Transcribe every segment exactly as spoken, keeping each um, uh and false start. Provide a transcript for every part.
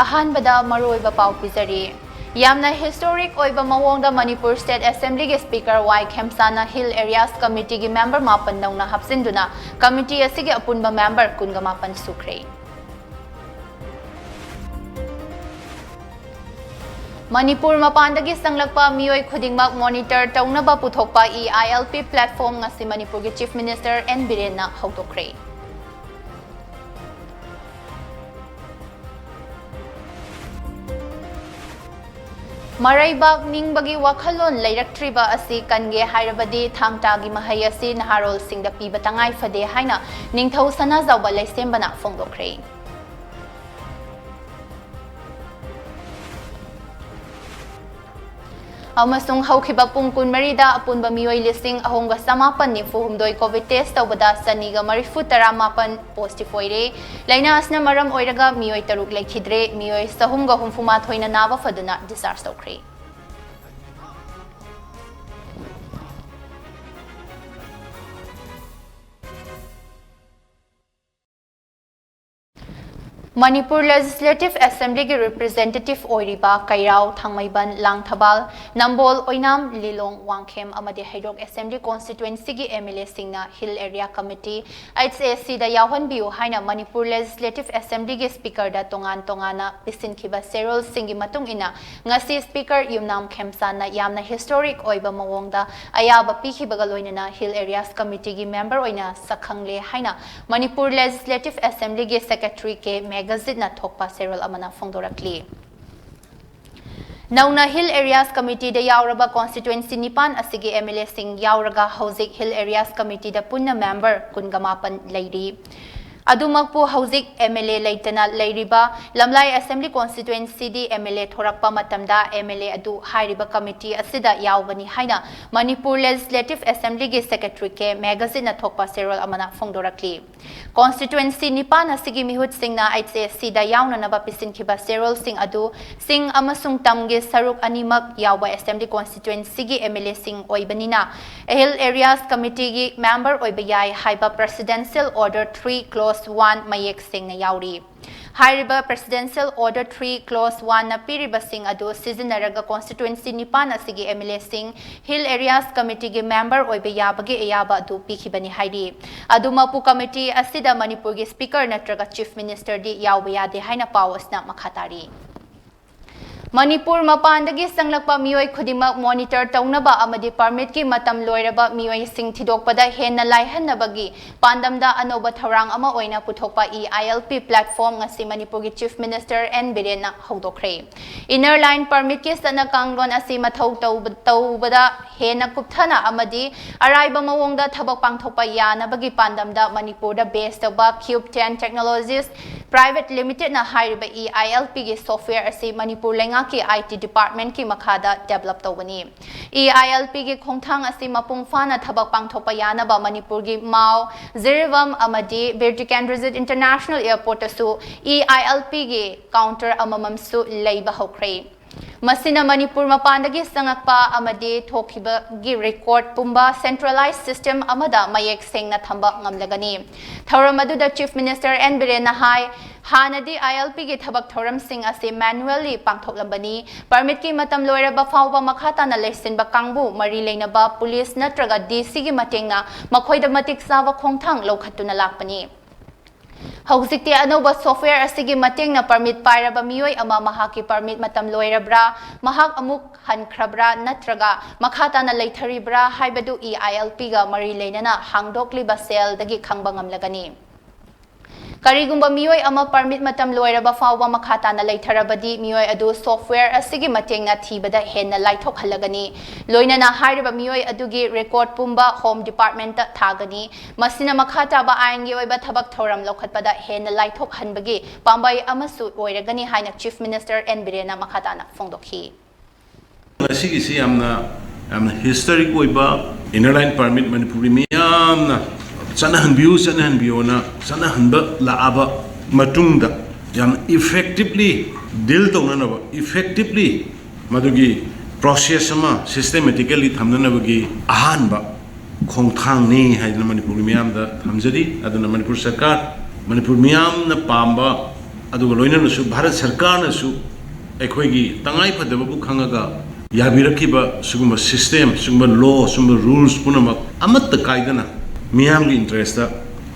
ꯑꯍꯥꯟꯕꯗ ꯃꯔꯨꯑꯣꯏꯕ ꯄꯥꯎ ꯄꯤꯖꯔꯤ꯫ ꯌꯥꯝꯅ historic ꯑꯣꯏꯕ ꯃꯑꯣꯡꯗ ꯃꯅꯤꯄꯨꯔ State Assemblyꯒꯤ Speaker ꯋꯥꯏ ꯈꯦꯝꯆꯥꯟꯅ Hill Areas Committeeꯒꯤ member ꯃꯥꯄꯟ ꯅꯧꯅ ꯍꯥꯞꯆꯤꯟꯗꯨꯅ committee ꯑꯁꯤꯒꯤ ꯑꯄꯨꯟꯕ member ꯀꯨꯟꯒ ꯃꯥꯄꯟ ꯁꯨꯈ꯭ꯔꯦ꯫ ꯃꯅꯤꯄꯨꯔ ꯃꯄꯥꯟꯗꯒꯤ ꯆꯪꯂꯛꯄ ꯃꯤꯑꯣꯏ ꯈꯨꯗꯤꯡꯃꯛ monitor ꯇꯧꯅꯕ ꯄꯨꯊꯣꯛꯄ E I L P platform ꯉꯁꯤ ꯃꯅꯤꯄꯨꯔꯒꯤ Chief Minister N ꯕꯤꯔꯦꯟꯅ ꯍꯧꯗꯣꯛꯈ꯭ꯔꯦ꯫ ꯃꯔꯩꯕꯥꯛ ꯅꯤꯡꯕꯒꯤ ꯋꯥꯈꯜꯂꯣꯟ ꯂꯩꯔꯛꯇ꯭ꯔꯤꯕ ꯑꯁꯤ ꯀꯟꯒꯦ ꯍꯥꯏꯔꯕꯗꯤ ꯊꯥꯡ ꯇꯥꯒꯤ ꯃꯍꯩ ꯑꯁꯤ ꯅꯍꯥꯔꯣꯜꯁꯤꯡꯗ ꯄꯤꯕ ꯇꯉꯥꯏ ꯐꯗꯦ ꯍꯥꯏꯅ ꯅꯤꯡꯊꯧ ꯁꯅꯥꯖꯥꯎꯕ ꯂꯩꯁꯦꯝꯕꯅ ꯐꯣꯡꯗꯣꯛꯈ꯭ꯔꯦ꯫ ꯑꯃꯁꯨꯡ ꯍꯧꯈꯤꯕ ꯄꯨꯡ ꯀꯨꯟꯃꯔꯤꯗ ꯑꯄꯨꯟꯕ ꯃꯤꯑꯣꯏ ꯂꯤꯁꯤꯡ ꯑꯍꯨꯝꯒ ꯆꯃꯥꯄꯟ ꯅꯤꯐꯨ ꯍꯨꯝꯗꯣꯏ COVID test ꯇꯧꯕꯗ ꯆꯅꯤꯒ ꯃꯔꯤꯐꯨ ꯇꯔꯥ ꯃꯥꯄꯟ positive ꯑꯣꯏꯔꯦ꯫ ꯂꯥꯏꯅꯥ ꯑꯁꯤꯅ ꯃꯔꯝ ꯑꯣꯏꯔꯒ ꯃꯤꯑꯣꯏ ꯇꯔꯨꯛ ꯂꯩꯈꯤꯗ꯭ꯔꯦ, ꯃꯤꯑꯣꯏ ꯆꯍꯨꯝꯒ ꯍꯨꯝꯐꯨ ꯃꯥꯊꯣꯏꯅ ꯅꯥꯕ ꯐꯗꯨꯅ discharge ꯇꯧꯈ꯭ꯔꯦ꯫ ꯃꯅꯤꯄꯨꯔ Legislative Assemblyꯒꯤ representative ꯑꯣꯏꯔꯤꯕ ꯀꯩꯔꯥꯎ, ꯊꯥꯡꯃꯩꯕꯟ, ꯂꯥꯡꯊꯕꯥꯜ, ꯅꯝꯕꯣꯜ, ꯑꯣꯏꯅꯥꯝ, ꯂꯤꯂꯣꯡ, ꯋꯥꯡꯈꯦꯝ ꯑꯃꯗꯤ ꯍꯩꯔꯣꯛ Assembly constituencyꯒꯤ MLAꯁꯤꯡꯅ Hill Area Committee, HACꯗ ꯌꯥꯎꯍꯟꯕꯤꯌꯨ ꯍꯥꯏꯅ ꯃꯅꯤꯄꯨꯔ Legislative Assemblyꯒꯤ Speakerꯗ ꯇꯣꯉꯥꯟ ꯇꯣꯉꯥꯟꯅ ꯄꯤꯁꯤꯟꯈꯤꯕ ꯆꯦꯔꯣꯜꯁꯤꯡꯒꯤ ꯃꯇꯨꯡ ꯏꯟꯅ ꯉꯁꯤ Speaker ꯌꯨꯝꯅꯥꯝ ꯈꯦꯝꯆꯥꯟꯅ ꯌꯥꯝꯅ historic ꯑꯣꯏꯕ ꯃꯑꯣꯡꯗ ꯑꯌꯥꯕ ꯄꯤꯈꯤꯕꯒ ꯂꯣꯏꯅꯅ Hill Areas Committeeꯒꯤ member ꯑꯣꯏꯅ ꯁꯛꯈꯪꯂꯦ ꯍꯥꯏꯅ ꯃꯅꯤꯄꯨꯔ Legislative Assemblyꯒꯤ Secretary ꯀꯦ ꯃꯦꯘꯖꯤꯠꯅ ꯊꯣꯛꯄ ꯆꯦꯔꯣꯜ ꯑꯃꯅ ꯐꯣꯡꯗꯣꯔꯛꯂꯤ꯫ ꯅꯧꯅ Hill Areas Committeeꯗ ꯌꯥꯎꯔꯕ constituency ꯅꯤꯄꯥꯟ ꯑꯁꯤꯒꯤ MLAꯁꯤꯡ ꯌꯥꯎꯔꯒ ꯍꯧꯖꯤꯛ Hill Areas Committeeꯗ ꯄꯨꯟꯅ member ꯀꯨꯟꯒ ꯃꯥꯄꯟ ꯂꯩꯔꯤ꯫ ꯑꯗꯨꯃꯛꯄꯨ ꯍꯧꯖꯤꯛ MLA ꯂꯩꯇꯅ ꯂꯩꯔꯤꯕ ꯂꯝꯂꯥꯏ Assembly constituencyꯗꯤ MLA ꯊꯣꯔꯛꯄ ꯃꯇꯝꯗ MLA ꯑꯗꯨ ꯍꯥꯏꯔꯤꯕ committee ꯑꯁꯤꯗ ꯌꯥꯎꯒꯅꯤ ꯍꯥꯏꯅ ꯃꯅꯤꯄꯨꯔ Legislative Assemblyꯒꯤ Secretary ꯀꯦ ꯃꯦꯘꯖꯤꯠꯅ ꯊꯣꯛꯄ ꯆꯦꯔꯣꯜ ꯑꯃꯅ ꯐꯣꯡꯗꯣꯔꯛꯂꯤ꯫ Constituency ꯅꯤꯄꯥꯟ ꯑꯁꯤꯒꯤ ꯃꯤꯍꯨꯠꯁꯤꯡꯅ HACꯗ ꯌꯥꯎꯅꯅꯕ ꯄꯤꯁꯤꯟꯈꯤꯕ ꯆꯦꯔꯣꯜꯁꯤꯡ ꯑꯗꯨ ꯆꯤꯡ ꯑꯃꯁꯨꯡ ꯇꯝꯒꯤ ꯁꯔꯨꯛ ꯑꯅꯤꯃꯛ ꯌꯥꯎꯕ Assembly constituencyꯒꯤ MLAꯁꯤꯡ ꯑꯣꯏꯕꯅꯤꯅ Hill Areas Committeeꯒꯤ member ꯑꯣꯏꯕ ꯌꯥꯏ ꯍꯥꯏꯕ Presidential Order three Clause one ꯃꯌꯦꯛ ꯁꯦꯡꯅ ꯌꯥꯎꯔꯤ꯫ ꯍꯥꯏꯔꯤꯕ Presidential Order three Clause one ꯅ ꯄꯤꯔꯤꯕꯁꯤꯡ ꯑꯗꯨ ꯁꯤꯖꯤꯟꯅꯔꯒ constituency ꯅꯤꯄꯥꯟ ꯑꯁꯤꯒꯤ M L A ꯁꯤꯡ Hill Areas Committee ꯒꯤ member ꯑꯣꯏꯕ ꯌꯥꯕꯒꯤ ꯑꯌꯥꯕ ꯑꯗꯨ ꯄꯤꯈꯤꯕꯅꯤ ꯍꯥꯏꯔꯤ꯫ ꯑꯗꯨꯃꯛꯄꯨ, committee ꯑꯁꯤꯗ ꯃꯅꯤꯄꯨꯔꯒꯤ Speaker ꯅꯠꯇ꯭ꯔꯒ Chief Minister ꯗꯤ ꯌꯥꯎꯕ ꯌꯥꯗꯦ ꯍꯥꯏꯅ ꯄꯥꯎ ꯑꯁꯤꯅ ꯃꯈꯥ ꯇꯥꯔꯤ꯫ ꯃꯅꯤꯄꯨꯔ ꯃꯄꯥꯟꯗꯒꯤ ꯆꯪꯂꯛꯄ ꯃꯤꯑꯣꯏ ꯈꯨꯗꯤꯡꯃꯛ monitor ꯇꯧꯅꯕ ꯑꯃꯗꯤ permit ꯀꯤ ꯃꯇꯝ ꯂꯣꯏꯔꯕ ꯃꯤꯑꯣꯏꯁꯤꯡ ꯊꯤꯗꯣꯛꯄꯗ ꯍꯦꯟꯅ ꯂꯥꯏꯍꯟꯅꯕꯒꯤ ꯄꯥꯟꯗꯝꯗ ꯑꯅꯧꯕ ꯊꯧꯔꯥꯡ ꯑꯃ ꯑꯣꯏꯅ ꯄꯨꯊꯣꯛꯄ E I L P platform ꯉꯁꯤ ꯃꯅꯤꯄꯨꯔꯒꯤ Chief Minister N ꯕꯤꯔꯦꯟꯅ ꯍꯧꯗꯣꯛꯈ꯭ꯔꯦ꯫ Inner Line Permit ꯀꯤ ꯆꯠꯅ ꯀꯥꯡꯂꯣꯟ ꯑꯁꯤ ꯃꯊꯧ ꯇꯧꯕ-, ꯇꯧꯕꯗ ꯍꯦꯟꯅ ꯀꯨꯞꯊꯅ ꯑꯃꯗꯤ ꯑꯔꯥꯏꯕ ꯃꯑꯣꯡꯗ ꯊꯕꯛ ꯄꯥꯡꯊꯣꯛꯄ ꯌꯥꯅꯕꯒꯤ ꯄꯥꯟꯗꯝꯗ ꯃꯅꯤꯄꯨꯔꯗ base ꯇꯧꯕ Cube ten Technologies Private Limited ꯅ ꯍꯥꯏꯔꯤꯕ E I L P ꯒꯤ software ꯑꯁꯤ ꯃꯅꯤꯄꯨꯔ ꯂꯩꯉꯥꯛꯀꯤ I T department ꯀꯤ ꯃꯈꯥꯗ develop ꯇꯧꯒꯅꯤ꯫ E I L P ꯒꯤ ꯈꯣꯡꯊꯥꯡ ꯑꯁꯤ ꯃꯄꯨꯡ ꯐꯥꯅ ꯊꯕꯛ ꯄꯥꯡꯊꯣꯛꯄ ꯌꯥꯅꯕ ꯃꯅꯤꯄꯨꯔꯒꯤ ꯃꯥꯎ, ꯖꯤꯔꯤꯕꯥꯝ ꯑꯃꯗꯤ ꯕꯤꯔ ꯇꯤꯀꯦꯟꯗ꯭ꯔꯖꯤꯠ International Airport ꯇꯁꯨ E I L P ꯒꯤ counter ꯑꯃꯃꯝꯁꯨ ꯂꯩꯕ ꯍꯧꯈ꯭ꯔꯦ꯫ ꯃꯁꯤꯅ ꯃꯅꯤꯄꯨꯔ ꯃꯄꯥꯟꯗꯒꯤ ꯆꯪꯉꯛꯄ ꯑꯃꯗꯤ ꯊꯣꯛꯈꯤꯕꯒꯤ record ꯄꯨꯝꯕ centralized system ꯑꯃꯗ ꯃꯌꯦꯛ ꯁꯦꯡꯅ ꯊꯝꯕ ꯉꯝꯂꯒꯅꯤ꯫ ꯊꯧꯔꯝ ꯑꯗꯨꯗ Chief Minister N ꯕꯤꯔꯦꯟꯅ ꯍꯥꯏ, ꯍꯥꯟꯅꯗꯤ I L P ꯒꯤ ꯊꯕꯛ ꯊꯧꯔꯝꯁꯤꯡ ꯑꯁꯤ manually ꯄꯥꯡꯊꯣꯛꯂꯝꯕꯅꯤ꯫ Permit ꯀꯤ ꯃꯇꯝ ꯂꯣꯏꯔꯕ ꯐꯥꯎꯕ ꯃꯈꯥ ꯇꯥꯅ ꯂꯩꯁꯤꯟꯕ ꯀꯥꯡꯕꯨ ꯃꯔꯤ ꯂꯩꯅꯕ police ꯅꯠꯇ꯭ꯔꯒ D C ꯒꯤ ꯃꯇꯦꯡꯅ ꯃꯈꯣꯏꯗ ꯃꯇꯤꯛ ꯆꯥꯕ ꯈꯣꯡꯊꯥꯡ ꯂꯧꯈꯠꯇꯨꯅ ꯂꯥꯛꯄꯅꯤ꯫ ꯍꯧꯖꯤꯛꯇꯤ ꯑꯅꯧꯕ software ꯑꯁꯤꯒꯤ ꯃꯇꯦꯡꯅ permit ꯄꯥꯏꯔꯕ ꯃꯤꯑꯣꯏ ꯑꯃ ꯃꯍꯥꯛꯀꯤ permit ꯃꯇꯝ ꯂꯣꯏꯔꯕ꯭ꯔꯥ, ꯃꯍꯥꯛ ꯑꯃꯨꯛ ꯍꯟꯈ꯭ꯔꯕ꯭ꯔꯥ ꯅꯠꯇ꯭ꯔꯒ ꯃꯈꯥ ꯇꯥꯅ ꯂꯩꯊꯔꯤꯕ꯭ꯔꯥ ꯍꯥꯏꯕꯗꯨ E I L P ꯒ ꯃꯔꯤ ꯂꯩꯅꯅ ꯍꯥꯡꯗꯣꯛꯂꯤꯕ cell ꯗꯒꯤ ꯈꯪꯕ ꯉꯝꯂꯒꯅꯤ꯫ ꯀꯔꯤꯒꯨꯝꯕ ꯃꯤꯑꯣꯏ ꯑꯃ permit ꯃꯇꯝ ꯂꯣꯏꯔꯕ ꯐꯥꯎꯕ ꯃꯈꯥ ꯇꯥꯅ ꯂꯩꯊꯔꯕꯗꯤ, ꯃꯤꯑꯣꯏ ꯑꯗꯨ software ꯑꯁꯤꯒꯤ ꯃꯇꯦꯡꯅ ꯊꯤꯕꯗ ꯍꯦꯟꯅ ꯂꯥꯏꯊꯣꯛꯍꯜꯂꯒꯅꯤ꯫ ꯂꯣꯏꯅꯅ ꯍꯥꯏꯔꯤꯕ ꯃꯤꯑꯣꯏ ꯑꯗꯨꯒꯤ record ꯄꯨꯝꯕ Home Department ꯇ ꯊꯥꯒꯅꯤ꯫ ꯃꯁꯤꯅ ꯃꯈꯥ ꯇꯥꯕ ꯑꯥꯏꯟꯒꯤ ꯑꯣꯏꯕ ꯊꯕꯛ ꯊꯧꯔꯝ ꯂꯧꯈꯠꯄꯗ ꯍꯦꯟꯅ ꯂꯥꯏꯊꯣꯛꯍꯟꯕꯒꯤ ꯄꯥꯝꯕꯩ ꯑꯃꯁꯨ ꯑꯣꯏꯔꯒꯅꯤ ꯍꯥꯏꯅ Chief Minister N ꯕꯤꯔꯦꯟꯅ ꯃꯈꯥ ꯇꯥꯅ ꯐꯣꯡꯗꯣꯛꯈꯤ꯫ ꯃꯁꯤꯒꯤꯁꯤ ꯌꯥꯝꯅ, ꯌꯥꯝꯅ historic ꯑꯣꯏꯕ Inner Line Permit ꯃꯅꯤꯄꯨꯔꯒꯤ ꯃꯤꯌꯥꯝꯅ ꯆꯠꯅꯍꯟꯕꯤꯌꯨ, ꯆꯠꯅꯍꯟꯕꯤꯌꯣꯅ ꯆꯠꯅꯍꯟꯕ ꯂꯥꯛꯑꯕ ꯃꯇꯨꯡꯗ ꯌꯥꯝꯅ effectively deal ꯇꯧꯅꯅꯕ, effectively ꯃꯗꯨꯒꯤ process ꯑꯃ systematically ꯊꯝꯅꯅꯕꯒꯤ ꯑꯍꯥꯟꯕ ꯈꯣꯡꯊꯥꯡꯅꯤ ꯍꯥꯏꯗꯅ ꯃꯅꯤꯄꯨꯔꯒꯤ ꯃꯤꯌꯥꯝꯗ ꯊꯝꯖꯔꯤ꯫ ꯑꯗꯨꯅ ꯃꯅꯤꯄꯨꯔ ꯁꯔꯀꯥꯔ, ꯃꯅꯤꯄꯨꯔ ꯃꯤꯌꯥꯝꯅ ꯄꯥꯝꯕ ꯑꯗꯨꯒ ꯂꯣꯏꯅꯅꯁꯨ ꯚꯥꯔꯠ ꯁꯔꯀꯥꯔꯅꯁꯨ ꯑꯩꯈꯣꯏꯒꯤ ꯇꯉꯥꯏ ꯐꯗꯕꯕꯨ ꯈꯪꯉꯒ ꯌꯥꯕꯤꯔꯛꯈꯤꯕ ꯁꯤꯒꯨꯝꯕ system, ꯁꯤꯒꯨꯝꯕ law, ꯁꯤꯒꯨꯝꯕ rules ꯄꯨꯝꯅꯃꯛ ꯑꯃꯠꯇ ꯀꯥꯏꯗꯅ ꯃꯤꯌꯥꯝꯒꯤ interest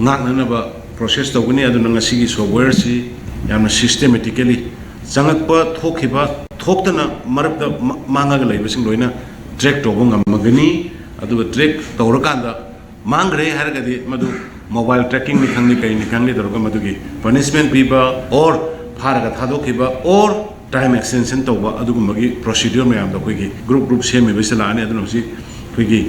ꯉꯥꯛꯅꯅꯕ process ꯇꯧꯒꯅꯤ꯫ ꯑꯗꯨꯅ ꯉꯁꯤꯒꯤ softwareꯁꯤ ꯌꯥꯝꯅ systematically ꯆꯪꯉꯛꯄ, ꯊꯣꯛꯈꯤꯕ, ꯊꯣꯛꯇꯅ ꯃꯔꯛꯇ ꯃ-, ꯃꯥꯡꯉꯒ ꯂꯩꯕꯁꯤꯡ ꯂꯣꯏꯅ track ꯇꯧꯕ ꯉꯝꯃꯒꯅꯤ꯫ ꯑꯗꯨꯒ track ꯇꯧꯔꯀꯥꯟꯗ ꯃꯥꯡꯈ꯭ꯔꯦ ꯍꯥꯏꯔꯒꯗꯤ ꯃꯗꯨ mobile trackingꯅꯤ ꯈꯪꯗꯦ, ꯀꯔꯤꯅꯤ ꯈꯪꯗꯦ ꯇꯧꯔꯒ ꯃꯗꯨꯒꯤ punishment ꯄꯤꯕ or ꯐꯥꯔꯒ ꯊꯥꯗꯣꯛꯈꯤꯕ or time extension ꯇꯧꯕ, ꯑꯗꯨꯒꯨꯝꯕꯒꯤ procedure ꯃꯌꯥꯝꯗꯣ ꯑꯩꯈꯣꯏꯒꯤ group group ꯁꯦꯝꯃꯤꯕꯁꯤꯗ ꯂꯥꯛꯑꯅꯤ꯫ ꯑꯗꯨꯅ ꯍꯧꯖꯤꯛ ꯑꯩꯈꯣꯏꯒꯤ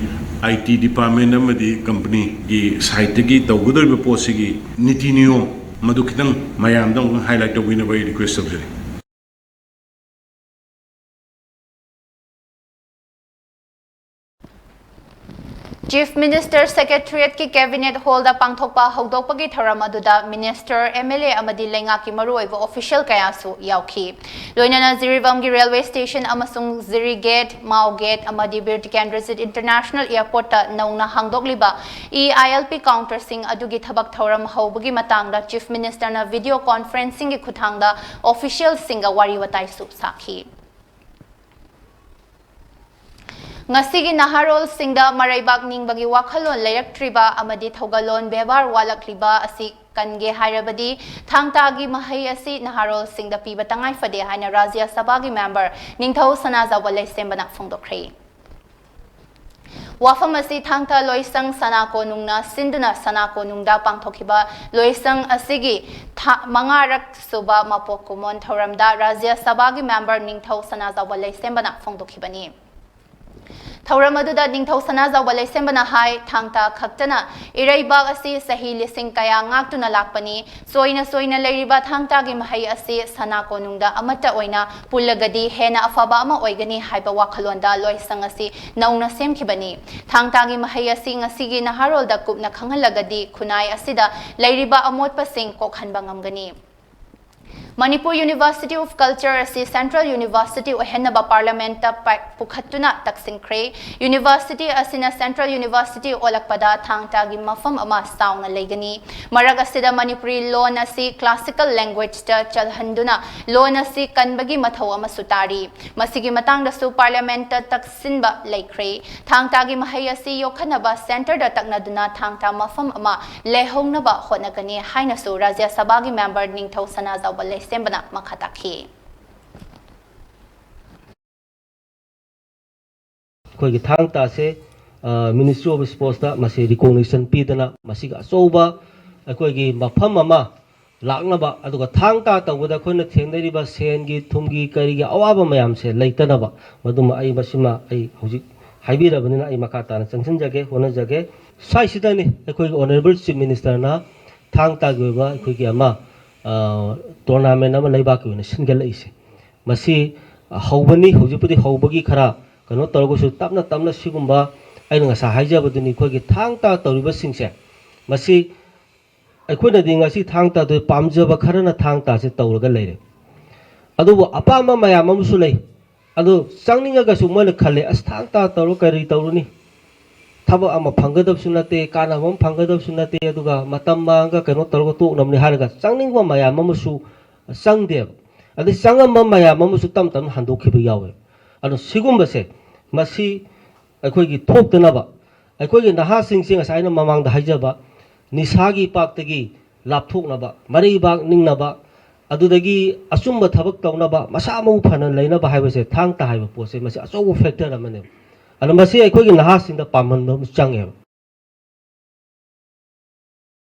I T department ꯑꯃꯗꯤ companyꯒꯤ sideꯇꯒꯤ ꯇꯧꯒꯗꯧꯔꯤꯕ ꯄꯣꯠꯁꯤꯒꯤ ꯅꯤꯇꯤ ꯅꯤꯌꯣꯝ ꯃꯗꯨ ꯈꯤꯇꯪ ꯃꯌꯥꯝꯗ ꯑꯃꯨꯛ highlight ꯇꯧꯕꯤꯅꯕ ꯑꯩ request ꯇꯧꯖꯔꯤ꯫ Chief Minister Secretariatꯀꯤ Cabinet Hallꯗ ꯄꯥꯡꯊꯣꯛꯄ ꯍꯧꯗꯣꯛꯄꯒꯤ ꯊꯧꯔꯝ ꯑꯗꯨꯗ Minister, M L A ꯑꯃꯗꯤ ꯂꯩꯉꯥꯛꯀꯤ ꯃꯔꯨꯑꯣꯏꯕ official ꯀꯌꯥꯁꯨ ꯌꯥꯎꯈꯤ꯫ ꯂꯣꯏꯅꯅ ꯖꯤꯔꯤꯕꯥꯝꯒꯤ railway station ꯑꯃꯁꯨꯡ ꯖꯤꯔꯤ Gate, ꯃꯥꯎ Gate ꯑꯃꯗꯤ ꯕꯤꯔ ꯇꯤꯀꯦꯟꯗ꯭ꯔꯖꯤꯠ International Airportꯇ ꯅꯧꯅ ꯍꯥꯡꯗꯣꯛꯂꯤꯕ E I L P counterꯁꯤꯡ ꯑꯗꯨꯒꯤ ꯊꯕꯛ ꯊꯧꯔꯝ ꯍꯧꯕꯒꯤ ꯃꯇꯥꯡꯗ Chief Ministerꯅ video conferencingꯒꯤ ꯈꯨꯠꯊꯥꯡꯗ officialꯁꯤꯡꯒ ꯋꯥꯔꯤ ꯋꯥꯇꯥꯏꯁꯨ ꯁꯥꯈꯤ꯫ ꯉꯁꯤꯒꯤ ꯅꯍꯥꯔꯣꯜꯁꯤꯡꯗ ꯃꯔꯩꯕꯥꯛ ꯅꯤꯡꯕꯒꯤ ꯋꯥꯈꯜꯂꯣꯟ ꯂꯩꯔꯛꯇ꯭ꯔꯤꯕ ꯑꯃꯗꯤ ꯊꯧꯒꯜꯂꯣꯟ ꯕꯦꯕꯥꯔ ꯋꯥꯠꯂꯛꯂꯤꯕ ꯑꯁꯤ ꯀꯟꯒꯦ ꯍꯥꯏꯔꯕꯗꯤ ꯊꯥꯡ ꯇꯥꯒꯤ ꯃꯍꯩ ꯑꯁꯤ ꯅꯍꯥꯔꯣꯜꯁꯤꯡꯗ ꯄꯤꯕ ꯇꯉꯥꯏ ꯐꯗꯦ ꯍꯥꯏꯅ ꯔꯥꯖ꯭ꯌ ꯁꯚꯥꯒꯤ member ꯅꯤꯡꯊꯧ ꯁꯅꯥꯖꯥꯎꯕ ꯂꯩꯁꯦꯝꯕꯅ ꯐꯣꯡꯗꯣꯛꯈ꯭ꯔꯦ꯫ ꯋꯥꯐꯝ ꯑꯁꯤ ꯊꯥꯡ ꯇꯥ ꯂꯣꯏꯁꯪ ꯁꯅꯥ ꯀꯣꯅꯨꯡꯅ ꯁꯤꯟꯗꯨꯅ ꯁꯅꯥ ꯀꯣꯅꯨꯡꯗ ꯄꯥꯡꯊꯣꯛꯈꯤꯕ ꯂꯣꯏꯁꯪ ꯑꯁꯤꯒꯤ ꯊꯥ-, ꯃꯉꯥꯔꯛ ꯁꯨꯕ ꯃꯄꯣꯛ ꯀꯨꯝꯑꯣꯟ ꯊꯧꯔꯝꯗ ꯔꯥꯖ꯭ꯌ ꯁꯚꯥꯒꯤ member ꯅꯤꯡꯊꯧ ꯁꯅꯥꯖꯥꯎꯕ ꯂꯩꯁꯦꯝꯕꯅ ꯐꯣꯡꯗꯣꯛꯈꯤꯕꯅꯤ꯫ ꯊꯧꯔꯝ ꯑꯗꯨꯗ ꯅꯤꯡꯊꯧ ꯁꯅꯥꯖꯥꯎꯕ ꯂꯩꯁꯦꯝꯕꯅ ꯍꯥꯏ, ꯊꯥꯡ ꯇꯥ ꯈꯛꯇꯅ ꯏꯔꯩꯕꯥꯛ ꯑꯁꯤ ꯆꯍꯤ ꯂꯤꯁꯤꯡ ꯀꯌꯥ ꯉꯥꯛꯇꯨꯅ ꯂꯥꯛꯄꯅꯤ꯫ ꯁꯣꯏꯅ ꯁꯣꯏꯅ ꯂꯩꯔꯤꯕ ꯊꯥꯡ ꯇꯥꯒꯤ ꯃꯍꯩ ꯑꯁꯤ ꯁꯅꯥ ꯀꯣꯅꯨꯡꯗ ꯑꯃꯠꯇ ꯑꯣꯏꯅ ꯄꯨꯜꯂꯒꯗꯤ ꯍꯦꯟꯅ ꯑꯐꯕ ꯑꯃ ꯑꯣꯏꯒꯅꯤ ꯍꯥꯏꯕ ꯋꯥꯈꯜꯂꯣꯟꯗ ꯂꯣꯏꯁꯪ ꯑꯁꯤ ꯅꯧꯅ ꯁꯦꯝꯈꯤꯕꯅꯤ꯫ ꯊꯥꯡ ꯇꯥꯒꯤ ꯃꯍꯩ ꯑꯁꯤ ꯉꯁꯤꯒꯤ ꯅꯍꯥꯔꯣꯜꯗ ꯀꯨꯞꯅ ꯈꯪꯍꯜꯂꯒꯗꯤ ꯈꯨꯟꯅꯥꯏ ꯑꯁꯤꯗ ꯂꯩꯔꯤꯕ ꯑꯃꯣꯠꯄꯁꯤꯡ ꯀꯣꯛꯍꯟꯕ ꯉꯝꯒꯅꯤ꯫ Manipur University of Culture ꯑꯁꯤ Central University ꯑꯣꯏꯍꯟꯅꯕ Parliament ꯇ ꯄ-, ꯄꯨꯈꯠꯇꯨꯅ ꯇꯛꯁꯤꯟꯈ꯭ꯔꯦ꯫ University ꯑꯁꯤꯅ Central University ꯑꯣꯜꯂꯛꯄꯗ ꯊꯥꯡ ꯇꯥꯒꯤ ꯃꯐꯝ ꯑꯃ ꯆꯥꯎꯅ ꯂꯩꯒꯅꯤ꯫ ꯃꯔꯛ ꯑꯁꯤꯗ ꯃꯅꯤꯄꯨꯔꯤ ꯂꯣꯟ ꯑꯁꯤ classical language ꯇ ꯆꯜꯍꯟꯗꯨꯅ ꯂꯣꯟ ꯑꯁꯤ ꯀꯟꯕꯒꯤ ꯃꯊꯧ ꯑꯃꯁꯨ ꯇꯥꯔꯤ꯫ ꯃꯁꯤꯒꯤ ꯃꯇꯥꯡꯗꯁꯨ Parliament ꯇ ꯇꯛꯁꯤꯟꯕ ꯂꯩꯈ꯭ꯔꯦ꯫ ꯊꯥꯡ ꯇꯥꯒꯤ ꯃꯍꯩ ꯑꯁꯤ ꯌꯣꯛꯈꯠꯅꯕ Centre ꯗ ꯇꯛꯅꯗꯨꯅ ꯊꯥꯡ ꯇꯥ ꯃꯐꯝ ꯑꯃ ꯂꯩꯍꯧꯅꯕ ꯍꯣꯠꯅꯒꯅꯤ ꯍꯥꯏꯅꯁꯨ ꯔꯥꯖ꯭ꯌ ꯁꯚꯥꯒꯤ member ꯅꯤꯡꯊꯧ ꯁꯅꯥꯖꯥꯎꯕ ꯂꯩꯁꯦꯝꯕꯅ ꯃꯈꯥ ꯇꯥꯈꯤ꯫ ꯑꯩꯈꯣꯏꯒꯤ ꯊꯥꯡ ꯇꯥꯁꯦ, ꯑ, Ministry of Sports ꯇ ꯃꯁꯤ recognition ꯄꯤꯗꯅ ꯃꯁꯤꯒ ꯑꯆꯧꯕ ꯑꯩꯈꯣꯏꯒꯤ ꯃꯐꯝ ꯑꯃ ꯂꯥꯛꯅꯕ, ꯑꯗꯨꯒ ꯊꯥꯡ ꯇꯥ ꯇꯧꯕꯗ ꯑꯩꯈꯣꯏꯅ ꯊꯦꯡꯅꯔꯤꯕ ꯁꯦꯟꯒꯤ ꯊꯨꯝꯒꯤ ꯀꯔꯤꯒꯤ ꯑꯋꯥꯕ ꯃꯌꯥꯝꯁꯦ ꯂꯩꯇꯅꯕ, ꯃꯗꯨꯃ ꯑꯩ, ꯃꯁꯤꯃ ꯑꯩ ꯍꯧꯖꯤꯛ ꯍꯥꯏꯕꯤꯔꯕꯅꯤꯅ ꯑꯩ ꯃꯈꯥ ꯇꯥꯅ ꯆꯪꯁꯤꯟꯖꯒꯦ, ꯍꯣꯠꯅꯖꯒꯦ꯫ ꯁ꯭ꯋꯥꯏꯁꯤꯗꯅꯤ ꯑꯩꯈꯣꯏꯒꯤ Honourable Chief Minister ꯅ ꯊꯥꯡ ꯇꯥꯒꯤ ꯑꯣꯏꯕ ꯑꯩꯈꯣꯏꯒꯤ ꯑꯃ, ꯑ, tournament ꯑꯃ ꯂꯩꯕꯥꯛꯀꯤ ꯑꯣꯏꯅ ꯁꯤꯟꯒꯠꯂꯛꯏꯁꯦ꯫ ꯃꯁꯤ ꯍꯧꯕꯅꯤ, ꯍꯧꯖꯤꯛꯄꯨꯗꯤ ꯍꯧꯕꯒꯤ ꯈꯔ ꯀꯩꯅꯣ ꯇꯧꯔꯒꯁꯨ ꯇꯞꯅ ꯇꯞꯅ ꯁꯤꯒꯨꯝꯕ ꯑꯩꯅ ꯉꯁꯥꯏ ꯍꯥꯏꯖꯕꯗꯨꯅꯤ, ꯑꯩꯈꯣꯏꯒꯤ ꯊꯥꯡ ꯇꯥ ꯇꯧꯔꯤꯕꯁꯤꯡꯁꯦ, ꯃꯁꯤ ꯑꯩꯈꯣꯏꯅꯗꯤ ꯉꯁꯤ ꯊꯥꯡ ꯇꯥꯗꯣꯏ ꯄꯥꯝꯖꯕ ꯈꯔꯅ ꯊꯥꯡ ꯇꯥꯁꯦ ꯇꯧꯔꯒ ꯂꯩꯔꯦ꯫ ꯑꯗꯨꯕꯨ ꯑꯄꯥꯝꯕ ꯃꯌꯥꯝ ꯑꯃꯁꯨ ꯂꯩ꯫ ꯑꯗꯨ ꯆꯪꯅꯤꯡꯉꯒꯁꯨ ꯃꯣꯏꯅ ꯈꯜꯂꯦ, "ꯑꯁ, ꯊꯥꯡ ꯇꯥ ꯇꯧꯔꯒ ꯀꯔꯤ ꯇꯧꯔꯨꯅꯤ? ꯊꯕꯛ ꯑꯃ ꯐꯪꯒꯗꯕꯁꯨ ꯅꯠꯇꯦ, ꯀꯥꯟꯅꯕ ꯑꯃ ꯐꯪꯒꯗꯕꯁꯨ ꯅꯠꯇꯦ, ꯑꯗꯨꯒ ꯃꯇꯝ ꯃꯥꯡꯉꯒ ꯀꯩꯅꯣ ꯇꯧꯔꯒ ꯇꯣꯛꯅꯕꯅꯤ" ꯍꯥꯏꯔꯒ ꯆꯪꯅꯤꯡꯕ ꯃꯌꯥꯝ ꯑꯃꯁꯨ ꯆꯪꯗꯦꯕ꯫ ꯑꯗꯩ ꯆꯪꯉꯝꯕ ꯃꯌꯥꯝ ꯑꯃꯁꯨ ꯇꯞ ꯇꯞꯅ ꯍꯟꯗꯣꯛꯈꯤꯕ ꯌꯥꯎꯋꯦ꯫ ꯑꯗꯣ ꯁꯤꯒꯨꯝꯕꯁꯦ, ꯃꯁꯤ ꯑꯩꯈꯣꯏꯒꯤ ꯊꯣꯛꯇꯅꯕ, ꯑꯩꯈꯣꯏꯒꯤ ꯅꯍꯥꯁꯤꯡꯁꯦ ꯉꯁꯥꯏ ꯑꯩꯅ ꯃꯃꯥꯡꯗ ꯍꯥꯏꯖꯕ, ꯅꯤꯁꯥꯒꯤ ꯄꯥꯛꯇꯒꯤ ꯂꯥꯞꯊꯣꯛꯅꯕ, ꯃꯔꯩꯕꯥꯛ ꯅꯤꯡꯅꯕ, ꯑꯗꯨꯗꯒꯤ ꯑꯆꯨꯝꯕ ꯊꯕꯛ ꯇꯧꯅꯕ, ꯃꯁꯥ ꯃꯎ ꯐꯅ ꯂꯩꯅꯕ ꯍꯥꯏꯕꯁꯦ, ꯊꯥꯡ ꯇꯥ ꯍꯥꯏꯕ ꯄꯣꯠꯁꯦ ꯃꯁꯤ ꯑꯆꯧꯕ factor ꯑꯃꯅꯦꯕ꯫ ꯑꯗꯣ ꯃꯁꯤ ꯑꯩꯈꯣꯏꯒꯤ ꯅꯍꯥꯁꯤꯡꯗ ꯄꯥꯝꯍꯟꯕ ꯑꯃ ꯆꯪꯉꯦꯕ꯫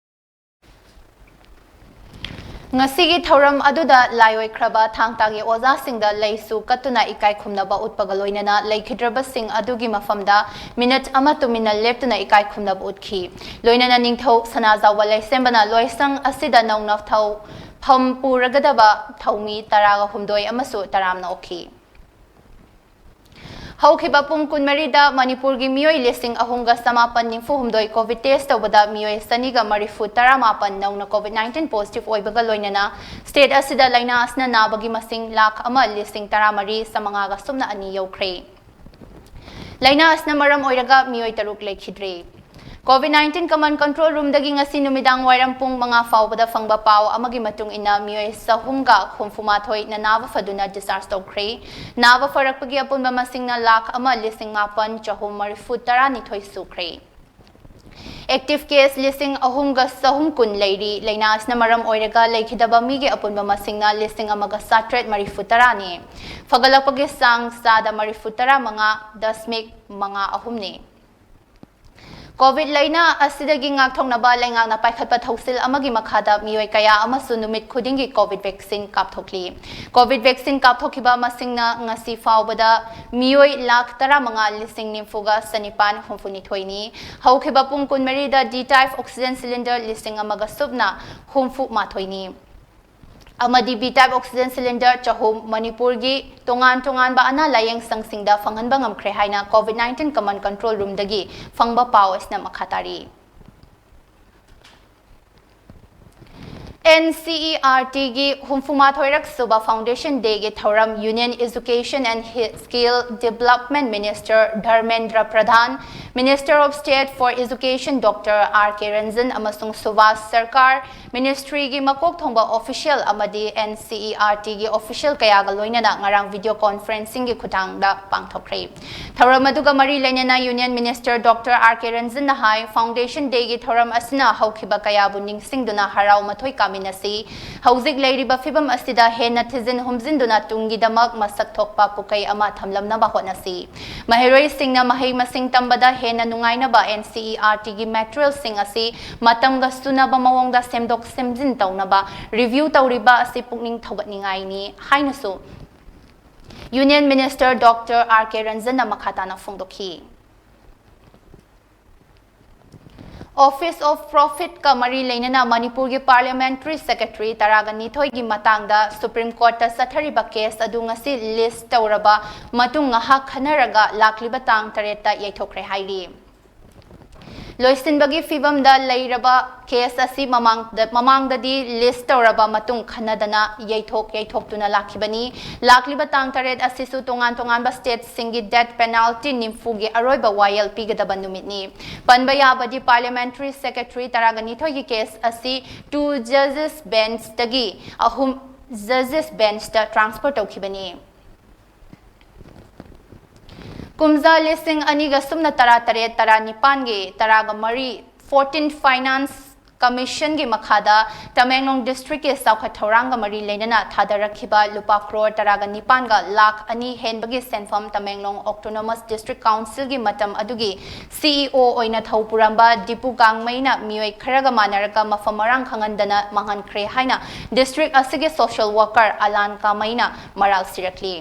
ꯉꯁꯤꯒꯤ ꯊꯧꯔꯝ ꯑꯗꯨꯗ ꯂꯥꯏ ꯑꯣꯏꯈ꯭ꯔꯕ ꯊꯥꯡ ꯇꯥꯒꯤ ꯑꯣꯖꯥꯁꯤꯡꯗ ꯂꯩꯁꯨ ꯀꯠꯇꯨꯅ ꯏꯀꯥꯏ ꯈꯨꯝꯅꯕ ꯎꯠꯄꯒ ꯂꯣꯏꯅꯅ ꯂꯩꯈꯤꯗ꯭ꯔꯕꯁꯤꯡ ꯑꯗꯨꯒꯤ ꯃꯐꯝꯗ minute ꯑꯃ ꯇꯨꯃꯤꯟꯅ ꯂꯦꯞꯇꯨꯅ ꯏꯀꯥꯏ ꯈꯨꯝꯅꯕ ꯎꯠꯈꯤ꯫ ꯂꯣꯏꯅꯅ ꯅꯤꯡꯊꯧ ꯁꯅꯥꯖꯥꯎꯕ ꯂꯩꯁꯦꯝꯕꯅ ꯂꯣꯏꯁꯪ ꯑꯁꯤꯗ ꯅꯧꯅ ꯊꯧ-, ꯐꯝ ꯄꯨꯔꯒꯗꯕ ꯊꯧꯃꯤ ꯇꯔꯥꯒ ꯍꯨꯝꯗꯣꯏ ꯑꯃꯁꯨ ꯇꯔꯥꯝꯅ ꯑꯣꯛꯈꯤ꯫ ꯍꯧꯈꯤꯕ ꯄꯨꯡ ꯀꯨꯟꯃꯔꯤꯗ ꯃꯅꯤꯄꯨꯔꯒꯤ ꯃꯤꯑꯣꯏ ꯂꯤꯁꯤꯡ ꯑꯍꯨꯝꯒ ꯆꯃꯥꯄꯟ ꯅꯤꯐꯨ ꯍꯨꯝꯗꯣꯏ COVID test ꯇꯧꯕꯗ ꯃꯤꯑꯣꯏ ꯆꯅꯤꯒ ꯃꯔꯤꯐꯨ ꯇꯔꯥꯃꯥꯄꯟ ꯅꯧꯅ COVID nineteen positive ꯑꯣꯏꯕꯒ ꯂꯣꯏꯅꯅ state ꯑꯁꯤꯗ ꯂꯥꯏꯅꯥ ꯑꯁꯤꯅ ꯅꯥꯕꯒꯤ ꯃꯁꯤꯡ ꯂꯥꯈ ꯑꯃ ꯂꯤꯁꯤꯡ ꯇꯔꯥꯃꯔꯤ ꯆꯥꯃꯉꯥꯒ ꯁꯨꯞꯅ ꯑꯅꯤ ꯌꯧꯈ꯭ꯔꯦ꯫ ꯂꯥꯏꯅꯥ ꯑꯁꯤꯅ ꯃꯔꯝ ꯑꯣꯏꯔꯒ ꯃꯤꯑꯣꯏ ꯇꯔꯨꯛ ꯂꯩꯈꯤꯗ꯭ꯔꯦ꯫ COVID nineteen command control roomꯗꯒꯤ ꯉꯁꯤ ꯅꯨꯃꯤꯗꯥꯡ ꯋꯥꯏꯔꯝ ꯄꯨꯡ ꯃꯉꯥ ꯐꯥꯎꯕꯗ ꯐꯪꯕ ꯄꯥꯎ ꯑꯃꯒꯤ ꯃꯇꯨꯡ ꯏꯟꯅ ꯃꯤꯑꯣꯏ ꯆꯍꯨꯝꯒ ꯍꯨꯝꯐꯨ ꯃꯥꯊꯣꯏ ꯅꯥꯕ ꯐꯗꯨꯅ discharge ꯇꯧꯈ꯭ꯔꯦ꯫ ꯅꯥꯕ ꯐꯔꯛꯄꯒꯤ ꯑꯄꯨꯟꯕ ꯃꯁꯤꯡꯅ ꯂꯥꯈ ꯑꯃ ꯂꯤꯁꯤꯡ ꯃꯥꯄꯟ ꯆꯍꯨꯝ ꯃꯔꯤꯐꯨ ꯇꯔꯥꯅꯤꯊꯣꯏ ꯁꯨꯈ꯭ꯔꯦ꯫ Active case ꯂꯤꯁꯤꯡ ꯑꯍꯨꯝꯒ ꯆꯍꯨꯝ ꯀꯨꯟ ꯂꯩꯔꯤ꯫ ꯂꯥꯏꯅꯥ ꯑꯁꯤꯅ ꯃꯔꯝ ꯑꯣꯏꯔꯒ ꯂꯩꯈꯤꯗꯕ ꯃꯤꯒꯤ ꯑꯄꯨꯟꯕ ꯃꯁꯤꯡꯅ ꯂꯤꯁꯤꯡ ꯑꯃꯒ ꯆꯥꯇ꯭ꯔꯦꯠ ꯃꯔꯤꯐꯨ ꯇꯔꯥꯅꯤ꯫ ꯐꯒꯠꯂꯛꯄꯒꯤ ꯆꯥꯡ ꯆꯥꯗ ꯃꯔꯤꯐꯨ ꯇꯔꯥ ꯃꯉꯥ ꯗꯁꯃꯤꯛ ꯃꯉꯥ ꯑꯍꯨꯝꯅꯤ꯫ COVID ꯂꯥꯏꯅꯥ ꯑꯁꯤꯗꯒꯤ ꯉꯥꯛꯊꯣꯛꯅꯕ ꯂꯩꯉꯥꯛꯅ ꯄꯥꯏꯈꯠꯄ ꯊꯧꯁꯤꯜ ꯑꯃꯒꯤ ꯃꯈꯥꯗ ꯃꯤꯑꯣꯏ ꯀꯌꯥ ꯑꯃꯁꯨ ꯅꯨꯃꯤꯠ ꯈꯨꯗꯤꯡꯒꯤ COVID vaccine ꯀꯥꯞꯊꯣꯛꯂꯤ꯫ COVID vaccine ꯀꯥꯞꯊꯣꯛꯈꯤꯕ ꯃꯁꯤꯡꯅ ꯉꯁꯤ ꯐꯥꯎꯕꯗ ꯃꯤꯑꯣꯏ ꯂꯥꯈ ꯇꯔꯥꯃꯉꯥ ꯂꯤꯁꯤꯡ ꯅꯤꯐꯨꯒ ꯆꯅꯤꯄꯥꯟ ꯍꯨꯝꯐꯨꯅꯤꯊꯣꯏꯅꯤ꯫ ꯍꯧꯈꯤꯕ ꯄꯨꯡ ꯀꯨꯟꯃꯔꯤꯗ D type oxygen cylinder ꯂꯤꯁꯤꯡ ꯑꯃꯒ ꯁꯨꯞꯅ ꯍꯨꯝꯐꯨ ꯃꯥꯊꯣꯏꯅꯤ꯫ ꯑꯃꯗꯤ B type oxygen cylinder ꯆꯍꯨꯝ ꯃꯅꯤꯄꯨꯔꯒꯤ ꯇꯣꯉꯥꯟ ꯇꯣꯉꯥꯟꯕ ꯑꯅꯥ ꯂꯥꯌꯦꯡ ꯁꯪꯁꯤꯡꯗ ꯐꯪꯍꯟꯕ ꯉꯝꯈ꯭ꯔꯦ ꯍꯥꯏꯅ COVID nineteen command control roomꯗꯒꯤ ꯐꯪꯕ ꯄꯥꯎ ꯑꯁꯤꯅ ꯃꯈꯥ ꯇꯥꯔꯤ꯫ NCERTꯒꯤ ꯍꯨꯝꯐꯨꯃꯥꯊꯣꯏꯔꯛ ꯁꯨꯕ Foundation Dayꯒꯤ ꯊꯧꯔꯝ Union Education and Hi-, Skill Development Minister Dharmendra Pradhan, Minister of State for Education Doctor R K Ranjan ꯑꯃꯁꯨꯡ ꯁꯨꯚꯥꯁ ꯁꯔꯀꯥꯔ Ministryꯒꯤ ꯃꯀꯣꯛ ꯊꯣꯡꯕ official ꯑꯃꯗꯤ NCERTꯒꯤ official ꯀꯌꯥꯒ ꯂꯣꯏꯅꯅ ꯉꯔꯥꯡ video conferencingꯒꯤ ꯈꯨꯠꯊꯥꯡꯗ ꯄꯥꯡꯊꯣꯛꯈ꯭ꯔꯦ꯫ ꯊꯧꯔꯝ ꯑꯗꯨꯒ ꯃꯔꯤ ꯂꯩꯅꯅ Union Minister Doctor R K ꯔꯟꯖꯟꯅ ꯍꯥꯏ, Foundation Dayꯒꯤ ꯊꯧꯔꯝ ꯑꯁꯤꯅ ꯍꯧꯈꯤꯕ ꯀꯌꯥꯕꯨ ꯅꯤꯡꯁꯤꯡꯗꯨꯅ ꯍꯔꯥꯎ ꯃꯊꯣꯏ ꯀꯥꯃꯤꯟꯅꯁꯤ꯫ ꯍꯧꯖꯤꯛ ꯂꯩꯔꯤꯕ ꯐꯤꯕꯝ ꯑꯁꯤꯗ ꯍꯦꯟꯅ ꯊꯤꯖꯤꯟ ꯍꯨꯝꯖꯤꯟꯗꯨꯅ ꯇꯨꯡꯒꯤꯗꯃꯛ ꯃꯁꯛ ꯊꯣꯛꯄ ꯄꯨꯀꯩ ꯑꯃ ꯊꯝꯂꯝꯅꯕ ꯍꯣꯠꯅꯁꯤ꯫ ꯃꯍꯩꯔꯣꯏꯁꯤꯡꯅ ꯃꯍꯩ ꯃꯁꯤꯡ ꯇꯝꯕꯗ ꯍꯦꯟꯅ ꯅꯨꯡꯉꯥꯏꯅꯕ NCERTꯒꯤ materialꯁꯤꯡ ꯑꯁꯤ ꯃꯇꯝꯒ ꯆꯨꯅꯕ ꯃꯑꯣꯡꯗ ꯁꯦꯝꯗꯣꯛ ꯁꯦꯝꯖꯤꯟ ꯇꯧꯅꯕ review ꯇꯧꯔꯤꯕ ꯑꯁꯤ ꯄꯨꯛꯅꯤꯡ ꯊꯧꯒꯠꯅꯤꯡꯉꯥꯏꯅꯤ ꯍꯥꯏꯅꯁꯨ Union Minister Doctor R K ꯔꯟꯖꯟꯅ ꯃꯈꯥ ꯇꯥꯅ ꯐꯣꯡꯗꯣꯛꯈꯤ꯫ Office of Profit ꯀ ꯃꯔꯤ ꯂꯩꯅꯅ ꯃꯅꯤꯄꯨꯔꯒꯤ Parliamentary Secretary ꯇꯔꯥꯒ ꯅꯤꯊꯣꯏꯒꯤ ꯃꯇꯥꯡꯗ Supreme Court ꯇ ꯆꯠꯊꯔꯤꯕ case ꯑꯗꯨ ꯉꯁꯤ list ꯇꯧꯔꯕ ꯃꯇꯨꯡ ꯉꯥꯏꯍꯥꯛ ꯈꯟꯅꯔꯒ ꯂꯥꯛꯂꯤꯕ ꯇꯥꯡ ꯇꯔꯦꯠꯇ ꯌꯩꯊꯣꯛꯈ꯭ꯔꯦ ꯍꯥꯏꯔꯤ꯫ ꯂꯣꯏꯁꯤꯟꯕꯒꯤ ꯐꯤꯕꯝꯗ ꯂꯩꯔꯕ case ꯑꯁꯤ ꯃꯃꯥꯡꯗ, ꯃꯃꯥꯡꯗꯗꯤ list ꯇꯧꯔꯕ ꯃꯇꯨꯡ ꯈꯟꯅꯗꯅ ꯌꯩꯊꯣꯛ ꯌꯩꯊꯣꯛꯇꯨꯅ ꯂꯥꯛꯈꯤꯕꯅꯤ꯫ ꯂꯥꯛꯂꯤꯕ ꯇꯥꯡ ꯇꯔꯦꯠ ꯑꯁꯤꯁꯨ ꯇꯣꯉꯥꯟ ꯇꯣꯉꯥꯟꯕ stateꯁꯤꯡꯒꯤ death penalty ꯅꯤꯐꯨꯒꯤ ꯑꯔꯣꯏꯕ ꯋꯥꯌꯦꯜ ꯄꯤꯒꯗꯕ ꯅꯨꯃꯤꯠꯅꯤ꯫ ꯄꯟꯕ ꯌꯥꯕꯗꯤ Parliamentary Secretary ꯇꯔꯥꯒ ꯅꯤꯊꯣꯏꯒꯤ case ꯑꯁꯤ two judges benchꯇꯒꯤ ꯑꯍꯨꯝ judges benchꯇ transfer ꯇꯧꯈꯤꯕꯅꯤ꯫ ꯀꯨꯝꯖꯥ ꯂꯤꯁꯤꯡ ꯑꯅꯤꯒ ꯁꯨꯞꯅ ꯇꯔꯥ ꯇꯔꯦꯠ ꯇꯔꯥ ꯅꯤꯄꯥꯟꯒꯤ ꯇꯔꯥꯒ ꯃꯔꯤ fourteen Finance Commissionꯒꯤ ꯃꯈꯥꯗ ꯇꯃꯦꯡꯂꯣꯡ districtꯀꯤ ꯆꯥꯎꯈꯠ ꯊꯧꯔꯥꯡꯒ ꯃꯔꯤ ꯂꯩꯅꯅ ꯊꯥꯗꯔꯛꯈꯤꯕ ꯂꯨꯄꯥ ꯀ꯭ꯔꯣꯔ ꯇꯔꯥꯒ ꯅꯤꯄꯥꯟꯒ ꯂꯥꯈ ꯑꯅꯤ ꯍꯦꯟꯕꯒꯤ ꯁꯦꯟꯐꯝ ꯇꯃꯦꯡꯂꯣꯡ Autonomous District Councilꯒꯤ ꯃꯇꯝ ꯑꯗꯨꯒꯤ CEO ꯑꯣꯏꯅ ꯊꯧ ꯄꯨꯔꯝꯕ ꯗꯤꯄꯨ ꯒꯥꯡꯃꯩꯅ ꯃꯤꯑꯣꯏ ꯈꯔꯒ ꯃꯥꯟꯅꯔꯒ ꯃꯐꯝ ꯃꯔꯥꯡ ꯈꯪꯍꯟꯗꯅ ꯃꯥꯡꯍꯟꯈ꯭ꯔꯦ ꯍꯥꯏꯅ district ꯑꯁꯤꯒꯤ social worker ꯑꯂꯥꯟ ꯀꯥꯃꯩꯅ ꯃꯔꯥꯜ ꯁꯤꯔꯛꯂꯤ꯫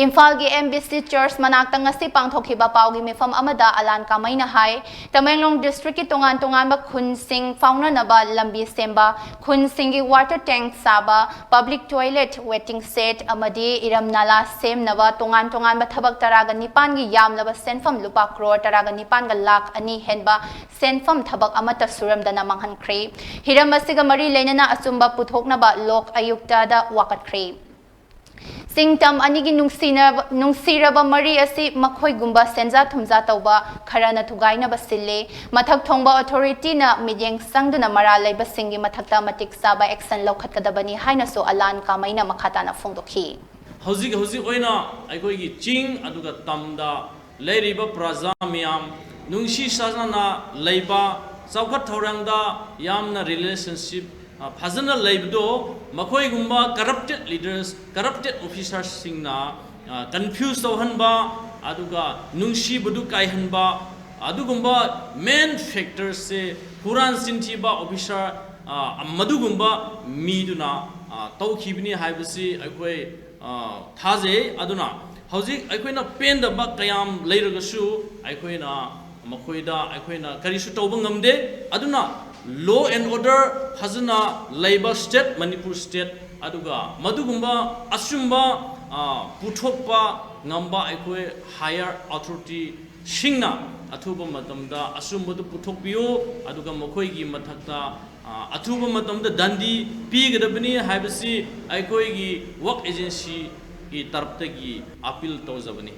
ꯏꯝꯐꯥꯜꯒꯤ M B C Church ꯃꯅꯥꯛꯇ ꯉꯁꯤ ꯄꯥꯡꯊꯣꯛꯈꯤꯕ ꯄꯥꯎꯒꯤ ꯃꯤꯐꯝ ꯑꯃꯗ ꯑꯂꯥꯟ ꯀꯥꯃꯩꯅ ꯍꯥꯏ, ꯇꯃꯦꯡꯂꯣꯡ districtꯀꯤ ꯇꯣꯉꯥꯟ ꯇꯣꯉꯥꯟꯕ ꯈꯨꯟꯁꯤꯡ ꯐꯥꯎꯅꯅꯕ ꯂꯝꯕꯤ ꯁꯦꯝꯕ, ꯈꯨꯟꯁꯤꯡꯒꯤ water tank ꯁꯥꯕ, public toilet, waiting shed ꯑꯃꯗꯤ ꯏꯔꯝ ꯅꯥꯂꯥ ꯁꯦꯝꯅꯕ ꯇꯣꯉꯥꯟ ꯇꯣꯉꯥꯟꯕ ꯊꯕꯛ ꯇꯔꯥꯒ ꯅꯤꯄꯥꯟꯒꯤ ꯌꯥꯝꯂꯕ ꯁꯦꯟꯐꯝ ꯂꯨꯄꯥ ꯀ꯭ꯔꯣꯔ ꯇꯔꯥꯒ ꯅꯤꯄꯥꯟꯒ ꯂꯥꯈ ꯑꯅꯤ ꯍꯦꯟꯕ ꯁꯦꯟꯐꯝ ꯊꯕꯛ ꯑꯃꯠꯇ ꯁꯨꯔꯝꯗꯅ ꯃꯥꯡꯍꯟꯈ꯭ꯔꯦ꯫ ꯍꯤꯔꯝ ꯑꯁꯤꯒ ꯃꯔꯤ ꯂꯩꯅꯅ ꯑꯆꯨꯝꯕ ꯄꯨꯊꯣꯛꯅꯕ ꯂꯣꯛ ꯑꯌꯨꯛꯇꯗ ꯋꯥꯀꯠꯈ꯭ꯔꯦ꯫ ꯆꯤꯡ ꯇꯝ ꯑꯅꯤꯒꯤ ꯅꯨꯡꯁꯤꯅꯕ-, ꯅꯨꯡꯁꯤꯔꯕ ꯃꯔꯤ ꯑꯁꯤ ꯃꯈꯣꯏꯒꯨꯝꯕ ꯁꯦꯟꯖꯥ ꯊꯨꯝꯖꯥ ꯇꯧꯕ ꯈꯔꯅ ꯊꯨꯒꯥꯏꯅꯕ ꯁꯤꯜꯂꯤ꯫ ꯃꯊꯛ ꯊꯣꯡꯕ authorityꯅ ꯃꯤꯠꯌꯦꯡ ꯆꯪꯗꯨꯅ ꯃꯔꯥꯜ ꯂꯩꯕꯁꯤꯡꯒꯤ ꯃꯊꯛꯇ ꯃꯇꯤꯛ ꯆꯥꯕ action ꯂꯧꯈꯠꯀꯗꯕꯅꯤ ꯍꯥꯏꯅꯁꯨ ꯑꯂꯥꯟ ꯀꯥꯃꯩꯅ ꯃꯈꯥ ꯇꯥꯅ ꯐꯣꯡꯗꯣꯛꯈꯤ꯫ ꯍꯧꯖꯤꯛ, ꯍꯧꯖꯤꯛ ꯑꯣꯏꯅ ꯑꯩꯈꯣꯏꯒꯤ ꯆꯤꯡ ꯑꯗꯨꯒ ꯇꯝꯗ ꯂꯩꯔꯤꯕ ꯄ꯭ꯔꯖꯥ ꯃꯌꯥꯝ ꯅꯨꯡꯁꯤ ꯆꯥꯟꯅꯅ ꯂꯩꯕ, ꯆꯥꯎꯈꯠ ꯊꯧꯔꯥꯡꯗ ꯌꯥꯝꯅ relationship, ꯑ, ꯐꯖꯅ ꯂꯩꯕꯗꯣ ꯃꯈꯣꯏꯒꯨꯝꯕ corrupted leaders, corrupted officersꯁꯤꯡꯅ, ꯑ, confuse ꯇꯧꯍꯟꯕ, ꯑꯗꯨꯒ ꯅꯨꯡꯁꯤꯕꯗꯨ ꯀꯥꯏꯍꯟꯕ, ꯑꯗꯨꯒꯨꯝꯕ main factorꯁꯦ ꯍꯨꯔꯥꯟ ꯆꯤꯟꯊꯤꯕ officer, ꯑ, ꯃꯗꯨꯒꯨꯝꯕ ꯃꯤꯗꯨꯅ, ꯑ, ꯇꯧꯈꯤꯕꯅꯤ ꯍꯥꯏꯕꯁꯤ ꯑꯩꯈꯣꯏ, ꯑ, ꯊꯥꯖꯩ꯫ ꯑꯗꯨꯅ ꯍꯧꯖꯤꯛ ꯑꯩꯈꯣꯏꯅ ꯄꯦꯟꯗꯕ ꯀꯌꯥꯝ ꯂꯩꯔꯒꯁꯨ ꯑꯩꯈꯣꯏꯅ, ꯃꯈꯣꯏꯗ ꯑꯩꯈꯣꯏꯅ ꯀꯔꯤꯁꯨ ꯇꯧꯕ ꯉꯝꯗꯦ꯫ ꯑꯗꯨꯅ law and order ꯐꯖꯅ ꯂꯩꯕ state ꯃꯅꯤꯄꯨꯔ state, ꯑꯗꯨꯒ ꯃꯗꯨꯒꯨꯝꯕ ꯑꯆꯨꯝꯕ ꯄꯨꯊꯣꯛꯄ ꯉꯝꯕ ꯑꯩꯈꯣꯏ higher authority ꯁꯤꯡꯅ ꯑꯊꯨꯕ ꯃꯇꯝꯗ ꯑꯆꯨꯝꯕꯗꯨ ꯄꯨꯊꯣꯛꯄꯤꯌꯨ꯫ ꯑꯗꯨꯒ ꯃꯈꯣꯏꯒꯤ ꯃꯊꯛꯇ ꯑꯊꯨꯕ ꯃꯇꯝꯗ ꯗꯟꯗꯤ ꯄꯤꯒꯗꯕꯅꯤ ꯍꯥꯏꯕꯁꯤ ꯑꯩꯈꯣꯏꯒꯤ work agencyꯒꯤ ꯇꯔꯞꯇꯒꯤ appeal ꯇꯧꯖꯕꯅꯤ꯫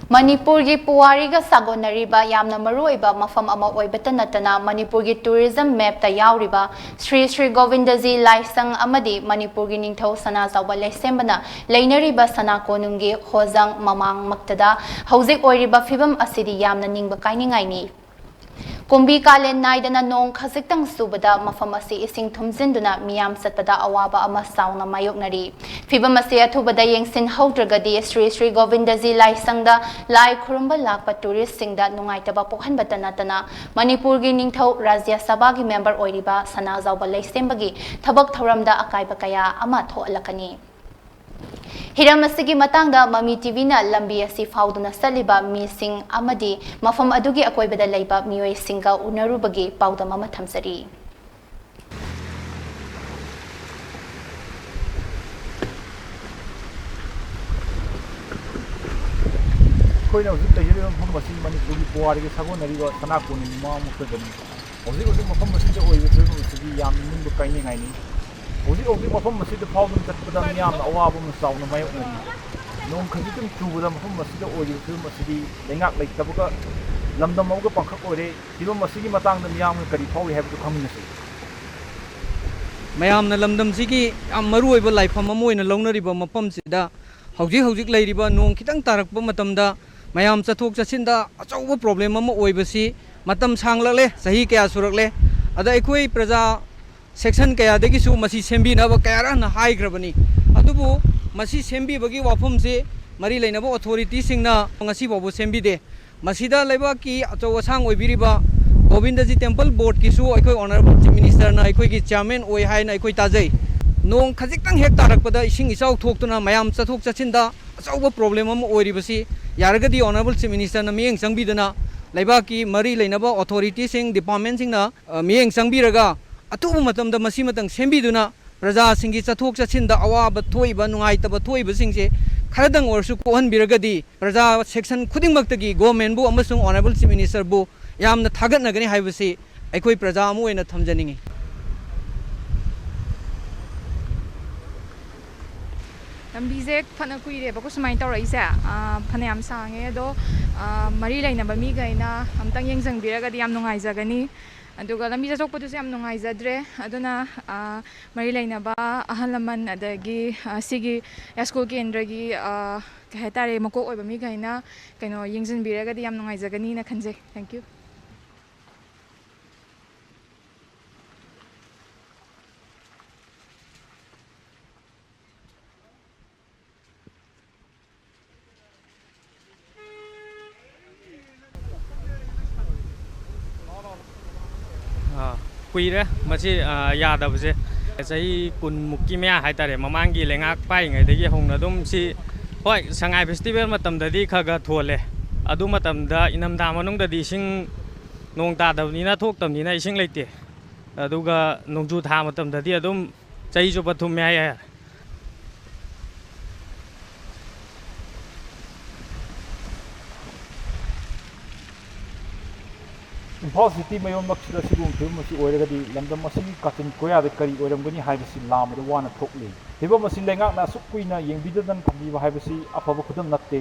ꯃꯅꯤꯄꯨꯔꯒꯤ ꯄꯨꯋꯥꯔꯤꯒ ꯁꯥꯒꯣꯟꯅꯔꯤꯕ ꯌꯥꯝꯅ ꯃꯔꯨꯑꯣꯏꯕ ꯃꯐꯝ ꯑꯃ ꯑꯣꯏꯕꯇ ꯅꯠꯇꯅ ꯃꯅꯤꯄꯨꯔꯒꯤ tourism mapꯇ ꯌꯥꯎꯔꯤꯕ ꯁ꯭ꯔꯤ ꯁ꯭ꯔꯤ ꯒꯣꯕꯤꯟꯗꯖꯤ ꯂꯥꯏꯁꯪ ꯑꯃꯗꯤ ꯃꯅꯤꯄꯨꯔꯒꯤ ꯅꯤꯡꯊꯧ ꯁꯅꯥꯖꯥꯎꯕ ꯂꯩꯁꯦꯝꯕꯅ ꯂꯩꯅꯔꯤꯕ ꯁꯅꯥ ꯀꯣꯅꯨꯡꯒꯤ ꯍꯣꯖꯪ ꯃꯃꯥꯡꯃꯛꯇꯗ ꯍꯧꯖꯤꯛ ꯑꯣꯏꯔꯤꯕ ꯐꯤꯕꯝ ꯑꯁꯤꯗꯤ ꯌꯥꯝꯅ ꯅꯤꯡꯕ ꯀꯥꯏꯅꯤꯡꯉꯥꯏꯅꯤ꯫ ꯀꯨꯝꯕꯤ ꯀꯥꯂꯦꯟ ꯅꯥꯏꯗꯅ ꯅꯣꯡ ꯈꯖꯤꯛꯇꯪ ꯆꯨꯕꯗ ꯃꯐꯝ ꯑꯁꯤ ꯏꯁꯤꯡ ꯊꯨꯝꯖꯤꯟꯗꯨꯅ ꯃꯤꯌꯥꯝ ꯆꯠꯄꯗ ꯑꯋꯥꯕ ꯑꯃ ꯆꯥꯎꯅ ꯃꯥꯌꯣꯛꯅꯔꯤ꯫ ꯐꯤꯕꯝ ꯑꯁꯤ ꯑꯊꯨꯕꯗ ꯌꯦꯡꯁꯤꯟꯍꯧꯗ꯭ꯔꯒꯗꯤ ꯁ꯭ꯔꯤ ꯁ꯭ꯔꯤ ꯒꯣꯕꯤꯟꯗꯖꯤ ꯂꯥꯏꯁꯪꯗ ꯂꯥꯏ ꯈꯨꯔꯨꯝꯕ ꯂꯥꯛꯄ touristꯁꯤꯡꯗ ꯅꯨꯡꯉꯥꯏꯇꯕ ꯄꯣꯛꯍꯟꯕꯇ ꯅꯠꯇꯅ ꯃꯅꯤꯄꯨꯔꯒꯤ ꯅꯤꯡꯊꯧ ꯔꯥꯖ꯭ꯌ ꯁꯚꯥꯒꯤ member ꯑꯣꯏꯔꯤꯕ ꯁꯅꯥꯖꯥꯎꯕ ꯂꯩꯁꯦꯝꯕꯒꯤ ꯊꯕꯛ ꯊꯧꯔꯝꯗ ꯑꯀꯥꯏꯕ ꯀꯌꯥ ꯑꯃ ꯊꯣꯛꯍꯜꯂꯛꯀꯅꯤ꯫ ꯍꯤꯔꯝ ꯑꯁꯤꯒꯤ ꯃꯇꯥꯡꯗ ꯃꯃꯤ TVꯅ ꯂꯝꯕꯤ ꯑꯁꯤ ꯐꯥꯎꯗꯨꯅ ꯆꯠꯂꯤꯕ ꯃꯤꯁꯤꯡ ꯑꯃꯗꯤ ꯃꯐꯝ ꯑꯗꯨꯒꯤ ꯑꯀꯣꯏꯕꯗ ꯂꯩꯕ ꯃꯤꯑꯣꯏꯁꯤꯡꯒ ꯎꯅꯔꯨꯕꯒꯤ ꯄꯥꯎꯗꯝ ꯑꯃ ꯊꯝꯖꯔꯤ꯫ ꯑꯩꯈꯣꯏꯅ ꯍꯧꯖꯤꯛ ꯂꯩꯖꯔꯤꯕ ꯃꯐꯝ ꯑꯁꯤ ꯃꯅꯤꯄꯨꯔꯒꯤ ꯄꯨꯋꯥꯔꯤꯒ ꯁꯥꯒꯣꯟꯅꯔꯤꯕ ꯁꯅꯥ ꯀꯣꯅꯨꯡ ꯃꯃꯥꯡꯃꯛꯇꯗꯅꯤ꯫ ꯍꯧꯖꯤꯛ ꯍꯧꯖꯤꯛ ꯃꯐꯝ ꯑꯁꯤꯗ ꯑꯣꯏꯔꯤꯕ ꯐꯤꯕꯝ ꯑꯁꯤꯗꯤ ꯌꯥꯝꯅ ꯅꯤꯡꯕ ꯀꯥꯏꯅꯤꯡꯉꯥꯏꯅꯤ꯫ ꯍꯧꯖꯤꯛ ꯍꯧꯖꯤꯛ ꯃꯐꯝ ꯑꯁꯤꯗ ꯐꯥꯎꯗꯨꯅ ꯆꯠꯄꯗ ꯃꯤꯌꯥꯝꯅ ꯑꯋꯥꯕ ꯑꯃ ꯆꯥꯎꯅ ꯃꯥꯌꯣꯛꯅꯔꯤ꯫ ꯅꯣꯡ ꯈꯖꯤꯛꯇꯪ ꯆꯨꯕꯗ ꯃꯐꯝ ꯑꯁꯤꯗ ꯑꯣꯏꯔꯤꯕ ꯐꯤꯕꯝ ꯑꯁꯤꯗꯤ ꯂꯩꯉꯥꯛ ꯂꯩꯇꯕꯒ ꯂꯝꯗꯝ ꯑꯃꯒ ꯄꯥꯡꯈꯛ ꯑꯣꯏꯔꯦ꯫ ꯐꯤꯕꯝ ꯑꯁꯤꯒꯤ ꯃꯇꯥꯡꯗ ꯃꯤꯌꯥꯝꯅ ꯀꯔꯤ ꯐꯥꯎꯔꯤ ꯍꯥꯏꯕꯗꯨ ꯈꯪꯃꯤꯟꯅꯁꯤ꯫ ꯃꯌꯥꯝꯅ ꯂꯝꯗꯝꯁꯤꯒꯤ ꯌꯥꯝ ꯃꯔꯨꯑꯣꯏꯕ ꯂꯥꯏꯐꯝ ꯑꯃ ꯑꯣꯏꯅ ꯂꯧꯅꯔꯤꯕ ꯃꯐꯝꯁꯤꯗ ꯍꯧꯖꯤꯛ ꯍꯧꯖꯤꯛ ꯂꯩꯔꯤꯕ ꯅꯣꯡ ꯈꯤꯇꯪ ꯇꯥꯔꯛꯄ ꯃꯇꯝꯗ ꯃꯌꯥꯝ ꯆꯠꯊꯣꯛ ꯆꯠꯁꯤꯟꯗ ꯑꯆꯧꯕ problem ꯑꯃ ꯑꯣꯏꯕꯁꯤ ꯃꯇꯝ ꯁꯥꯡꯂꯛꯂꯦ, ꯆꯍꯤ ꯀꯌꯥ ꯁꯨꯔꯛꯂꯦ꯫ ꯑꯗ ꯑꯩꯈꯣꯏ ꯄ꯭ꯔꯖꯥ section ꯀꯌꯥꯗꯒꯤꯁꯨ ꯃꯁꯤ ꯁꯦꯝꯕꯤꯅꯕ ꯀꯌꯥꯔꯛ ꯍꯟꯅ ꯍꯥꯏꯈ꯭ꯔꯕꯅꯤ꯫ ꯑꯗꯨꯕꯨ ꯃꯁꯤ ꯁꯦꯝꯕꯤꯕꯒꯤ ꯋꯥꯐꯝꯁꯤ ꯃꯔꯤ ꯂꯩꯅꯕ authorityꯁꯤꯡꯅ ꯉꯁꯤ ꯐꯥꯎꯕ ꯁꯦꯝꯕꯤꯗꯦ꯫ ꯃꯁꯤꯗ ꯂꯩꯕꯥꯛꯀꯤ ꯑꯆꯧ ꯑꯁꯥꯡ ꯑꯣꯏꯕꯤꯔꯤꯕ ꯒꯣꯕꯤꯟꯗꯖꯤ temple boardꯀꯤꯁꯨ ꯑꯩꯈꯣꯏ honourable chief ministerꯅ ꯑꯩꯈꯣꯏꯒꯤ chairman ꯑꯣꯏ ꯍꯥꯏꯅ ꯑꯩꯈꯣꯏ ꯇꯥꯖꯩ꯫ ꯅꯣꯡ ꯈꯖꯤꯛꯇꯪ ꯍꯦꯛ ꯇꯥꯔꯛꯄꯗ ꯏꯁꯤꯡ ꯏꯆꯥꯎ ꯊꯣꯛꯇꯨꯅ ꯃꯌꯥꯝ ꯆꯠꯊꯣꯛ ꯆꯠꯁꯤꯟꯗ ꯑꯆꯧꯕ problem ꯑꯃ ꯑꯣꯏꯔꯤꯕꯁꯤ, ꯌꯥꯔꯒꯗꯤ Honourable Chief Minister ꯅ ꯃꯤꯠꯌꯦꯡ ꯆꯪꯕꯤꯗꯨꯅ ꯂꯩꯕꯥꯛꯀꯤ ꯃꯔꯤ ꯂꯩꯅꯕ authority ꯁꯤꯡ, department ꯁꯤꯡꯅ, ꯑ, ꯃꯤꯠꯌꯦꯡ ꯆꯪꯕꯤꯔꯒ ꯑꯊꯨꯕ ꯃꯇꯝꯗ ꯃꯁꯤꯃꯇꯪ ꯁꯦꯝꯕꯤꯗꯨꯅ ꯄ꯭ꯔꯖꯥꯁꯤꯡꯒꯤ ꯆꯠꯊꯣꯛ ꯆꯠꯁꯤꯟꯗ ꯑꯋꯥꯕ ꯊꯣꯛꯏꯕ, ꯅꯨꯡꯉꯥꯏꯇꯕ ꯊꯣꯛꯏꯕꯁꯤꯡꯁꯦ ꯈꯔꯗꯪ ꯑꯣꯏꯔꯁꯨ ꯀꯣꯛꯍꯟꯕꯤꯔꯒꯗꯤ ꯄ꯭ꯔꯖꯥ section ꯈꯨꯗꯤꯡꯃꯛꯇꯒꯤ government ꯕꯨ ꯑꯃꯁꯨꯡ Honourable Chief Minister ꯕꯨ ꯌꯥꯝꯅ ꯊꯥꯒꯠꯅꯒꯅꯤ ꯍꯥꯏꯕꯁꯤ ꯑꯩꯈꯣꯏ ꯄ꯭ꯔꯖꯥ ꯑꯃ ꯑꯣꯏꯅ ꯊꯝꯖꯅꯤꯡꯏ꯫ ꯂꯝꯕꯤꯁꯦ ꯐꯅ ꯀꯨꯏꯔꯦꯕꯀꯣ ꯁꯨꯃꯥꯏꯅ ꯇꯧꯔꯛꯏꯁꯦ꯫ ꯑꯥ, ꯐꯅꯌꯥꯝ ꯁꯥꯡꯉꯦ꯫ ꯑꯗꯣ, ꯑꯥ, ꯃꯔꯤ ꯂꯩꯅꯕ ꯃꯤꯈꯩꯅ ꯑꯝꯇꯪ ꯌꯦꯡꯁꯤꯟꯕꯤꯔꯒꯗꯤ ꯌꯥꯝ ꯅꯨꯡꯉꯥꯏꯖꯒꯅꯤ꯫ ꯑꯗꯨꯒ ꯂꯝꯕꯤ ꯆꯠꯊꯣꯛꯄꯗꯨꯁꯨ ꯌꯥꯝ ꯅꯨꯡꯉꯥꯏꯖꯗ꯭ꯔꯦ꯫ ꯑꯗꯨꯅ, ꯑꯥ, ꯃꯔꯤ ꯂꯩꯅꯕ ꯑꯍꯜ ꯂꯃꯟ, ꯑꯗꯒꯤ, ꯑꯥ, ꯁꯤꯒꯤ ꯌꯥꯏꯁ꯭ꯀꯨꯜ ꯀꯦꯟꯗ꯭ꯔꯒꯤ, ꯑꯥ, ꯀꯩ ꯍꯥꯏꯇꯥꯔꯦ, ꯃꯀꯣꯛ ꯑꯣꯏꯕ ꯃꯤꯈꯩꯅ, ꯀꯩꯅꯣ, ꯌꯦꯡꯁꯤꯟꯕꯤꯔꯒꯗꯤ ꯌꯥꯝ ꯅꯨꯡꯉꯥꯏꯖꯒꯅꯤꯅ ꯈꯟꯖꯩ꯫ Thank you꯫ ꯑꯥ, ꯀꯨꯏꯔꯦ ꯃꯁꯤ, ꯑꯥ, ꯌꯥꯗꯕꯁꯦ꯫ ꯆꯍꯤ ꯀꯨꯟꯃꯨꯛꯀꯤ ꯃꯌꯥ ꯍꯥꯏꯇꯥꯔꯦ, ꯃꯃꯥꯡꯒꯤ ꯂꯩꯉꯥꯛ ꯄꯥꯏꯔꯤꯉꯩꯗꯒꯤ ꯍꯧꯅ ꯑꯗꯨꯝ ꯁꯤ, ꯍꯣꯏ, ꯁꯉꯥꯏ festival ꯃꯇꯝꯗꯗꯤ ꯈꯔ ꯈꯔ ꯊꯣꯜꯂꯦ꯫ ꯑꯗꯨ ꯃꯇꯝꯗ ꯏꯪꯊꯝꯊꯥ ꯃꯅꯨꯡꯗꯗꯤ ꯏꯁꯤꯡ, ꯅꯣꯡ ꯇꯥꯗꯕꯅꯤꯅ, ꯊꯣꯛꯇꯕꯅꯤꯅ ꯏꯁꯤꯡ ꯂꯩꯇꯦ꯫ ꯑꯗꯨꯒ ꯅꯣꯡꯖꯨ ꯊꯥ ꯃꯇꯝꯗꯗꯤ ꯑꯗꯨꯝ ꯆꯍꯤ ꯆꯨꯞꯄ ꯊꯨꯝꯃꯦ ꯍꯥꯏ ꯌꯥꯔꯦ꯫ ꯏꯝꯐꯥꯜ ꯁꯤꯇꯤ ꯃꯌꯣꯟꯃꯛꯁꯤꯗ ꯑꯁꯤꯒꯨꯝꯕ ꯐꯤꯕꯝ ꯑꯁꯤ ꯑꯣꯏꯔꯒꯗꯤ ꯂꯝꯗꯝ ꯑꯁꯤꯒꯤ ꯀꯥꯆꯤꯟ ꯀꯣꯌꯥꯗ ꯀꯔꯤ ꯑꯣꯏꯔꯝꯒꯅꯤ ꯍꯥꯏꯕꯁꯤ ꯂꯥꯝꯕꯗ ꯋꯥꯅ ꯊꯣꯛꯂꯤ꯫ ꯐꯤꯕꯝ ꯑꯁꯤ ꯂꯩꯉꯥꯛꯅ ꯑꯁꯨꯛ ꯀꯨꯏꯅ ꯌꯦꯡꯕꯤꯗꯗꯅ ꯊꯝꯕꯤꯕ ꯍꯥꯏꯕꯁꯤ ꯑꯐꯕ ꯈꯨꯗꯝ ꯅꯠꯇꯦ꯫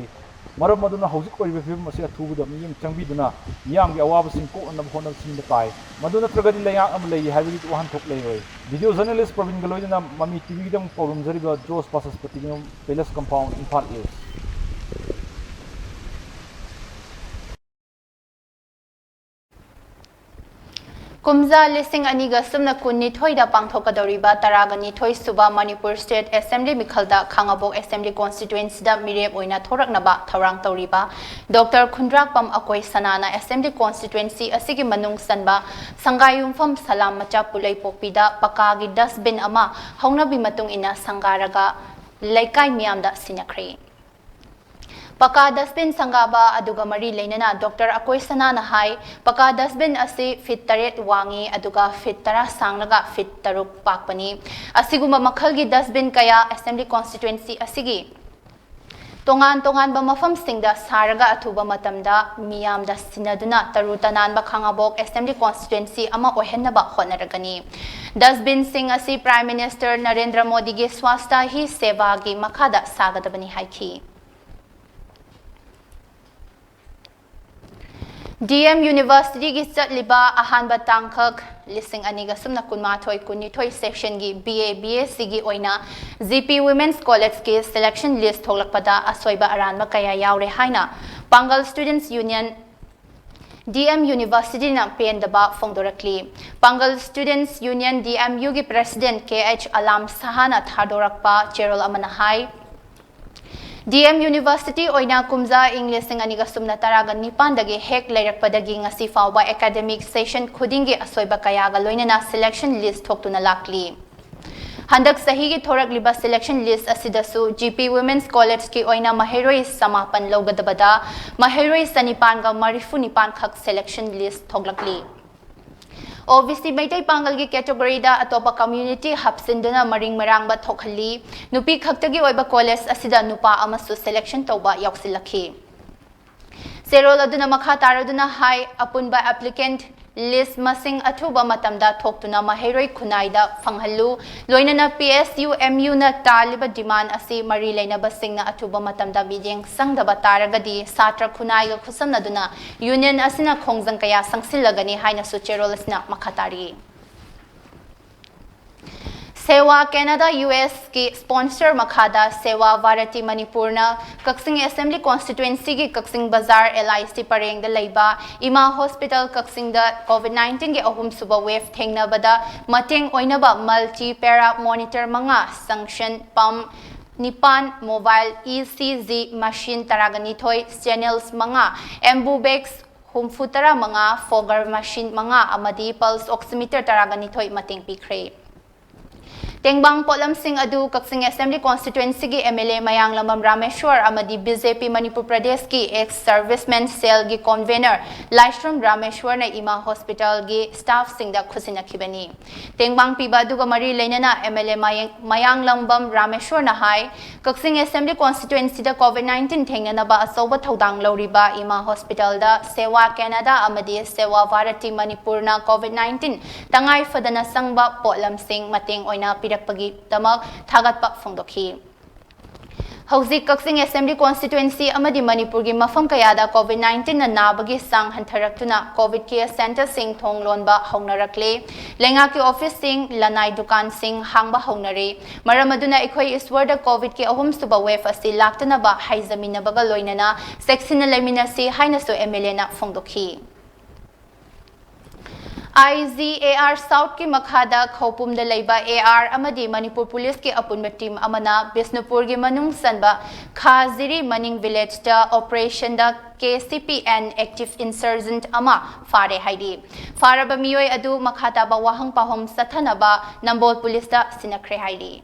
ꯃꯔꯝ ꯑꯗꯨꯅ ꯍꯧꯖꯤꯛ ꯑꯣꯏꯔꯤꯕ ꯐꯤꯕꯝ ꯑꯁꯤ ꯑꯊꯨꯕꯗ ꯃꯤꯠꯌꯦꯡ ꯆꯪꯕꯤꯗꯨꯅ ꯃꯤꯌꯥꯝꯒꯤ ꯑꯋꯥꯕꯁꯤꯡ ꯀꯣꯛꯅꯅꯕ ꯍꯣꯠꯅꯕ ꯁꯤꯟꯕ ꯇꯥꯏ꯫ ꯃꯗꯨ ꯅꯠꯇ꯭ꯔꯒꯗꯤ ꯂꯩꯉꯥꯛ ꯑꯃ ꯂꯩꯔꯤ ꯍꯥꯏꯕꯒꯤ ꯋꯥꯍꯟꯊꯣꯛ ꯂꯩꯔꯣꯏ꯫ Video journalist ꯄ꯭ꯔꯕꯤꯟꯒ ꯂꯣꯏꯅꯅ ꯃꯃꯤ ꯇꯤꯚꯤꯒꯤꯗꯃꯛ ꯄꯥꯎꯗꯝꯖꯔꯤꯕ ꯖꯣꯔꯖ ꯕꯥꯁꯁꯄꯇꯤꯅꯝ, Palace Compound, ꯏꯝꯐꯥꯜ ꯏꯁ꯫ ꯀꯨꯝꯖꯥ ꯂꯤꯁꯤꯡ ꯑꯅꯤꯒ ꯁꯨꯞꯅ ꯀꯨꯟꯅꯤꯊꯣꯏꯗ ꯄꯥꯡꯊꯣꯛꯀꯗꯧꯔꯤꯕ ꯇꯔꯥꯒ ꯅꯤꯊꯣꯏ ꯁꯨꯕ ꯃꯅꯤꯄꯨꯔ ꯁ꯭ꯇꯦꯠ ꯑꯦꯁꯦꯝꯕ꯭ꯂꯤ ꯃꯤꯈꯜꯗ ꯈꯥꯉꯕꯣꯛ ꯑꯦꯁꯦꯝꯕ꯭ꯂꯤ ꯀꯣꯟꯁꯇꯤꯇ꯭ꯋꯦꯟꯁꯤꯗ ꯃꯤꯔꯦꯞ ꯑꯣꯏꯅ ꯊꯣꯔꯛꯅꯕ ꯊꯧꯔꯥꯡ ꯇꯧꯔꯤꯕ ꯗꯣꯛꯇꯔ ꯈꯨꯟꯗ꯭ꯔꯥꯛꯄꯝ ꯑꯀꯣꯏ ꯁꯅꯥꯅ ꯑꯦꯁꯦꯝꯕ꯭ꯂꯤ ꯀꯣꯟꯁꯇꯤꯇ꯭ꯋꯦꯟꯁꯤ ꯑꯁꯤꯒꯤ ꯃꯅꯨꯡ ꯆꯟꯕ ꯁꯪꯒꯥꯏꯌꯨꯝꯐꯝ ꯁꯂꯥꯝ ꯃꯆꯥ ꯄꯨꯂꯩꯄꯣꯛꯄꯤꯗ ꯄꯀꯥꯒꯤ ꯗꯁꯕꯤꯟ ꯑꯃ ꯍꯧꯅꯕꯤ ꯃꯇꯨꯡ ꯏꯟꯅ ꯁꯪꯒꯥꯔꯒ ꯂꯩꯀꯥꯏ ꯃꯤꯌꯥꯝꯗ ꯁꯤꯟꯅꯈ꯭ꯔꯦ꯫ ꯄꯀꯥ ꯗꯁꯕꯤꯟ ꯁꯪꯒꯥꯕ ꯑꯗꯨꯒ ꯃꯔꯤ ꯂꯩꯅꯅ ꯗꯣꯛꯇꯔ ꯑꯀꯣꯏ ꯁꯅꯥꯅ ꯍꯥꯏ, ꯄꯀꯥ ꯗꯁꯕꯤꯟ ꯑꯁꯤ ꯐꯤꯠ ꯇꯔꯦꯠ ꯋꯥꯡꯉꯤ, ꯑꯗꯨꯒ ꯐꯤꯠ ꯇꯔꯥ ꯁꯥꯡꯂꯒ ꯐꯤꯠ ꯇꯔꯨꯛ ꯄꯥꯛꯄꯅꯤ꯫ ꯑꯁꯤꯒꯨꯝꯕ ꯃꯈꯜꯒꯤ ꯗꯁꯕꯤꯟ ꯀꯌꯥ ꯑꯦꯁꯦꯝꯕ꯭ꯂꯤ ꯀꯣꯟꯁꯇꯤꯇ꯭ꯋꯦꯟꯁꯤ ꯑꯁꯤꯒꯤ ꯇꯣꯉꯥꯟ ꯇꯣꯉꯥꯟꯕ ꯃꯐꯝꯁꯤꯡꯗ ꯁꯥꯔꯒ ꯑꯊꯨꯕ ꯃꯇꯝꯗ ꯃꯤꯌꯥꯝꯗ ꯁꯤꯟꯅꯗꯨꯅ ꯇꯔꯨ ꯇꯅꯥꯟꯕ ꯈꯥꯉꯕꯣꯛ ꯑꯦꯁꯦꯝꯕ꯭ꯂꯤ ꯀꯣꯟꯁꯇꯤꯇ꯭ꯋꯦꯟꯁꯤ ꯑꯃ ꯑꯣꯏꯍꯟꯅꯕ ꯍꯣꯠꯅꯔꯒꯅꯤ꯫ ꯗꯁꯕꯤꯟꯁꯤꯡ ꯑꯁꯤ ꯄ꯭ꯔꯥꯏꯝ ꯃꯤꯅꯤꯁꯇꯔ ꯅꯔꯦꯟꯗ꯭ꯔ ꯃꯣꯗꯤꯒꯤ ꯁ꯭ꯋꯥꯁꯇ ꯍꯤ ꯁꯦꯕꯥꯒꯤ ꯃꯈꯥꯗ ꯁꯥꯒꯗꯕꯅꯤ ꯍꯥꯏꯈꯤ꯫ ꯗꯤ ꯑꯦꯝ ꯌꯨꯅꯤꯚꯔꯁꯤꯇꯤꯒꯤ ꯆꯠꯂꯤꯕ ꯑꯍꯥꯟꯕ ꯇꯥꯡꯀꯛ ꯂꯤꯁꯤꯡ ꯑꯅꯤꯒ ꯁꯨꯞꯅ ꯀꯨꯟꯃꯥꯊꯣꯏ ꯀꯨꯟꯅꯤꯊꯣꯏ ꯁꯦꯛꯁꯟꯒꯤ ꯕꯤ ꯑꯦ ꯕꯤ ꯑꯦꯁ ꯁꯤꯒꯤ ꯑꯣꯏꯅ ꯖꯤ ꯄꯤ ꯋꯨꯃꯦꯟꯁ ꯀꯣꯂꯦꯖꯀꯤ ꯁꯦꯂꯦꯛꯁꯟ ꯂꯤꯁ ꯊꯣꯛꯂꯛꯄꯗ ꯑꯁꯣꯏꯕ ꯑꯔꯥꯟꯕ ꯀꯌꯥ ꯌꯥꯎꯔꯦ ꯍꯥꯏꯅ ꯄꯥꯡꯒꯜ ꯁ꯭ꯇꯨꯗꯦꯟꯠꯁ ꯌꯨꯅꯤꯌꯟ ꯗꯤ ꯑꯦꯝ ꯌꯨꯅꯤꯚꯔꯁꯤꯇꯤꯅ ꯄꯦꯟꯗꯕ ꯐꯣꯡꯗꯣꯔꯛꯂꯤ꯫ ꯄꯥꯡꯒꯜ ꯁ꯭ꯇꯨꯗꯦꯟꯠꯁ ꯌꯨꯅꯤꯌꯟ ꯗꯤ ꯑꯦꯝ ꯌꯨꯒꯤ ꯄ꯭ꯔꯦꯁꯤꯗꯦꯟꯠ ꯀꯦ ꯑꯩꯆ ꯑꯂꯥꯝ ꯁꯍꯥꯅ ꯊꯥꯗꯣꯔꯛꯄ ꯆꯦꯔꯣꯜ ꯑꯃꯅ ꯍꯥꯏ, ꯗꯤ ꯑꯦꯝ ꯌꯨꯅꯤꯚꯔꯁꯤꯇꯤ ꯑꯣꯏꯅ ꯀꯨꯝꯖꯥ ꯏꯪ ꯂꯤꯁꯤꯡ ꯑꯅꯤꯒ ꯁꯨꯞꯅ ꯇꯔꯥꯒ ꯅꯤꯄꯥꯟꯗꯒꯤ ꯍꯦꯛ ꯂꯩꯔꯛꯄꯗꯒꯤ ꯉꯁꯤ ꯐꯥꯎꯕ ꯑꯦꯀꯥꯗꯦꯃꯤꯛ ꯁꯦꯁꯟ ꯈꯨꯗꯤꯡꯒꯤ ꯑꯁꯣꯏꯕ ꯀꯌꯥꯒ ꯂꯣꯏꯅꯅ ꯁꯦꯂꯦꯛꯁꯟ ꯂꯤꯁ ꯊꯣꯛꯇꯨꯅ ꯂꯥꯛꯂꯤ꯫ ꯍꯟꯗꯛ ꯆꯍꯤꯒꯤ ꯊꯣꯔꯛꯂꯤꯕ ꯁꯦꯂꯦꯛꯁꯟ ꯂꯤꯁ ꯑꯁꯤꯗꯁꯨ ꯖꯤ ꯄꯤ ꯋꯨꯃꯦꯟꯁ ꯀꯣꯂꯦꯖꯀꯤ ꯑꯣꯏꯅ ꯃꯍꯩꯔꯣꯏ ꯆꯃꯥꯄꯟ ꯂꯧꯒꯗꯕꯗ ꯃꯍꯩꯔꯣꯏ ꯆꯅꯤꯄꯥꯟꯒ ꯃꯔꯤꯐꯨ ꯅꯤꯄꯥꯟ ꯈꯛ ꯁꯦꯂꯦꯛꯁꯟ ꯂꯤꯁ ꯊꯣꯛꯂꯛꯂꯤ꯫ ꯑꯣ ꯕꯤ ꯁꯤ ꯃꯩꯇꯩ ꯄꯥꯡꯒꯜꯒꯤ ꯀꯦꯇꯦꯒꯣꯔꯤꯗ ꯑꯇꯣꯞꯄ ꯀꯝꯃ꯭ꯌꯨꯅꯤꯇꯤ ꯍꯥꯞꯆꯤꯟꯗꯨꯅ ꯃꯔꯤꯡ ꯃꯔꯥꯡꯕ ꯊꯣꯛꯍꯜꯂꯤ꯫ ꯅꯨꯄꯤ ꯈꯛꯇꯒꯤ ꯑꯣꯏꯕ ꯀꯣꯂꯦꯖ ꯑꯁꯤꯗ ꯅꯨꯄꯥ ꯑꯃꯁꯨ ꯁꯦꯂꯦꯛꯁꯟ ꯇꯧꯕ ꯌꯥꯎꯁꯤꯜꯂꯛꯈꯤ꯫ ꯆꯦꯔꯣꯜ ꯑꯗꯨꯅ ꯃꯈꯥ ꯇꯥꯔꯗꯨꯅ ꯍꯥꯏ, ꯑꯄꯨꯟꯕ ꯑꯦꯄ꯭ꯂꯤꯀꯦꯟꯠ ꯂꯤꯁ ꯃꯁꯤꯡ ꯑꯊꯨꯕ ꯃꯇꯝꯗ ꯊꯣꯛꯇꯨꯅ ꯃꯍꯩꯔꯣꯏ ꯈꯨꯟꯅꯥꯏꯗ ꯐꯪꯍꯜꯂꯨ꯫ ꯂꯣꯏꯅꯅ ꯄꯤ ꯑꯦꯁ ꯌꯨ ꯑꯦꯝ ꯌꯨꯅ ꯇꯥꯜꯂꯤꯕ ꯗꯤꯃꯥꯟ ꯑꯁꯤ ꯃꯔꯤ ꯂꯩꯅꯕꯁꯤꯡꯅ ꯑꯊꯨꯕ ꯃꯇꯝꯗ ꯃꯤꯠꯌꯦꯡ ꯆꯪꯗꯕ ꯇꯥꯔꯒꯗꯤ ꯁꯥꯇ꯭ꯔ ꯈꯨꯟꯅꯥꯏꯒ ꯈꯨꯠꯁꯝꯅꯗꯨꯅ ꯌꯨꯅꯤꯌꯟ ꯑꯁꯤꯅ ꯈꯣꯡꯖꯪ ꯀꯌꯥ ꯆꯪꯁꯤꯜꯂꯒꯅꯤ ꯍꯥꯏꯅꯁꯨ ꯆꯦꯔꯣꯜ ꯑꯁꯤꯅ ꯃꯈꯥ ꯇꯥꯔꯤ꯫ Sewa Canada U S ꯀꯤ sponsor ꯃꯈꯥꯗ Sewa Bharati ꯃꯅꯤꯄꯨꯔꯅ ꯀꯛꯆꯤꯡ Assembly Constituency ꯒꯤ ꯀꯛꯆꯤꯡ ꯕꯖꯥꯔ L I C ꯄꯔꯦꯡꯗ ꯂꯩꯕ ꯏꯃꯥ Hospital ꯀꯛꯆꯤꯡꯗ COVID nineteen ꯒꯤ ꯑꯍꯨꯝꯁꯨꯕ wave ꯊꯦꯡꯅꯕꯗ ꯃꯇꯦꯡ ꯑꯣꯏꯅꯕ multi para monitor ꯃꯉꯥ, suction pump ꯅꯤꯄꯥꯟ, mobile E C G machine ꯇꯔꯥꯒ ꯅꯤꯊꯣꯏ, channels ꯃꯉꯥ, ambu bags ꯍꯨꯝꯐꯨ ꯇꯔꯥ ꯃꯉꯥ, fogger machine ꯃꯉꯥ ꯑꯃꯗꯤ pulse oximeter ꯇꯔꯥꯒ ꯅꯤꯊꯣꯏ ꯃꯇꯦꯡ ꯄꯤꯈ꯭ꯔꯦ꯫ ꯇꯦꯡꯕꯥꯡ ꯄꯣꯠꯂꯝꯁꯤꯡ ꯑꯗꯨ ꯀꯛꯆꯤꯡ Assembly Constituency ꯒꯤ M L A ꯃꯌꯥꯡꯂꯝꯕꯝ ꯔꯥꯃꯦꯁ꯭ꯋꯔ ꯑꯃꯗꯤ B J P ꯃꯅꯤꯄꯨꯔ ꯄ꯭ꯔꯗꯦꯁꯀꯤ ex serviceman cell ꯒꯤ convener ꯂꯥꯏꯁ꯭ꯔꯝ ꯔꯥꯃꯦꯁ꯭ꯋꯔꯅ ꯏꯃꯥ Hospital ꯒꯤ staff ꯁꯤꯡꯗ ꯈꯨꯠꯁꯤꯟꯅꯈꯤꯕꯅꯤ꯫ ꯇꯦꯡꯕꯥꯡ ꯄꯤꯕ ꯑꯗꯨꯒ ꯃꯔꯤ ꯂꯩꯅꯅ M L A ꯃꯌꯥꯡ-, ꯃꯌꯥꯡꯂꯝꯕꯝ ꯔꯥꯃꯦꯁ꯭ꯋꯔꯅ ꯍꯥꯏ, ꯀꯛꯆꯤꯡ Assembly Constituency ꯗ COVID nineteen ꯊꯦꯡꯅꯅꯕ ꯑꯆꯧꯕ ꯊꯧꯗꯥꯡ ꯂꯧꯔꯤꯕ ꯏꯃꯥ Hospital ꯗ Sewa Canada ꯑꯃꯗꯤ Sewa Bharati ꯃꯅꯤꯄꯨꯔꯅ COVID nineteen ꯇꯉꯥꯏ ꯐꯗꯅ ꯆꯪꯕ ꯄꯣꯠꯂꯝꯁꯤꯡ ꯃꯇꯦꯡ ꯑꯣꯏꯅ ꯄꯤꯔꯛꯄꯒꯤꯗꯃꯛ ꯊꯥꯒꯠꯄ ꯐꯣꯡꯗꯣꯛꯈꯤ꯫ ꯍꯧꯖꯤꯛ ꯀꯛꯆꯤꯡ Assembly Constituency ꯑꯃꯗꯤ ꯃꯅꯤꯄꯨꯔꯒꯤ ꯃꯐꯝ ꯀꯌꯥꯗ COVID nineteen ꯅ ꯅꯥꯕꯒꯤ ꯆꯥꯡ ꯍꯟꯊꯔꯛꯇꯨꯅ COVID care centre ꯁꯤꯡ ꯊꯣꯡ ꯂꯣꯟꯕ ꯍꯧꯅꯔꯛꯂꯦ꯫ ꯂꯩꯉꯥꯛꯀꯤ office ꯁꯤꯡ, ꯂꯅꯥꯏ ꯗꯨꯀꯥꯟꯁꯤꯡ ꯍꯥꯡꯕ ꯍꯧꯅꯔꯦ꯫ ꯃꯔꯝ ꯑꯗꯨꯅ ꯑꯩꯈꯣꯏ ꯏꯁ꯭ꯋꯔꯗ COVID ꯀꯤ ꯑꯍꯨꯝꯁꯨꯕ wave ꯑꯁꯤ ꯂꯥꯛꯇꯅꯕ ꯍꯥꯏꯖꯃꯤꯟꯅꯕꯒ ꯂꯣꯏꯅꯅ ꯆꯦꯛꯁꯤꯟꯅ ꯂꯩꯃꯤꯟꯅꯁꯤ ꯍꯥꯏꯅꯁꯨ M L A ꯅ ꯐꯣꯡꯗꯣꯛꯈꯤ꯫ I G A R South ꯀꯤ ꯃꯈꯥꯗ ꯈꯧꯄꯨꯝꯗ ꯂꯩꯕ A R ꯑꯃꯗꯤ ꯃꯅꯤꯄꯨꯔ ꯄꯨꯂꯤꯁꯀꯤ ꯑꯄꯨꯟꯕ team ꯑꯃꯅ ꯕꯤꯁꯅꯨꯄꯨꯔꯒꯤ ꯃꯅꯨꯡ ꯆꯟꯕ ꯈꯥꯖꯤꯔꯤ ꯃꯅꯤꯡ village ꯇ operation ꯗ K C P N active insurgent ꯑꯃ ꯐꯥꯔꯦ ꯍꯥꯏꯔꯤ꯫ ꯐꯥꯔꯕ ꯃꯤꯑꯣꯏ ꯑꯗꯨ ꯃꯈꯥ ꯇꯥꯕ ꯋꯥꯍꯪ ꯄꯥꯎꯍꯪ ꯆꯠꯊꯅꯕ ꯅꯝꯕꯣꯜ ꯄꯨꯂꯤꯁꯇ ꯁꯤꯟꯅꯈ꯭ꯔꯦ ꯍꯥꯏꯔꯤ꯫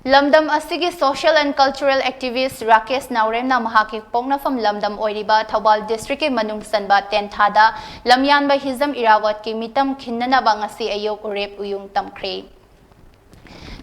ꯂꯝꯗꯝ ꯑꯁꯤꯒꯤ social and cultural activist Rakesh ꯅꯥꯎꯔꯦꯝꯅ ꯃꯍꯥꯛꯀꯤ ꯄꯣꯛꯅꯐꯝ ꯂꯝꯗꯝ ꯑꯣꯏꯔꯤꯕ ꯊꯧꯕꯥꯜ district ꯀꯤ ꯃꯅꯨꯡ ꯆꯟꯕ ꯇꯦꯟꯊꯥꯗ ꯂꯝꯌꯥꯟꯕ ꯍꯤꯖꯝ ꯏꯔꯥꯕꯣꯠꯀꯤ ꯃꯤꯇꯝ ꯈꯤꯟꯅꯅꯕ ꯉꯁꯤ ꯑꯌꯨꯛ ꯎꯔꯦꯞ ꯎꯌꯨꯡ ꯇꯝꯈ꯭ꯔꯦ꯫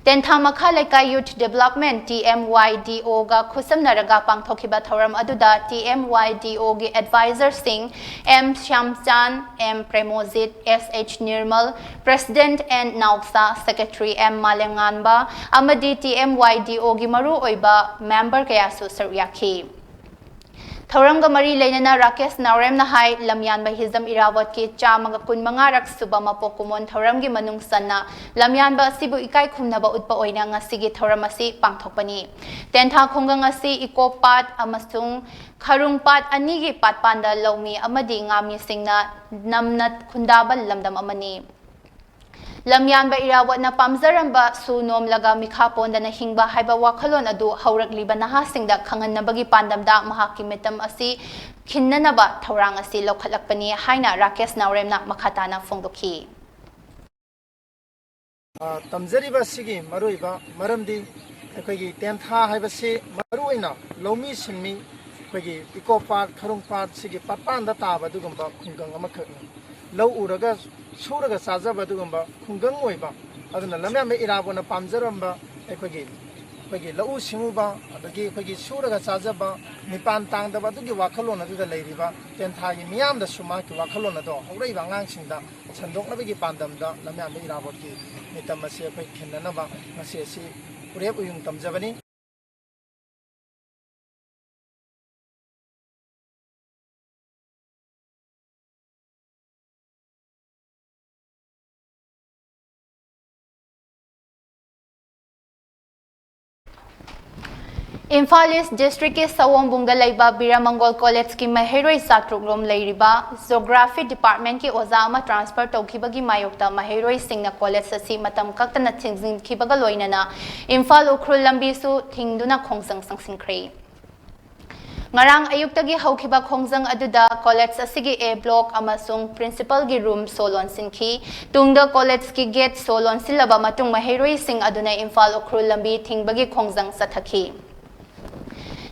ꯇꯦꯟꯊꯥ ꯃꯈꯥ ꯂꯩꯀꯥꯏ Youth Development, T M Y D O ꯒ ꯈꯨꯠꯁꯝꯅꯔꯒ ꯄꯥꯡꯊꯣꯛꯈꯤꯕ ꯊꯧꯔꯝ ꯑꯗꯨꯗ T M Y D O ꯒꯤ advisor ꯁꯤꯡ M ꯁ꯭ꯌꯥꯝꯆꯥꯟ, M ꯄ꯭ꯔꯦꯃꯣꯖꯤꯠ, S H Nirmal, President N ꯅꯥꯎꯆꯥ, Secretary M ꯃꯥꯂꯦꯝꯉꯥꯟꯕ ꯑꯃꯗꯤ T M Y D O ꯒꯤ ꯃꯔꯨꯑꯣꯏꯕ member ꯀꯌꯥꯁꯨ ꯁꯔꯨꯛ ꯌꯥꯈꯤ꯫ ꯊꯧꯔꯝꯒ ꯃꯔꯤ ꯂꯩꯅꯅ ꯔꯥꯀꯦꯁ ꯅꯥꯎꯔꯦꯝꯅ ꯍꯥꯏ, ꯂꯝꯌꯥꯟꯕ ꯍꯤꯖꯝ ꯏꯔꯥꯕꯣꯠꯀꯤ ꯆꯥꯝꯃꯒ ꯀꯨꯟꯃꯉꯥ ꯔꯛ ꯁꯨꯕ ꯃꯄꯣꯛ ꯀꯨꯝꯑꯣꯟ ꯊꯧꯔꯝꯒꯤ ꯃꯅꯨꯡ ꯆꯟꯅ ꯂꯝꯌꯥꯟꯕ ꯑꯁꯤꯕꯨ ꯏꯀꯥꯏ ꯈꯨꯝꯅꯕ ꯎꯠꯄ ꯑꯣꯏꯅ ꯉꯁꯤꯒꯤ ꯊꯧꯔꯝ ꯑꯁꯤ ꯄꯥꯡꯊꯣꯛꯄꯅꯤ꯫ ꯇꯦꯟꯊꯥ ꯈꯨꯡꯒꯪ ꯑꯁꯤ ꯏꯀꯣ ꯄꯥꯠ ꯑꯃꯁꯨꯡ ꯈꯔꯨꯡ ꯄꯥꯠ ꯑꯅꯤꯒꯤ ꯄꯥꯠꯄꯥꯟꯗ ꯂꯧꯃꯤ ꯑꯃꯗꯤ ꯉꯥꯃꯤꯁꯤꯡꯅ ꯅꯝꯅ ꯈꯨꯟꯗꯥꯕ ꯂꯝꯗꯝ ꯑꯃꯅꯤ꯫ ꯂꯝꯌꯥꯟꯕ ꯏꯔꯥꯕꯣꯠꯅ ꯄꯥꯝꯖꯔꯝꯕ ꯁꯨ ꯅꯣꯝꯂꯒ ꯃꯤꯈꯥ ꯄꯣꯟꯗꯅ ꯍꯤꯡꯕ ꯍꯥꯏꯕ ꯋꯥꯈꯜꯂꯣꯟ ꯑꯗꯨ ꯍꯧꯔꯛꯂꯤꯕ ꯅꯍꯥꯁꯤꯡꯗ ꯈꯪꯍꯟꯅꯕꯒꯤ ꯄꯥꯟꯗꯝꯗ ꯃꯍꯥꯛꯀꯤ ꯃꯤꯇꯝ ꯑꯁꯤ ꯈꯤꯟꯅꯅꯕ ꯊꯧꯔꯥꯡ ꯑꯁꯤ ꯂꯧꯈꯠꯂꯛꯄꯅꯤ ꯍꯥꯏꯅ ꯔꯥꯀꯦꯁ ꯅꯥꯎꯔꯦꯝꯅ ꯃꯈꯥ ꯇꯥꯅ ꯐꯣꯡꯗꯣꯛꯈꯤ꯫ ꯑ, ꯇꯝꯖꯔꯤꯕ ꯑꯁꯤꯒꯤ ꯃꯔꯨꯑꯣꯏꯕ ꯃꯔꯝꯗꯤ ꯑꯩꯈꯣꯏꯒꯤ ꯇꯦꯟꯊꯥ ꯍꯥꯏꯕꯁꯤ ꯃꯔꯨꯑꯣꯏꯅ ꯂꯧꯃꯤ ꯁꯤꯟꯃꯤ, ꯑꯩꯈꯣꯏꯒꯤ ꯏꯀꯣ ꯄꯥꯠ, ꯈꯔꯨꯡ ꯄꯥꯠ ꯁꯤꯒꯤ ꯄꯥꯠꯄꯥꯟꯗ ꯇꯥꯕ ꯑꯗꯨꯒꯨꯝꯕ ꯈꯨꯡꯒꯪ ꯑꯃꯈꯛꯅꯤ꯫ ꯂꯧ ꯎꯔꯒ ꯁꯨꯔꯒ ꯆꯥꯖꯕ ꯑꯗꯨꯒꯨꯝꯕ ꯈꯨꯡꯒꯪ ꯑꯣꯏꯕ, ꯑꯗꯨꯅ ꯂꯝꯌꯥꯟꯕ ꯏꯔꯥꯕꯣꯠꯅ ꯄꯥꯝꯖꯔꯝꯕ ꯑꯩꯈꯣꯏꯒꯤ, ꯑꯩꯈꯣꯏꯒꯤ ꯂꯧꯎ ꯁꯤꯡꯎꯕ, ꯑꯗꯒꯤ ꯑꯩꯈꯣꯏꯒꯤ ꯁꯨꯔꯒ ꯆꯥꯖꯕ, ꯃꯤꯄꯥꯟ ꯇꯥꯡꯗꯕ ꯑꯗꯨꯒꯤ ꯋꯥꯈꯜꯂꯣꯟ ꯑꯗꯨꯗ ꯂꯩꯔꯤꯕ ꯇꯦꯟꯊꯥꯒꯤ ꯃꯤꯌꯥꯝꯗꯁꯨ ꯃꯍꯥꯛꯀꯤ ꯋꯥꯈꯜꯂꯣꯟ ꯑꯗꯣ ꯍꯧꯔꯛꯏꯕ ꯑꯉꯥꯡꯁꯤꯡꯗ ꯁꯟꯗꯣꯛꯅꯕꯒꯤ ꯄꯥꯟꯗꯝꯗ ꯂꯝꯌꯥꯟꯕ ꯏꯔꯥꯕꯣꯠꯀꯤ ꯃꯤꯇꯝ ꯑꯁꯤ ꯑꯩꯈꯣꯏ ꯈꯤꯟꯅꯅꯕ ꯉꯁꯤ ꯑꯁꯤ ꯎꯔꯦꯞ ꯎꯌꯨꯡ ꯇꯝꯖꯕꯅꯤ꯫ ꯏꯝꯐꯥꯜ ꯏꯁ ꯗꯤꯁꯇ꯭ꯔꯤꯛꯀꯤ ꯁꯑꯣꯝꯕꯨꯡꯗ ꯂꯩꯕ ꯕꯤꯔꯥꯃꯪꯒꯣꯜ ꯀꯣꯂꯦꯖꯀꯤ ꯃꯍꯩꯔꯣꯏ ꯆꯥꯇ꯭ꯔꯨꯛ ꯔꯣꯝ ꯂꯩꯔꯤꯕ ꯖꯣꯒ꯭ꯔꯥꯐꯤ ꯗꯤꯄꯥꯔꯠꯃꯦꯟꯠꯀꯤ ꯑꯣꯖꯥ ꯑꯃ ꯇ꯭ꯔꯥꯟꯁꯐꯔ ꯇꯧꯈꯤꯕꯒꯤ ꯃꯥꯌꯣꯛꯇ ꯃꯍꯩꯔꯣꯏꯁꯤꯡꯅ ꯀꯣꯂꯦꯖ ꯑꯁꯤ ꯃꯇꯝ ꯀꯛꯇꯅ ꯊꯤꯡꯖꯤꯟꯈꯤꯕꯒ ꯂꯣꯏꯅꯅ ꯏꯝꯐꯥꯜ ꯎꯈ꯭ꯔꯨꯜ ꯂꯝꯕꯤꯁꯨ ꯊꯤꯡꯗꯨꯅ ꯈꯣꯡꯖꯪ ꯆꯪꯁꯤꯟꯈ꯭ꯔꯦ꯫ ꯉꯔꯥꯡ ꯑꯌꯨꯛꯇꯒꯤ ꯍꯧꯈꯤꯕ ꯈꯣꯡꯖꯪ ꯑꯗꯨꯗ ꯀꯣꯂꯦꯖ ꯑꯁꯤꯒꯤ ꯑꯦ ꯕ꯭ꯂꯣꯛ ꯑꯃꯁꯨꯡ ꯄ꯭ꯔꯤꯟꯁꯤꯄꯜꯒꯤ ꯔꯨꯝ ꯁꯣ ꯂꯣꯟꯁꯤꯟꯈꯤ꯫ ꯇꯨꯡꯗ ꯀꯣꯂꯦꯖꯀꯤ ꯒꯦꯠ ꯁꯣ ꯂꯣꯟꯁꯤꯜꯂꯕ ꯃꯇꯨꯡ ꯃꯍꯩꯔꯣꯏꯁꯤꯡ ꯑꯗꯨꯅ ꯏꯝꯐꯥꯜ ꯎꯈ꯭ꯔꯨꯜ ꯂꯝꯕꯤ ꯊꯤꯡꯕꯒꯤ ꯈꯣꯡꯖꯪ ꯆꯠꯊꯈꯤ꯫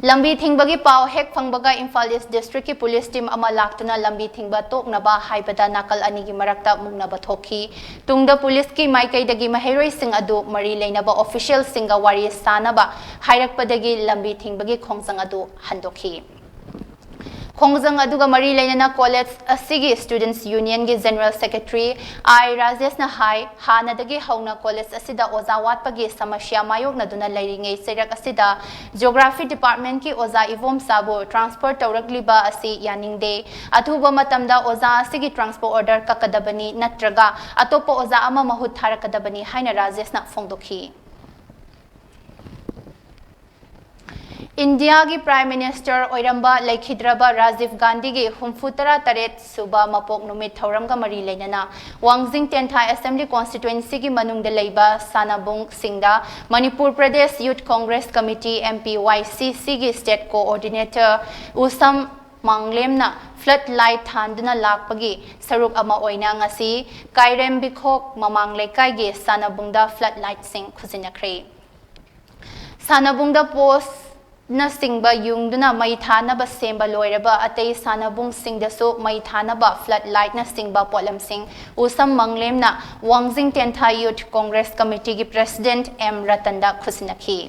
ꯂꯝꯕꯤ ꯊꯤꯡꯕꯒꯤ ꯄꯥꯎ ꯍꯦꯛ ꯐꯪꯕꯒ ꯏꯝꯐꯥꯜ ꯏꯁ ꯗꯤꯁꯇ꯭ꯔꯤꯛꯀꯤ ꯄꯨꯂꯤꯁ ꯇꯤꯝ ꯑꯃ ꯂꯥꯛꯇꯨꯅ ꯂꯝꯕꯤ ꯊꯤꯡꯕ ꯇꯣꯛꯅꯕ ꯍꯥꯏꯕꯗ ꯅꯥꯀꯜ ꯑꯅꯤꯒꯤ ꯃꯔꯛꯇ ꯃꯨꯛꯅꯕ ꯊꯣꯛꯈꯤ꯫ ꯇꯨꯡꯗ ꯄꯨꯂꯤꯁꯀꯤ ꯃꯥꯏꯀꯩꯗꯒꯤ ꯃꯍꯩꯔꯣꯏꯁꯤꯡ ꯑꯗꯨ ꯃꯔꯤ ꯂꯩꯅꯕ ꯑꯣꯐꯤꯁꯤꯌꯦꯜꯁꯤꯡꯒ ꯋꯥꯔꯤ ꯁꯥꯅꯕ ꯍꯥꯏꯔꯛꯄꯗꯒꯤ ꯂꯝꯕꯤ ꯊꯤꯡꯕꯒꯤ ꯈꯣꯡꯖꯪ ꯑꯗꯨ ꯍꯟꯗꯣꯛꯈꯤ꯫ ꯈꯣꯡꯖꯪ ꯑꯗꯨꯒ ꯃꯔꯤ ꯂꯩꯅꯅ ꯀꯣꯂꯦꯖ ꯑꯁꯤꯒꯤ ꯁ꯭ꯇꯨꯗꯦꯟꯠꯁ ꯌꯨꯅꯤꯌꯟꯒꯤ ꯖꯦꯅꯔꯦꯜ ꯁꯦꯀ꯭ꯔꯦꯇꯔꯤ ꯑꯥꯏ ꯔꯥꯖꯦꯁꯅ ꯍꯥꯏ, ꯍꯥꯟꯅꯗꯒꯤ ꯍꯧꯅ ꯀꯣꯂꯦꯖ ꯑꯁꯤꯗ ꯑꯣꯖꯥ ꯋꯥꯠꯄꯒꯤ ꯁꯃꯁ꯭ꯌꯥ ꯃꯥꯌꯣꯛꯅꯗꯨꯅ ꯂꯩꯔꯤꯉꯩ ꯆꯩꯔꯛ ꯑꯁꯤꯗ ꯖꯤꯑꯣꯒ꯭ꯔꯥꯐꯤ ꯗꯤꯄꯥꯔꯠꯃꯦꯟꯠꯀꯤ ꯑꯣꯖꯥ ꯏꯕꯣꯝꯆꯥꯕꯨ ꯇ꯭ꯔꯥꯟꯁꯐꯔ ꯇꯧꯔꯛꯂꯤꯕ ꯑꯁꯤ ꯌꯥꯅꯤꯡꯗꯦ꯫ ꯑꯊꯨꯕ ꯃꯇꯝꯗ ꯑꯣꯖꯥ ꯑꯁꯤꯒꯤ ꯇ꯭ꯔꯥꯟꯁꯐꯔ ꯑꯣꯔꯗꯔ ꯀꯛꯀꯗꯕꯅꯤ, ꯅꯠꯇ꯭ꯔꯒ ꯑꯇꯣꯞꯄ ꯑꯣꯖꯥ ꯑꯃ ꯃꯍꯨꯠ ꯊꯥꯔꯛꯀꯗꯕꯅꯤ ꯍꯥꯏꯅ ꯔꯥꯖꯦꯁꯅ ꯐꯣꯡꯗꯣꯛꯈꯤ꯫ ꯏꯟꯗꯤꯌꯥꯒꯤ ꯄ꯭ꯔꯥꯏꯝ ꯃꯤꯅꯤꯁꯇꯔ ꯑꯣꯏꯔꯝꯕ ꯂꯩꯈꯤꯗ꯭ꯔꯕ ꯔꯥꯖꯤꯚ ꯒꯥꯟꯙꯤꯒꯤ ꯍꯨꯝꯐꯨ ꯇꯔꯥ ꯇꯔꯦꯠ ꯁꯨꯕ ꯃꯄꯣꯛ ꯅꯨꯃꯤꯠ ꯊꯧꯔꯝꯒ ꯃꯔꯤ ꯂꯩꯅꯅ ꯋꯥꯡꯖꯤꯡ ꯇꯦꯟꯊꯥ ꯑꯦꯁꯦꯝꯕ꯭ꯂꯤ ꯀꯣꯟꯁꯇꯤꯇ꯭ꯋꯦꯟꯁꯤꯒꯤ ꯃꯅꯨꯡꯗ ꯂꯩꯕ ꯁꯥꯟꯅꯕꯨꯡꯁꯤꯡꯗ Manipur Pradesh youth congress committee, M P Y C C, ꯒꯤ ꯁ꯭ꯇꯦꯠ ꯀꯣꯑꯣꯔꯗꯤꯅꯦꯇꯔ ꯎꯁꯝ ꯃꯥꯡꯂꯦꯝꯅ ꯐ꯭ꯂꯗ ꯂꯥꯏꯠ ꯊꯥꯟꯗꯨꯅ ꯂꯥꯛꯄꯒꯤ ꯁꯔꯨꯛ ꯑꯃ ꯑꯣꯏꯅ ꯉꯁꯤ ꯀꯥꯏꯔꯦꯝꯕꯤꯈꯣꯛ ꯃꯃꯥꯡ ꯂꯩꯀꯥꯏꯒꯤ ꯁꯥꯟꯅꯕꯨꯡꯗ ꯐ꯭ꯂꯗ ꯂꯥꯏꯠꯁꯤꯡ ꯈꯨꯖꯤꯟꯅꯈ꯭ꯔꯦ꯫ ꯁꯥꯟꯅꯕꯨꯡꯗ ꯄꯣꯁꯅꯆꯤꯡꯕ ꯌꯨꯡꯗꯨꯅ ꯃꯩ ꯊꯥꯅꯕ ꯁꯦꯝꯕ ꯂꯣꯏꯔꯕ ꯑꯇꯩ ꯁꯥꯟꯅꯕꯨꯡꯁꯤꯡꯗꯁꯨ ꯃꯩ ꯊꯥꯅꯕ ꯐ꯭ꯂꯗ ꯂꯥꯏꯠꯅꯆꯤꯡꯕ ꯄꯣꯠꯂꯝꯁꯤꯡ ꯎꯁꯝ ꯃꯪꯂꯦꯝꯅ ꯋꯥꯡꯖꯤꯡ ꯇꯦꯟꯊꯥ ꯌꯨꯊ ꯀꯣꯡꯒ꯭ꯔꯦꯁ ꯀꯃꯤꯇꯤꯒꯤ ꯄ꯭ꯔꯦꯁꯤꯗꯦꯟꯠ ꯑꯦꯝ ꯔꯇꯟꯗ ꯈꯨꯠꯁꯤꯟꯅꯈꯤ꯫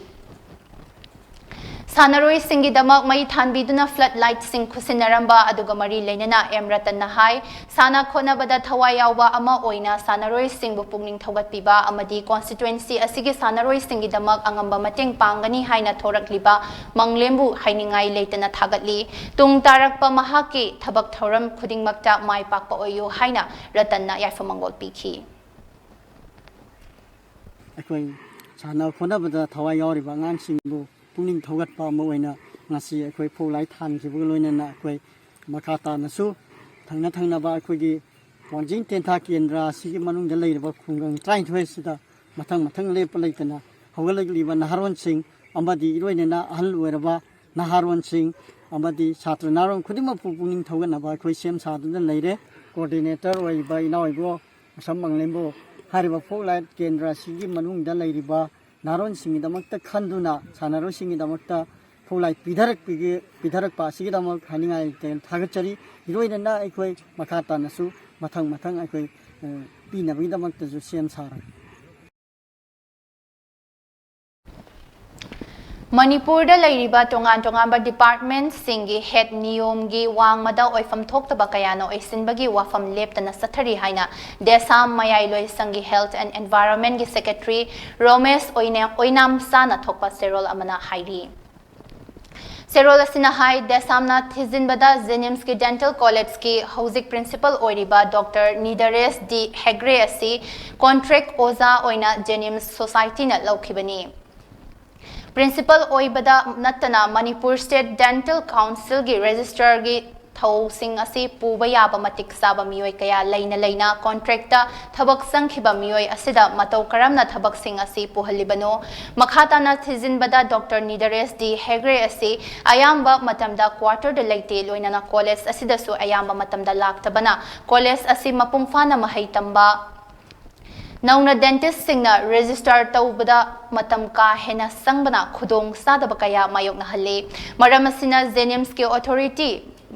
ꯁꯥꯟꯅꯔꯣꯏꯁꯤꯡꯒꯤꯗꯃꯛ ꯃꯩ ꯊꯥꯟꯕꯤꯗꯨꯅ ꯐ꯭ꯂꯗ ꯂꯥꯏꯠꯁꯤꯡ ꯈꯨꯠꯁꯤꯟꯅꯔꯝꯕ ꯑꯗꯨꯒ ꯃꯔꯤ ꯂꯩꯅꯅ ꯑꯦꯝ ꯔꯇꯟꯅ ꯍꯥꯏ, ꯁꯥꯟꯅ ꯈꯣꯠꯅꯕꯗ ꯊꯋꯥꯏ ꯌꯥꯎꯕ ꯑꯃ ꯑꯣꯏꯅ ꯁꯥꯟꯅꯔꯣꯏꯁꯤꯡꯕꯨ ꯄꯨꯛꯅꯤꯡ ꯊꯧꯒꯠꯄꯤꯕ ꯑꯃꯗꯤ ꯀꯣꯟꯁꯇꯤꯇ꯭ꯋꯦꯟꯁꯤ ꯑꯁꯤꯒꯤ ꯁꯥꯟꯅꯔꯣꯏꯁꯤꯡꯒꯤꯗꯃꯛ ꯑꯉꯝꯕ ꯃꯇꯦꯡ ꯄꯥꯡꯒꯅꯤ ꯍꯥꯏꯅ ꯊꯣꯔꯛꯂꯤꯕ ꯃꯪꯂꯦꯝꯕꯨ ꯍꯥꯏꯅꯤꯡꯉꯥꯏ ꯂꯩꯇꯅ ꯊꯥꯒꯠꯂꯤ꯫ ꯇꯨꯡ ꯇꯥꯔꯛꯄ ꯃꯍꯥꯛꯀꯤ ꯊꯕꯛ ꯊꯧꯔꯝ ꯈꯨꯗꯤꯡꯃꯛꯇ ꯃꯥꯏ ꯄꯥꯛꯄ ꯑꯣꯏꯌꯨ ꯍꯥꯏꯅ ꯔꯇꯟꯅ ꯌꯥꯏꯐ ꯃꯪꯒꯣꯜ ꯄꯤꯈꯤ꯫ ꯑꯩꯈꯣꯏ ꯁꯥꯟꯅ ꯈꯣꯠꯅꯕꯗ ꯊꯋꯥꯏ ꯌꯥꯎꯔꯤꯕ ꯑꯉꯥꯡꯁꯤꯡꯕꯨ ꯄꯨꯛꯅꯤꯡ ꯊꯧꯒꯠꯄ ꯑꯃ ꯑꯣꯏꯅ ꯉꯁꯤ ꯑꯩꯈꯣꯏ ꯐꯣꯛ ꯂꯥꯏꯠ ꯊꯥꯟꯈꯤꯕꯒ ꯂꯣꯏꯅꯅ ꯑꯩꯈꯣꯏ ꯃꯈꯥ ꯇꯥꯅꯁꯨ ꯊꯪꯅ ꯊꯪꯅꯕ ꯑꯩꯈꯣꯏꯒꯤ ꯋꯥꯡꯖꯤꯡ ꯇꯦꯟꯊꯥ ꯀꯦꯟꯗ꯭ꯔ ꯑꯁꯤꯒꯤ ꯃꯅꯨꯡꯗ ꯂꯩꯔꯤꯕ ꯈꯨꯡꯒꯪ ꯇꯔꯥꯅꯤꯊꯣꯏ ꯑꯁꯤꯗ ꯃꯊꯪ ꯃꯊꯪ ꯂꯦꯞꯄ ꯂꯩꯇꯅ ꯍꯧꯒꯠꯂꯛꯂꯤꯕ ꯅꯍꯥꯔꯣꯟꯁꯤꯡ ꯑꯃꯗꯤ ꯏꯔꯣꯏꯅꯅ ꯑꯍꯜ ꯑꯣꯏꯔꯕ ꯅꯍꯥꯔꯣꯟꯁꯤꯡ ꯑꯃꯗꯤ ꯁꯥꯇ꯭ꯔ ꯅꯍꯥꯔꯣꯟ ꯈꯨꯗꯤꯡꯃꯛꯄꯨ ꯄꯨꯛꯅꯤꯡ ꯊꯧꯒꯠꯅꯕ ꯑꯩꯈꯣꯏ ꯁꯦꯝ ꯁꯥꯗꯨꯅ ꯂꯩꯔꯦ꯫ ꯀꯣꯑꯣꯔꯗꯤꯅꯦꯇꯔ ꯑꯣꯏꯔꯤꯕ ꯏꯅꯥꯎ ꯏꯕꯣ ꯑꯁꯝ ꯃꯪꯂꯦꯝꯕꯨ ꯍꯥꯏꯔꯤꯕ ꯐꯣꯛ ꯂꯥꯏꯠ ꯀꯦꯟꯗ꯭ꯔ ꯑꯁꯤꯒꯤ ꯃꯅꯨꯡꯗ ꯂꯩꯔꯤꯕ ꯅꯍꯥꯔꯣꯟꯁꯤꯡꯒꯤꯗꯃꯛꯇ ꯈꯟꯗꯨꯅ ꯁꯥꯟꯅꯔꯣꯏꯁꯤꯡꯒꯤꯗꯃꯛꯇ ꯐꯣꯛ ꯂꯥꯏꯠ ꯄꯤꯊꯔꯛꯄꯤꯒꯦ, ꯄꯤꯊꯔꯛꯄ ꯑꯁꯤꯒꯤꯗꯃꯛ ꯍꯥꯏꯅꯤꯡꯉꯥꯏ ꯊꯥꯒꯠꯆꯔꯤ꯫ ꯏꯔꯣꯏꯅꯅ ꯑꯩꯈꯣꯏ ꯃꯈꯥ ꯇꯥꯅꯁꯨ ꯃꯊꯪ ꯃꯊꯪ ꯑꯩꯈꯣꯏ, ꯑ, ꯄꯤꯅꯕꯒꯤꯗꯃꯛꯇꯁꯨ ꯁꯦꯝ ꯁꯥꯔꯒꯦ꯫ ꯃꯅꯤꯄꯨꯔꯗ ꯂꯩꯔꯤꯕ ꯇꯣꯉꯥꯟ ꯇꯣꯉꯥꯟꯕ ꯗꯤꯄꯥꯔꯠꯃꯦꯟꯠꯁꯤꯡꯒꯤ ꯍꯦꯗ ꯅꯤꯌꯣꯝꯒꯤ ꯋꯥꯡꯃꯗ ꯑꯣꯏꯐꯝ ꯊꯣꯛꯇꯕ ꯀꯌꯥꯅ ꯑꯣꯏꯁꯤꯟꯕꯒꯤ ꯋꯥꯐꯝ ꯂꯦꯞꯇꯅ ꯆꯠꯊꯔꯤ ꯍꯥꯏꯅ ꯗꯦꯁꯥꯝ ꯃꯌꯥꯏꯂꯣꯏꯁꯪꯒꯤ ꯍꯦꯜꯊ ꯑꯦꯟ ꯑꯦꯟꯚꯥꯏꯔꯣꯟꯃꯦꯟꯠꯒꯤ ꯁꯦꯀ꯭ꯔꯦꯇꯔꯤ ꯔꯣꯃꯦꯁ ꯑꯣꯏꯅꯥꯝꯆꯥꯅ ꯊꯣꯛꯄ ꯆꯦꯔꯣꯜ ꯑꯃꯅ ꯍꯥꯏꯔꯤ꯫ ꯆꯦꯔꯣꯜ ꯑꯁꯤꯅ ꯍꯥꯏ, ꯗꯦꯁꯥꯝꯅ ꯊꯤꯖꯤꯟꯕꯗ ꯖꯦꯅꯤꯝꯁꯀꯤ ꯗꯦꯟꯇꯦꯜ ꯀꯣꯂꯦꯖꯀꯤ ꯍꯧꯖꯤꯛ ꯄ꯭ꯔꯤꯟꯁꯤꯄꯜ ꯑꯣꯏꯔꯤꯕ ꯗꯣꯛꯇꯔ ꯅꯤꯗꯔꯦꯁ ꯗꯤ ꯍꯦꯒ꯭ꯔꯦ ꯑꯁꯤ ꯀꯣꯟꯇ꯭ꯔꯦꯛ ꯑꯣꯖꯥ ꯑꯣꯏꯅ ꯖꯦꯅꯤꯝꯁ ꯁꯣꯁꯥꯏꯇꯤꯅ ꯂꯧꯈꯤꯕꯅꯤ꯫ ꯄ꯭ꯔꯤꯟꯁꯤꯄꯜ ꯑꯣꯏꯕꯗ ꯅꯠꯇꯅ ꯃꯅꯤꯄꯨꯔ ꯁ꯭ꯇꯦꯠ ꯗꯦꯟꯇꯦꯜ ꯀꯥꯎꯟꯁꯤꯜꯒꯤ ꯔꯦꯖꯤꯁꯇ꯭ꯔꯥꯔꯒꯤ ꯊꯧꯁꯤꯡ ꯑꯁꯤ ꯄꯨꯕ ꯌꯥꯕ ꯃꯇꯤꯛ ꯆꯥꯕ ꯃꯤꯑꯣꯏ ꯀꯌꯥ ꯂꯩꯅ ꯂꯩꯅ ꯀꯣꯟꯇ꯭ꯔꯦꯛꯇ ꯊꯕꯛ ꯆꯪꯈꯤꯕ ꯃꯤꯑꯣꯏ ꯑꯁꯤꯗ ꯃꯇꯧ ꯀꯔꯝꯅ ꯊꯕꯛꯁꯤꯡ ꯑꯁꯤ ꯄꯨꯍꯜꯂꯤꯕꯅꯣ? ꯃꯈꯥ ꯇꯥꯅ ꯊꯤꯖꯤꯟꯕꯗ ꯗꯣꯛꯇꯔ ꯅꯤꯗꯔꯦꯁ ꯗꯤ ꯍꯦꯒ꯭ꯔꯦ ꯑꯁꯤ ꯑꯌꯥꯝꯕ ꯃꯇꯝꯗ ꯀ꯭ꯋꯥꯇꯔꯗ ꯂꯩꯇꯦ, ꯂꯣꯏꯅꯅ ꯀꯣꯂꯦꯖ ꯑꯁꯤꯗꯁꯨ ꯑꯌꯥꯝꯕ ꯃꯇꯝꯗ ꯂꯥꯛꯇꯕꯅ ꯀꯣꯂꯦꯖ ꯑꯁꯤ ꯃꯄꯨꯡ ꯐꯥꯅ ꯃꯍꯩ ꯇꯝꯕ ꯅꯧꯅ ꯗꯦꯟꯇꯤꯁꯁꯤꯡꯅ ꯔꯦꯖꯤꯁꯇꯥꯔ ꯇꯧꯕꯗ ꯃꯇꯝ ꯀꯥ ꯍꯦꯟꯅ ꯆꯪꯕꯅ ꯈꯨꯗꯣꯡ ꯆꯥꯗꯕ ꯀꯌꯥ ꯃꯥꯌꯣꯛꯅꯍꯜꯂꯤ꯫ ꯃꯔꯝ ꯑꯁꯤꯅ ꯖꯦꯅꯤꯝꯁꯀꯤ ꯑꯣꯊꯣꯔꯤꯇꯤ,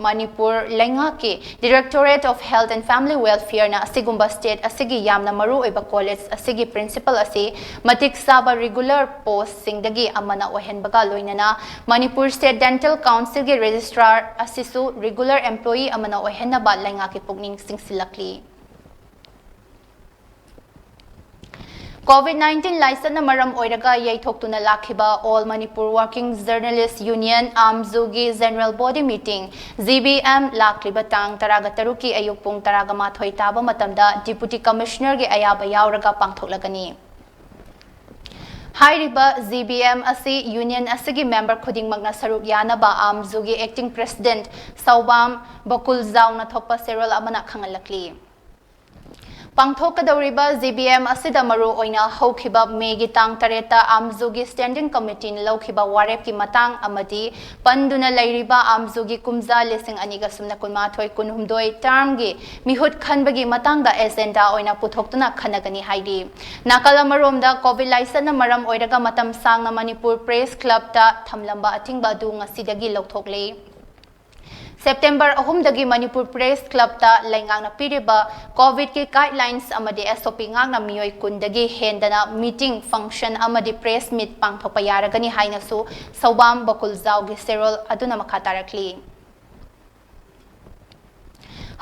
ꯃꯅꯤꯄꯨꯔ ꯂꯩꯉꯥꯛꯀꯤ Directorate of Health and Family Welfareꯅ ꯑꯁꯤꯒꯨꯝꯕ ꯁ꯭ꯇꯦꯠ ꯑꯁꯤꯒꯤ ꯌꯥꯝꯅ ꯃꯔꯨ ꯑꯣꯏꯕ ꯀꯣꯂꯦꯖ ꯑꯁꯤꯒꯤ ꯄ꯭ꯔꯤꯟꯁꯤꯄꯜ ꯑꯁꯤ ꯃꯇꯤꯛ ꯆꯥꯕ ꯔꯤꯒꯨꯂꯔ ꯄꯣꯁꯁꯤꯡꯗꯒꯤ ꯑꯃꯅ ꯑꯣꯏꯍꯟꯕꯒ ꯂꯣꯏꯅꯅ ꯃꯅꯤꯄꯨꯔ ꯁ꯭ꯇꯦꯠ ꯗꯦꯟꯇꯦꯜ ꯀꯥꯎꯟꯁꯤꯜꯒꯤ ꯔꯦꯖꯤꯁꯇ꯭ꯔꯥꯔ ꯑꯁꯤꯁꯨ ꯔꯤꯒꯨꯂꯔ ꯑꯦꯝꯄ꯭ꯂꯣꯌꯤ ꯑꯃꯅ ꯑꯣꯏꯍꯟꯅꯕ ꯂꯩꯉꯥꯛꯀꯤ ꯄꯨꯛꯅꯤꯡ ꯆꯤꯡꯁꯤꯜꯂꯛꯂꯤ꯫ ꯀꯣꯚꯤꯗ ꯅꯥꯏꯟꯇꯤꯟ ꯂꯥꯏꯆꯠꯅ ꯃꯔꯝ ꯑꯣꯏꯔꯒ ꯌꯩꯊꯣꯛꯇꯨꯅ ꯂꯥꯛꯈꯤꯕ All Manipur Working Journalist Union, ꯑꯥꯝꯖꯨꯒꯤ general body meeting, G B M, ꯂꯥꯛꯂꯤꯕ ꯇꯥꯡ ꯇꯔꯥꯒ ꯇꯔꯨꯛꯀꯤ ꯑꯌꯨꯛ ꯄꯨꯡ ꯇꯔꯥꯒ ꯃꯥꯊꯣꯏ ꯇꯥꯕ ꯃꯇꯝꯗ ꯗꯤꯄꯨꯇꯤ ꯀꯃꯤꯁꯅꯔꯒꯤ ꯑꯌꯥꯕ ꯌꯥꯎꯔꯒ ꯄꯥꯡꯊꯣꯛꯂꯒꯅꯤ꯫ ꯍꯥꯏꯔꯤꯕ ꯖꯤ ꯕꯤ ꯑꯦꯝ ꯑꯁꯤ ꯌꯨꯅꯤꯌꯟ ꯑꯁꯤꯒꯤ ꯃꯦꯝꯕꯔ ꯈꯨꯗꯤꯡꯃꯛꯅ ꯁꯔꯨꯛ ꯌꯥꯅꯕ ꯑꯥꯝꯖꯨꯒꯤ ꯑꯦꯛꯇꯤꯡ ꯄ꯭ꯔꯦꯁꯤꯗꯦꯟꯠ ꯁꯧꯕꯥꯝ ꯕꯀꯨꯜꯖꯥꯎꯅ ꯊꯣꯛꯄ ꯆꯦꯔꯣꯜ ꯑꯃꯅ ꯈꯪꯍꯜꯂꯛꯂꯤ꯫ ꯄꯥꯡꯊꯣꯛꯀꯗꯧꯔꯤꯕ ꯖꯤ ꯕꯤ ꯑꯦꯝ ꯑꯁꯤꯗ ꯃꯔꯨ ꯑꯣꯏꯅ ꯍꯧꯈꯤꯕ ꯃꯦꯒꯤ ꯇꯥꯡ ꯇꯔꯦꯠꯇ ꯑꯥꯝꯖꯨꯒꯤ ꯁ꯭ꯇꯦꯟꯗꯤꯡ ꯀꯃꯤꯇꯤꯅ ꯂꯧꯈꯤꯕ ꯋꯥꯔꯦꯞꯀꯤ ꯃꯇꯥꯡ ꯑꯃꯗꯤ ꯄꯟꯗꯨꯅ ꯂꯩꯔꯤꯕ ꯑꯥꯝꯖꯨꯒꯤ ꯀꯨꯝꯖꯥ ꯂꯤꯁꯤꯡ ꯑꯅꯤꯒ ꯁꯨꯞꯅ ꯀꯨꯟꯃꯥꯊꯣꯏ ꯀꯨꯟꯍꯨꯝꯗꯣꯏ ꯇꯔꯝꯒꯤ ꯃꯤꯍꯨꯠ ꯈꯟꯕꯒꯤ ꯃꯇꯥꯡꯗ ꯑꯦꯖꯦꯟꯗꯥ ꯑꯣꯏꯅ ꯄꯨꯊꯣꯛꯇꯨꯅ ꯈꯟꯅꯒꯅꯤ ꯍꯥꯏꯔꯤ꯫ ꯅꯥꯀꯜ ꯑꯃꯔꯣꯝꯗ ꯀꯣꯚꯤꯗ ꯂꯥꯏꯆꯠꯅ ꯃꯔꯝ ꯑꯣꯏꯔꯒ ꯃꯇꯝ ꯁꯥꯡꯅ ꯃꯅꯤꯄꯨꯔ ꯄ꯭ꯔꯦꯁ ꯀ꯭ꯂꯕꯇ ꯊꯝꯂꯝꯕ ꯑꯊꯤꯡꯕ ꯑꯗꯨ ꯉꯁꯤꯗꯒꯤ ꯂꯧꯊꯣꯛꯂꯦ꯫ ꯁꯦꯞꯇꯦꯝꯕꯔ ꯑꯍꯨꯝꯗꯒꯤ ꯃꯅꯤꯄꯨꯔ ꯄ꯭ꯔꯦꯁ ꯀ꯭ꯂꯕꯇ ꯂꯩꯉꯥꯛꯅ ꯄꯤꯔꯤꯕ ꯀꯣꯚꯤꯗꯀꯤ ꯒꯥꯏꯗꯂꯥꯏꯟꯁ ꯑꯃꯗꯤ SOP ꯉꯥꯛꯅ ꯃꯤꯑꯣꯏ ꯀꯨꯟꯗꯒꯤ ꯍꯦꯟꯗꯅ ꯃꯤꯇꯤꯡ, ꯐꯪꯁꯟ ꯑꯃꯗꯤ ꯄ꯭ꯔꯦꯁ ꯃꯤꯠ ꯄꯥꯡꯊꯣꯛꯄ ꯌꯥꯔꯒꯅꯤ ꯍꯥꯏꯅꯁꯨ ꯁꯧꯕꯥꯝ ꯕꯀꯨꯜꯖꯥꯎꯒꯤ ꯆꯦꯔꯣꯜ ꯑꯗꯨꯅ ꯃꯈꯥ ꯇꯥꯔꯛꯂꯤ꯫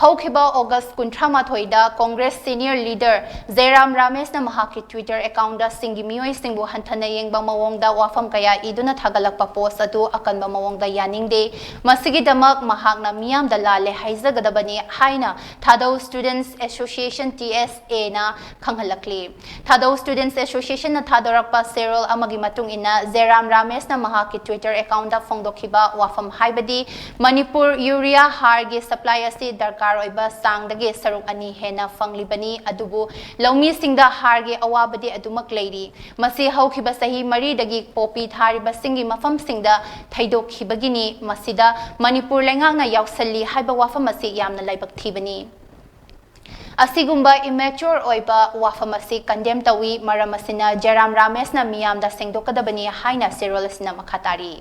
ꯍꯧꯈꯤꯕ ꯑꯣꯒꯁ ꯀꯨꯟꯊ꯭ꯔꯥ ꯃꯥꯊꯣꯏꯗ ꯀꯣꯡꯒ꯭ꯔꯦꯁ ꯁꯤꯅꯤꯌꯔ ꯂꯤꯗꯔ ꯖꯦꯔꯥꯝ ꯔꯥꯃꯦꯁꯅ ꯃꯍꯥꯛꯀꯤ Twitter ꯑꯦꯀꯥꯎꯟꯗ ꯆꯤꯡꯒꯤ ꯃꯤꯑꯣꯏꯁꯤꯡꯕꯨ ꯍꯟꯊꯅ ꯌꯦꯡꯕ ꯃꯑꯣꯡꯗ ꯋꯥꯐꯝ ꯀꯌꯥ ꯏꯗꯨꯅ ꯊꯥꯒꯠꯂꯛꯄ ꯄꯣꯁ ꯑꯗꯨ ꯑꯀꯟꯕ ꯃꯑꯣꯡꯗ ꯌꯥꯅꯤꯡꯗꯦ꯫ ꯃꯁꯤꯒꯤꯗꯃꯛ ꯃꯍꯥꯛꯅ ꯃꯤꯌꯥꯝꯗ ꯂꯥꯜꯂꯦ ꯍꯥꯏꯖꯒꯗꯕꯅꯤ ꯍꯥꯏꯅ ꯊꯥꯗꯧ Students Association, TSA ꯅ ꯈꯪꯍꯜꯂꯛꯂꯤ꯫ ꯊꯥꯗꯧ Students Association ꯅ ꯊꯥꯗꯣꯔꯛꯄ ꯆꯦꯔꯣꯜ ꯑꯃꯒꯤ ꯃꯇꯨꯡ ꯏꯟꯅ, ꯖꯦꯔꯥꯝ ꯔꯥꯃꯦꯁꯅ ꯃꯍꯥꯛꯀꯤ Twitter ꯑꯦꯀꯥꯎꯟꯗ ꯐꯣꯡꯗꯣꯛꯈꯤꯕ ꯋꯥꯐꯝ ꯍꯥꯏꯕꯗꯤ, ꯃꯅꯤꯄꯨꯔ ꯌꯨꯔꯤꯌꯥ ꯍꯥꯔꯒꯤ ꯁꯄ꯭ꯂꯥꯏ ꯑꯁꯤ ꯗꯔꯀꯥꯔ ꯑꯣꯏꯕ ꯆꯥꯡꯗꯒꯤ ꯁꯔꯨꯛ ꯑꯅꯤ ꯍꯦꯟꯅ ꯐꯪꯂꯤꯕꯅꯤ, ꯑꯗꯨꯕꯨ ꯂꯧꯃꯤꯁꯤꯡꯗ ꯍꯥꯔꯒꯤ ꯑꯋꯥꯕꯗꯤ ꯑꯗꯨꯃꯛ ꯂꯩꯔꯤ꯫ ꯃꯁꯤ ꯍꯧꯈꯤꯕ ꯆꯍꯤ ꯃꯔꯤꯗꯒꯤ ꯄꯣꯄꯤ ꯊꯥꯔꯤꯕꯁꯤꯡꯒꯤ ꯃꯐꯝꯁꯤꯡꯗ ꯊꯩꯗꯣꯛꯈꯤꯕꯒꯤꯅꯤ꯫ ꯃꯁꯤꯗ ꯃꯅꯤꯄꯨꯔ ꯂꯩꯉꯥꯛꯅ ꯌꯥꯎꯁꯜꯂꯤ ꯍꯥꯏꯕ ꯋꯥꯐꯝ ꯑꯁꯤ ꯌꯥꯝꯅ ꯂꯥꯏꯕꯛ ꯊꯤꯕꯅꯤ꯫ ꯑꯁꯤꯒꯨꯝꯕ immature ꯑꯣꯏꯕ ꯋꯥꯐꯝ ꯑꯁꯤ condemn ꯇꯧꯏ꯫ ꯃꯔꯝ ꯑꯁꯤꯅ ꯖꯦꯔꯥꯝ ꯔꯥꯃꯦꯁꯅ ꯃꯤꯌꯥꯝꯗ ꯁꯦꯡꯗꯣꯛꯀꯗꯕꯅꯤ ꯍꯥꯏꯅ ꯆꯦꯔꯣꯜ ꯑꯁꯤꯅ ꯃꯈꯥ ꯇꯥꯔꯤ꯫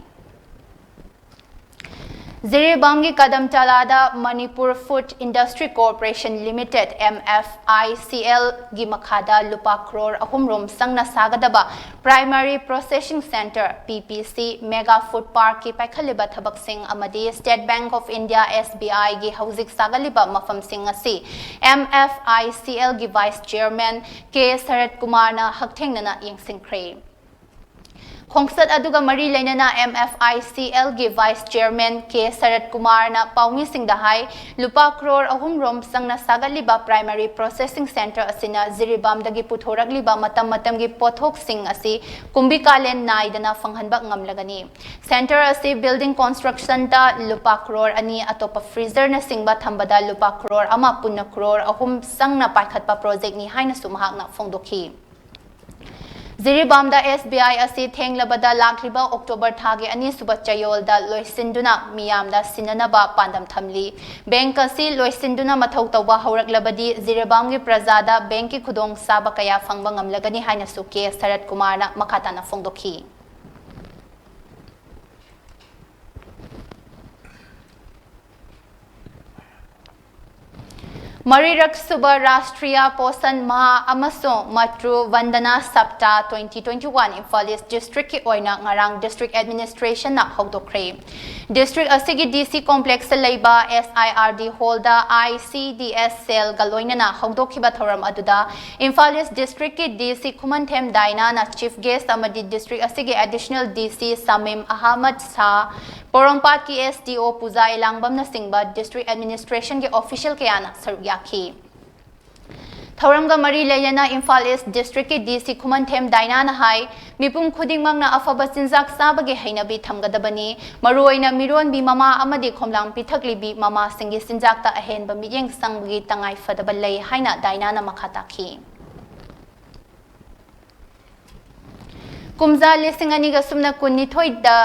ꯖꯤꯔꯤꯕꯥꯝꯒꯤ ꯀꯗꯝꯇꯂꯥꯗ Manipur Food Industry Corporation Limited, MFICL, ꯒꯤ ꯃꯈꯥꯗ ꯂꯨꯄꯥ ꯀ꯭ꯔꯣꯔ ꯑꯍꯨꯝ ꯔꯣꯝ ꯆꯪꯅ ꯁꯥꯒꯗꯕ Primary Processing Centre, PPC, Mega Food Park ꯀꯤ ꯄꯥꯏꯈꯠꯂꯤꯕ ꯊꯕꯛꯁꯤꯡ ꯑꯃꯗꯤ State Bank of India, SBI ꯒꯤ ꯍꯧꯖꯤꯛ ꯁꯥꯒꯠꯂꯤꯕ ꯃꯐꯝꯁꯤꯡ ꯑꯁꯤ MFICL ꯒꯤ Vice Chairman ꯀꯦ ꯁꯔꯠ ꯀꯨꯃꯥꯔꯅ ꯍꯛꯊꯦꯡꯅꯅ ꯌꯦꯡꯁꯤꯟꯈ꯭ꯔꯦ꯫ ꯈꯣꯡꯆꯠ ꯑꯗꯨꯒ ꯃꯔꯤ ꯂꯩꯅꯅ MFICL ꯒꯤ Vice Chairman ꯀꯦ ꯁꯔꯠ ꯀꯨꯃꯥꯔꯅ ꯄꯥꯎꯃꯤꯁꯤꯡꯗ ꯍꯥꯏ, ꯂꯨꯄꯥ ꯀ꯭ꯔꯣꯔ ꯑꯍꯨꯝ ꯔꯣꯝ ꯆꯪꯅ ꯁꯥꯒꯠꯂꯤꯕ Primary Processing Centre ꯑꯁꯤꯅ ꯖꯤꯔꯤꯕꯥꯝꯗꯒꯤ ꯄꯨꯊꯣꯔꯛꯂꯤꯕ ꯃꯇꯝ ꯃꯇꯝꯒꯤ ꯄꯣꯠꯊꯣꯛꯁꯤꯡ ꯑꯁꯤ ꯀꯨꯝꯕꯤ ꯀꯥꯂꯦꯟ ꯅꯥꯏꯗꯅ ꯐꯪꯍꯟꯕ ꯉꯝꯂꯒꯅꯤ꯫ Centre ꯑꯁꯤ building construction ꯗ ꯂꯨꯄꯥ ꯀ꯭ꯔꯣꯔ ꯑꯅꯤ, ꯑꯇꯣꯞꯄ freezer ꯅꯆꯤꯡꯕ ꯊꯝꯕꯗ ꯂꯨꯄꯥ ꯀ꯭ꯔꯣꯔ ꯑꯃ, ꯄꯨꯟꯅ ꯀ꯭ꯔꯣꯔ ꯑꯍꯨꯝ ꯆꯪꯅ ꯄꯥꯏꯈꯠꯄ project ꯅꯤ ꯍꯥꯏꯅꯁꯨ ꯃꯍꯥꯛꯅ ꯐꯣꯡꯗꯣꯛꯈꯤ꯫ ꯖꯤꯔꯤꯕꯥꯝꯗ SBI ꯑꯁꯤ ꯊꯦꯡꯂꯕꯗ ꯂꯥꯛꯂꯤꯕ ꯑꯣꯛꯇꯣꯕꯔ ꯊꯥꯒꯤ ꯑꯅꯤꯁꯨꯕ ꯆꯌꯣꯜꯗ ꯂꯣꯏꯁꯤꯟꯗꯨꯅ ꯃꯤꯌꯥꯝꯗ ꯁꯤꯟꯅꯅꯕ ꯄꯥꯟꯗꯝ ꯊꯝꯂꯤ꯫ Bank ꯑꯁꯤ ꯂꯣꯏꯁꯤꯟꯗꯨꯅ ꯃꯊꯧ ꯇꯧꯕ ꯍꯧꯔꯛꯂꯕꯗꯤ ꯖꯤꯔꯤꯕꯥꯝꯒꯤ ꯄ꯭ꯔꯖꯥꯗ bank ꯀꯤ ꯈꯨꯗꯣꯡꯆꯥꯕ ꯀꯌꯥ ꯐꯪꯕ ꯉꯝꯂꯒꯅꯤ ꯍꯥꯏꯅꯁꯨ ꯀꯦ ꯁꯔꯠ ꯀꯨꯃꯥꯔꯅ ꯃꯈꯥ ꯇꯥꯅ ꯐꯣꯡꯗꯣꯛꯈꯤ꯫ ꯃꯔꯤꯔꯛ ꯁꯨꯕ ꯔꯥꯁꯇ꯭ꯔꯤꯌꯥ ꯄꯣꯁꯟ ꯃꯥꯍ ꯑꯃꯁꯨꯡ ꯃꯇ꯭ꯔꯨ ꯚꯟꯗꯅꯥ ꯁꯞꯇꯥ twenty twenty one ꯏꯝꯐꯥꯜ ꯏꯁ ꯗꯤꯁꯇ꯭ꯔꯤꯛꯀꯤ ꯑꯣꯏꯅ ꯉꯔꯥꯡ ꯗꯤꯁꯇ꯭ꯔꯤꯛ ꯑꯦꯗꯃꯤꯅꯤꯁꯇ꯭ꯔꯦꯁꯟꯅ ꯍꯧꯗꯣꯛꯈ꯭ꯔꯦ꯫ ꯗꯤꯁꯇ꯭ꯔꯤꯛ ꯑꯁꯤꯒꯤ ꯗꯤ ꯁꯤ ꯀꯣꯝꯄ꯭ꯂꯦꯛꯁꯇ ꯂꯩꯕ ꯑꯦꯁ ꯑꯥꯏ ꯑꯥꯔ ꯗꯤ ꯍꯣꯜꯗ ꯑꯥꯏ ꯁꯤ ꯗꯤ ꯑꯦꯁ ꯁꯦꯜꯒ ꯂꯣꯏꯅꯅ ꯍꯧꯗꯣꯛꯈꯤꯕ ꯊꯧꯔꯝ ꯑꯗꯨꯗ ꯏꯝꯐꯥꯜ ꯏꯁ ꯗꯤꯁꯇ꯭ꯔꯤꯛꯀꯤ ꯗꯤ ꯁꯤ ꯈꯨꯃꯟꯊꯦꯝ ꯗꯥꯏꯅꯥꯅ ꯆꯤꯐ ꯒꯦꯁ ꯑꯃꯗꯤ ꯗꯤꯁꯇ꯭ꯔꯤꯛ ꯑꯁꯤꯒꯤ ꯑꯦꯗꯤꯁꯅꯦꯜ ꯗꯤ ꯁꯤ ꯁꯃꯤꯝ ꯑꯍꯃꯗ ꯁꯥꯍ, ꯄꯣꯔꯣꯝꯄꯥꯠꯀꯤ ꯑꯦꯁ ꯗꯤ ꯑꯣ ꯄꯨꯖꯥ ꯏꯂꯥꯡꯕꯝꯅꯆꯤꯡꯕ ꯗꯤꯁꯇ꯭ꯔꯤꯛ ꯑꯦꯗꯃꯤꯅꯤꯁꯇ꯭ꯔꯦꯁꯟꯒꯤ ꯑꯣꯐꯤꯁꯤꯌꯦꯜ ꯀꯌꯥꯅ ꯁꯔꯨꯛ ꯌꯥꯈꯤ꯫ ꯊꯧꯔꯝꯒ ꯃꯔꯤ ꯂꯩꯅꯅ ꯏꯝꯐꯥꯜ ꯏꯁ ꯗꯤꯁꯇ꯭ꯔꯤꯛꯀꯤ ꯗꯤ ꯁꯤ ꯈꯨꯃꯟꯊꯦꯝ ꯗꯥꯏꯅꯥꯅ ꯍꯥꯏ, ꯃꯤꯄꯨꯝ ꯈꯨꯗꯤꯡꯃꯛꯅ ꯑꯐꯕ ꯆꯤꯟꯖꯥꯛ ꯆꯥꯕꯒꯤ ꯍꯩꯅꯕꯤ ꯊꯝꯒꯗꯕꯅꯤ꯫ ꯃꯔꯨꯑꯣꯏꯅ ꯃꯤꯔꯣꯟꯕꯤ ꯃꯃꯥ ꯑꯃꯗꯤ ꯈꯣꯝꯂꯥꯡ ꯄꯤꯊꯛꯂꯤꯕꯤ ꯃꯃꯥꯁꯤꯡꯒꯤ ꯆꯤꯟꯖꯥꯛꯇ ꯑꯍꯦꯟꯕ ꯃꯤꯠꯌꯦꯡ ꯆꯪꯕꯒꯤ ꯇꯉꯥꯏ ꯐꯗꯕ ꯂꯩ ꯍꯥꯏꯅ ꯗꯥꯏꯅꯥꯅ ꯃꯈꯥ ꯇꯥꯈꯤ꯫ ꯀꯨꯝꯖꯥ ꯂꯤꯁꯤꯡ ꯑꯅꯤꯒ ꯁꯨꯞꯅ ꯀꯨꯟꯅꯤꯊꯣꯏꯗ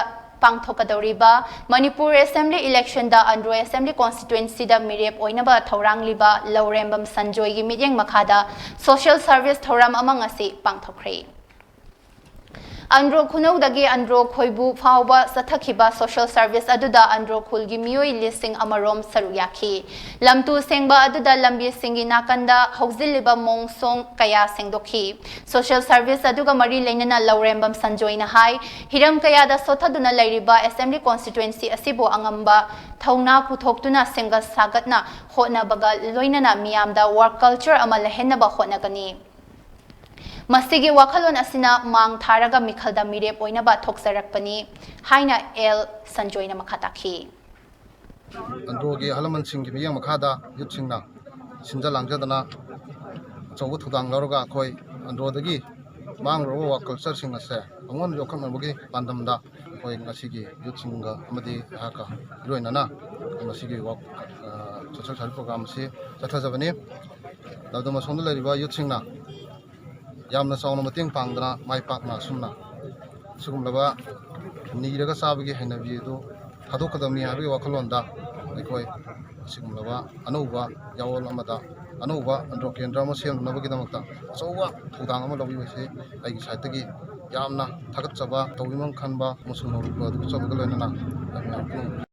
ꯄꯥꯡꯊꯣꯛꯀꯗꯧꯔꯤꯕ ꯃꯅꯤꯄꯨꯔ ꯑꯦꯁꯦꯝꯕ꯭ꯂꯤ ꯏꯂꯦꯛꯁꯟꯗ ꯑꯟꯗ꯭ꯔꯣ ꯑꯦꯁꯦꯝꯕ꯭ꯂꯤ ꯀꯣꯟꯁꯇꯤꯇ꯭ꯋꯦꯟꯁꯤꯗ ꯃꯤꯔꯦꯞ ꯑꯣꯏꯅꯕ ꯊꯧꯔꯥꯡꯂꯤꯕ ꯂꯧꯔꯦꯝꯕꯝ ꯁꯟꯖꯣꯏꯒꯤ ꯃꯤꯠꯌꯦꯡ ꯃꯈꯥꯗ ꯁꯣꯁꯤꯌꯦꯜ ꯁꯔꯚꯤꯁ ꯊꯧꯔꯝ ꯑꯃ ꯉꯁꯤ ꯄꯥꯡꯊꯣꯛꯈ꯭ꯔꯦ꯫ ꯑꯟꯗ꯭ꯔꯣ ꯈꯨꯅꯧꯗꯒꯤ ꯑꯟꯗ꯭ꯔꯣ ꯈꯣꯏꯕꯨ ꯐꯥꯎꯕ ꯆꯠꯊꯈꯤꯕ ꯁꯣꯁꯤꯌꯦꯜ ꯁꯔꯚꯤꯁ ꯑꯗꯨꯗ ꯑꯟꯗ꯭ꯔꯣ ꯈꯨꯜꯒꯤ ꯃꯤꯑꯣꯏ ꯂꯤꯁꯤꯡ ꯑꯃꯔꯣꯝ ꯁꯔꯨꯛ ꯌꯥꯈꯤ꯫ ꯂꯝꯇꯨ ꯁꯦꯡꯕ ꯑꯗꯨꯗ ꯂꯝꯕꯤꯁꯤꯡꯒꯤ ꯅꯥꯀꯟꯗ ꯍꯧꯖꯤꯜꯂꯤꯕ ꯃꯣꯡꯁꯣꯡ ꯀꯌꯥ ꯁꯦꯡꯗꯣꯛꯈꯤ꯫ ꯁꯣꯁꯤꯌꯦꯜ ꯁꯔꯚꯤꯁ ꯑꯗꯨꯒ ꯃꯔꯤ ꯂꯩꯅꯅ ꯂꯧꯔꯦꯝꯕꯝ ꯁꯟꯖꯣꯏꯅ ꯍꯥꯏ, ꯍꯤꯔꯝ ꯀꯌꯥꯗ ꯁꯣꯠꯊꯗꯨꯅ ꯂꯩꯔꯤꯕ ꯑꯦꯁꯦꯝꯕ꯭ꯂꯤ ꯀꯣꯟꯁꯇꯤꯇ꯭ꯋꯦꯟꯁꯤ ꯑꯁꯤꯕꯨ ꯑꯉꯝꯕ ꯊꯧꯅꯥ ꯄꯨꯊꯣꯛꯇꯨꯅ ꯁꯦꯝꯒꯠ ꯁꯥꯒꯠꯅ ꯍꯣꯠꯅꯕꯒ ꯂꯣꯏꯅꯅ ꯃꯤꯌꯥꯝꯗ ꯋꯥꯔꯛ ꯀꯜꯆꯔ ꯑꯃ ꯂꯩꯍꯟꯅꯕ ꯍꯣꯠꯅꯒꯅꯤ꯫ ꯃꯁꯤꯒꯤ ꯋꯥꯈꯜꯂꯣꯟ ꯑꯁꯤꯅ ꯃꯥꯡ ꯊꯥꯔꯒ ꯃꯤꯈꯜꯗ ꯃꯤꯔꯦꯞ ꯑꯣꯏꯅꯕ ꯊꯣꯛꯆꯔꯛꯄꯅꯤ ꯍꯥꯏꯅ ꯑꯦꯜ ꯁꯟꯖꯣꯏꯅ ꯃꯈꯥ ꯇꯥꯈꯤ꯫ ꯑꯟꯗ꯭ꯔꯣꯒꯤ ꯑꯍꯜ ꯂꯃꯟꯁꯤꯡꯒꯤ ꯃꯤꯠꯌꯦꯡ ꯃꯈꯥꯗ ꯌꯨꯠꯁꯤꯡꯅ ꯁꯤꯟꯖ ꯂꯥꯡꯖꯗꯅ ꯑꯆꯧꯕ ꯊꯧꯗꯥꯡ ꯂꯧꯔꯒ ꯑꯩꯈꯣꯏ ꯑꯟꯗ꯭ꯔꯣꯗꯒꯤ ꯃꯥꯡꯂꯨꯔꯕ ꯋꯥꯔꯛ ꯀꯜꯆꯔꯁꯤꯡ ꯑꯁꯦ ꯑꯃꯨꯛ ꯍꯟꯅ ꯌꯣꯛꯈꯠꯅꯕꯒꯤ ꯄꯥꯟꯗꯝꯗ ꯑꯩꯈꯣꯏ ꯉꯁꯤꯒꯤ ꯌꯨꯠꯁꯤꯡꯒ ꯑꯃꯗꯤ ꯑꯩꯍꯥꯛꯀ ꯏꯔꯣꯏꯅꯅ ꯃꯁꯤꯒꯤ ꯋꯥꯔꯛ ꯁꯣꯁꯤꯌꯦꯜ ꯁꯔꯚꯤꯁ ꯄ꯭ꯔꯣꯒ꯭ꯔꯥꯝ ꯑꯁꯤ ꯆꯠꯊꯖꯕꯅꯤ꯫ ꯑꯗꯨꯝ ꯑꯁꯣꯝꯗ ꯂꯩꯔꯤꯕ ꯌꯨꯠꯁꯤꯡꯅ ꯌꯥꯝꯅ ꯆꯥꯎꯅ ꯃꯇꯦꯡ ꯄꯥꯡꯗꯅ ꯃꯥꯏ ꯄꯥꯛꯅ ꯑꯁꯨꯝꯅ ꯁꯤꯒꯨꯝꯂꯕ ꯅꯤꯔꯒ ꯆꯥꯕꯒꯤ ꯍꯩꯅꯕꯤ ꯑꯗꯨ ꯊꯥꯗꯣꯛꯀꯗꯕꯅꯤ ꯍꯥꯏꯕꯒꯤ ꯋꯥꯈꯜꯂꯣꯟꯗ ꯑꯩꯈꯣꯏ ꯑꯁꯤꯒꯨꯝꯂꯕ ꯑꯅꯧꯕ ꯌꯥꯑꯣꯜ ꯑꯃꯗ ꯑꯅꯧꯕ ꯑꯟꯗ꯭ꯔꯣ ꯀꯦꯟꯗ꯭ꯔ ꯑꯃ ꯁꯦꯝꯅꯅꯕꯒꯤꯗꯃꯛꯇ ꯑꯆꯧꯕ ꯊꯧꯗꯥꯡ ꯑꯃ ꯂꯧꯕꯤꯕꯁꯤ ꯑꯩꯒꯤ ꯁꯥꯏꯠꯇꯒꯤ ꯌꯥꯝꯅ ꯊꯥꯒꯠꯆꯕ, ꯇꯧꯕꯤꯃꯜ ꯈꯟꯕ ꯑꯃꯁꯨꯡ ꯅꯧꯔꯛꯄ ꯑꯗꯨ ꯎꯠꯆꯕꯒ ꯂꯣꯏꯅꯅ ꯑꯩ ꯃꯌꯥꯝ ꯄꯨꯝꯅꯃꯛ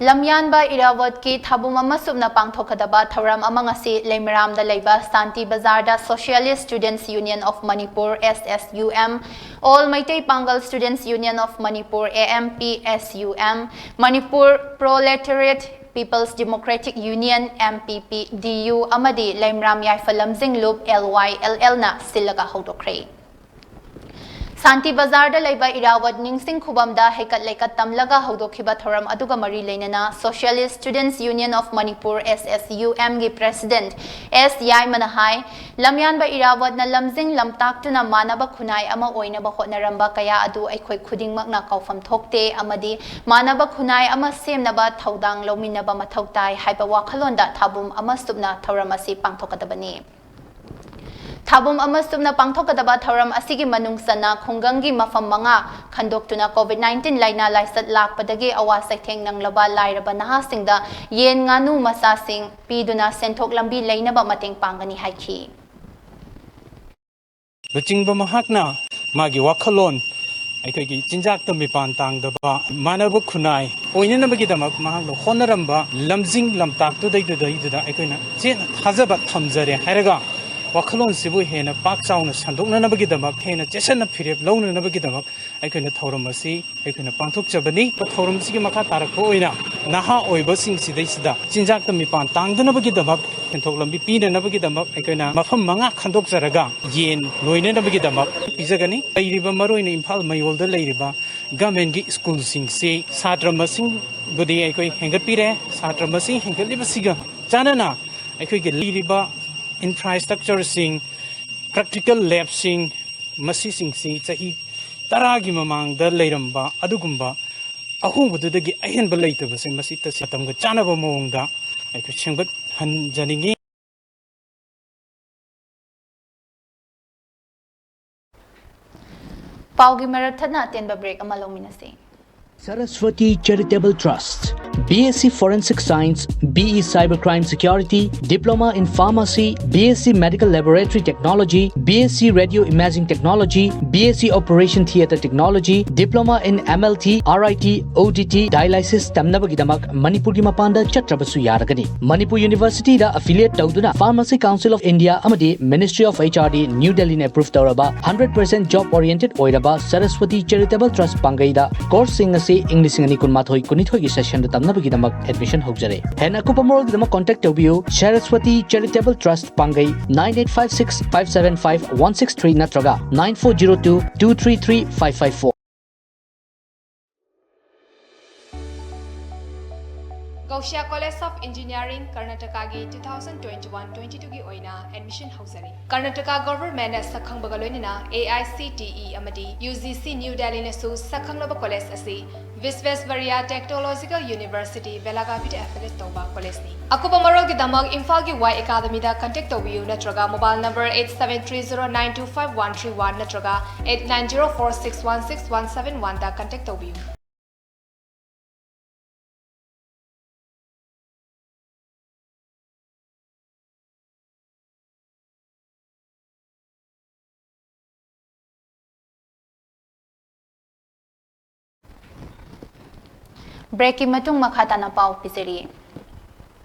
ꯂꯝꯌꯥꯟꯕ ꯏꯔꯥꯕꯣꯠꯀꯤ ꯊꯥꯕꯨꯝ ꯑꯃ ꯁꯨꯞꯅ ꯄꯥꯡꯊꯣꯛꯀꯗꯕ ꯊꯧꯔꯝ ꯑꯃ ꯉꯁꯤ ꯂꯩꯃꯔꯥꯝꯗ ꯂꯩꯕ ꯁꯥꯟꯇꯤ ꯕꯖꯥꯔꯗ Socialist Students Union of Manipur, S S U M, All Meitei Pangal Students Union of Manipur, A M P S U M, Manipur Proletariat People's Democratic Union, M P P D U, ꯑꯃꯗꯤ ꯂꯩꯃꯔꯥꯝ ꯌꯥꯏꯐ ꯂꯝꯖꯤꯡ ꯂꯨꯞ, L Y L L ꯅ ꯁꯤꯜꯂꯒ ꯍꯧꯗꯣꯛꯈ꯭ꯔꯦ꯫ ꯁꯥꯟꯇꯤ ꯕꯖꯥꯔꯗ ꯂꯩꯕ ꯏꯔꯥꯋꯠ ꯅꯤꯡꯁꯤꯡ ꯈꯨꯕꯝꯗ ꯍꯩꯀꯠ ꯂꯩꯀꯠ ꯇꯝꯂꯒ ꯍꯧꯗꯣꯛꯈꯤꯕ ꯊꯧꯔꯝ ꯑꯗꯨꯒ ꯃꯔꯤ ꯂꯩꯅꯅ Socialist Students Union of Manipur, S S U M ꯒꯤ President S ꯌꯥꯏꯃꯅ ꯍꯥꯏ, ꯂꯝꯌꯥꯟꯕ ꯏꯔꯥꯋꯠꯅ ꯂꯝꯖꯤꯡ ꯂꯝꯇꯥꯛꯇꯨꯅ ꯃꯥꯟꯅꯕ ꯈꯨꯟꯅꯥꯏ ꯑꯃ ꯑꯣꯏꯅꯕ ꯍꯣꯠꯅꯔꯝꯕ ꯀꯌꯥ ꯑꯗꯨ ꯑꯩꯈꯣꯏ ꯈꯨꯗꯤꯡꯃꯛꯅ ꯀꯥꯎꯐꯝ ꯊꯣꯛꯇꯦ ꯑꯃꯗꯤ ꯃꯥꯟꯅꯕ ꯈꯨꯟꯅꯥꯏ ꯑꯃ ꯁꯦꯝꯅꯕ ꯊꯧꯗꯥꯡ ꯂꯧꯃꯤꯟꯅꯕ ꯃꯊꯧ ꯇꯥꯏ ꯍꯥꯏꯕ ꯋꯥꯈꯜꯂꯣꯟꯗ ꯊꯥꯕꯨꯝ ꯑꯃ ꯁꯨꯞꯅ ꯊꯧꯔꯝ ꯑꯁꯤ ꯄꯥꯡꯊꯣꯛꯀꯗꯕꯅꯤ꯫ ꯊꯥꯕꯨꯝ ꯑꯃ ꯁꯨꯞꯅ ꯄꯥꯡꯊꯣꯛꯀꯗꯕ ꯊꯧꯔꯝ ꯑꯁꯤꯒꯤ ꯃꯅꯨꯡ ꯆꯟꯅ ꯈꯨꯡꯒꯪꯒꯤ ꯃꯐꯝ ꯃꯉꯥ ꯈꯟꯗꯣꯛꯇꯨꯅ COVID nineteen ꯂꯥꯏꯅꯥ ꯂꯥꯏꯆꯠ ꯂꯥꯛꯄꯗꯒꯤ ꯑꯋꯥ ꯆꯩꯊꯦꯡ ꯅꯪꯂꯕ ꯂꯥꯏꯔꯕ ꯅꯍꯥꯁꯤꯡꯗ ꯌꯦꯟ ꯉꯥꯅꯨ ꯃꯆꯥꯁꯤꯡ ꯄꯤꯗꯨꯅ ꯁꯦꯟꯊꯣꯛ ꯂꯝꯕꯤ ꯂꯩꯅꯕ ꯃꯇꯦꯡ ꯄꯥꯡꯒꯅꯤ ꯍꯥꯏꯈꯤ꯫ ꯂꯨꯆꯤꯡꯕ ꯃꯍꯥꯛꯅ ꯃꯥꯒꯤ ꯋꯥꯈꯜꯂꯣꯟ, ꯑꯩꯈꯣꯏꯒꯤ ꯆꯤꯟꯖꯥꯛꯇ ꯃꯤꯄꯥꯟ ꯇꯥꯡꯗꯕ ꯃꯥꯟꯅꯕ ꯈꯨꯟꯅꯥꯏ ꯑꯣꯏꯅꯅꯕꯒꯤꯗꯃꯛ ꯃꯍꯥꯛꯅ ꯍꯣꯠꯅꯔꯝꯕ ꯂꯝꯖꯤꯡ ꯂꯝꯇꯥꯛꯇꯨꯗꯩꯗꯨꯗꯩꯗꯨꯗ ꯑꯩꯈꯣꯏꯅ ꯆꯦꯠꯅ ꯊꯥꯖꯕ ꯊꯝꯖꯔꯦ ꯍꯥꯏꯔꯒ, ꯋꯥꯈꯜꯂꯣꯟꯁꯤꯕꯨ ꯍꯦꯟꯅ ꯄꯥꯛ ꯆꯥꯎꯅ ꯁꯟꯗꯣꯛꯅꯅꯕꯒꯤꯗꯃꯛ, ꯍꯦꯟꯅ ꯆꯦꯠꯁꯟꯅ ꯐꯤꯔꯦꯞ ꯂꯧꯅꯅꯕꯒꯤꯗꯃꯛ ꯑꯩꯈꯣꯏꯅ ꯊꯧꯔꯝ ꯑꯁꯤ ꯑꯩꯈꯣꯏꯅ ꯄꯥꯡꯊꯣꯛꯆꯕꯅꯤ꯫ ꯊꯧꯔꯝꯁꯤꯒꯤ ꯃꯈꯥ ꯇꯥꯔꯛꯄ ꯑꯣꯏꯅ ꯅꯍꯥ ꯑꯣꯏꯕꯁꯤꯡꯁꯤꯗꯩꯁꯤꯗ ꯆꯤꯟꯖꯥꯛꯇ ꯃꯤꯄꯥꯟ ꯇꯥꯡꯗꯅꯕꯒꯤꯗꯃꯛ, ꯁꯦꯟꯊꯣꯛ ꯂꯝꯕꯤ ꯄꯤꯅꯅꯕꯒꯤꯗꯃꯛ ꯑꯩꯈꯣꯏꯅ ꯃꯐꯝ ꯃꯉꯥ ꯈꯟꯗꯣꯛꯆꯔꯒ ꯌꯦꯟ ꯂꯣꯏꯅꯅꯕꯒꯤꯗꯃꯛ ꯄꯤꯖꯒꯅꯤ꯫ ꯂꯩꯔꯤꯕ, ꯃꯔꯨꯑꯣꯏꯅ ꯏꯝꯐꯥꯜ ꯃꯌꯣꯜꯗ ꯂꯩꯔꯤꯕ ꯒꯃꯦꯟꯒꯤ ꯁ꯭ꯀꯨꯜꯁꯤꯡꯁꯤ ꯁꯥꯇ꯭ꯔ ꯃꯁꯤꯡꯕꯨꯗꯤ ꯑꯩꯈꯣꯏ ꯍꯦꯟꯒꯠꯄꯤꯔꯦ꯫ ꯁꯥꯇ꯭ꯔ ꯃꯁꯤꯡ ꯍꯦꯟꯒꯠꯂꯤꯕꯁꯤꯒ ꯆꯥꯟꯅꯅ ꯑꯩꯈꯣꯏꯒꯤ ꯂꯩꯔꯤꯕ ꯏꯟꯐ꯭ꯔꯥꯁ꯭ꯇ꯭ꯔꯛꯆꯔꯁꯤꯡ, ꯄ꯭ꯔꯦꯛꯇꯤꯀꯦꯜ ꯂꯦꯕꯁꯤꯡ, ꯃꯁꯤꯁꯤꯡꯁꯤ ꯆꯍꯤ ꯇꯔꯥꯒꯤ ꯃꯃꯥꯡꯗ ꯂꯩꯔꯝꯕ ꯑꯗꯨꯒꯨꯝꯕ ꯑꯍꯣꯡꯕꯗꯨꯗꯒꯤ ꯑꯍꯦꯟꯕ ꯂꯩꯇꯕꯁꯦ, ꯃꯁꯤ ꯇꯁꯦꯡ ꯃꯇꯝꯒ ꯆꯥꯟꯅꯕ ꯃꯑꯣꯡꯗ ꯑꯩꯈꯣꯏ ꯁꯦꯝꯒꯠꯍꯟꯖꯅꯤꯡꯉꯤ꯫ ꯄꯥꯎꯒꯤ ꯃꯔꯛ ꯊꯠꯅ ꯑꯇꯦꯟꯕ ꯕ꯭ꯔꯦꯛ ꯑꯃ ꯂꯧꯃꯤꯟꯅꯁꯤ꯫ Saraswati Charitable Trust, B S C Forensic Science, B E Cybercrime Security, Diploma in Pharmacy, B S C Medical Laboratory Technology, B S C Radio Imaging Technology, B S C Operation Theatre Technology, Diploma in M L T, R I T, O D T, Dialysis ꯇꯝꯅꯕꯒꯤꯗꯃꯛ ꯃꯅꯤꯄꯨꯔꯒꯤ ꯃꯄꯥꯟꯗ ꯆꯠꯇ꯭ꯔꯕꯁꯨ ꯌꯥꯔꯒꯅꯤ꯫ Manipur University ꯗ affiliate ꯇꯧꯗꯨꯅ Pharmacy Council of India ꯑꯃꯗꯤ Ministry of H R D New Delhi ꯅ approve ꯇꯧꯔꯕ hundred percent job oriented ꯑꯣꯏꯔꯕ Saraswati Charitable Trust ꯄꯥꯡꯒꯩꯗ course ꯁꯤꯡ ꯑꯁꯤ ꯏꯪ ꯂꯤꯁꯤꯡ ꯑꯅꯤ ꯀꯨꯟꯃꯥꯊꯣꯏ ꯀꯨꯟꯅꯤꯊꯣꯏꯒꯤ session ꯗ ꯇꯝꯅꯕꯒꯤꯗꯃꯛ admission ꯍꯧꯖꯔꯦ꯫ ꯍꯦꯟꯅ ꯑꯀꯨꯞꯄ ꯃꯔꯣꯜꯒꯤꯗꯃꯛ contact ꯇꯧꯕꯤꯌꯨ Saraswati Charitable Trust ꯄꯥꯡꯒꯩ nine eight five six five seven five one six three ꯅꯠꯇ꯭ꯔꯒ nine four zero two two three three five five four꯫ Gausia College of Engineering, ꯀꯔꯅꯥꯇꯀꯥꯒꯤ two thousand twenty-one twenty-two ꯒꯤ ꯑꯣꯏꯅ admission ꯍꯧꯖꯔꯤ꯫ Karnataka Government ꯅ ꯁꯛꯈꯪꯕꯒ ꯂꯣꯏꯅꯅ A I C T E ꯑꯃꯗꯤ U G C New Delhi ꯅꯁꯨ ꯁꯛꯈꯪꯂꯕ college ꯑꯁꯤ Visvesvaraya Technological University, Belagavi ꯗ affiliate ꯇꯧꯕ college ꯅꯤ꯫ ꯑꯀꯨꯞꯄ ꯃꯔꯣꯜꯒꯤꯗꯃꯛ ꯏꯝꯐꯥꯜꯒꯤ Y Academy ꯗ contact ꯇꯧꯕꯤꯌꯨ ꯅꯠꯇ꯭ꯔꯒ mobile number eight seven three zero nine two five one three one ꯅꯠꯇ꯭ꯔꯒ eight nine zero four six one six one seven one ꯗ contact ꯇꯧꯕꯤꯌꯨ꯫ Break ꯀꯤ ꯃꯇꯨꯡ ꯃꯈꯥ ꯇꯥꯅ ꯄꯥꯎ ꯄꯤꯖꯔꯤ꯫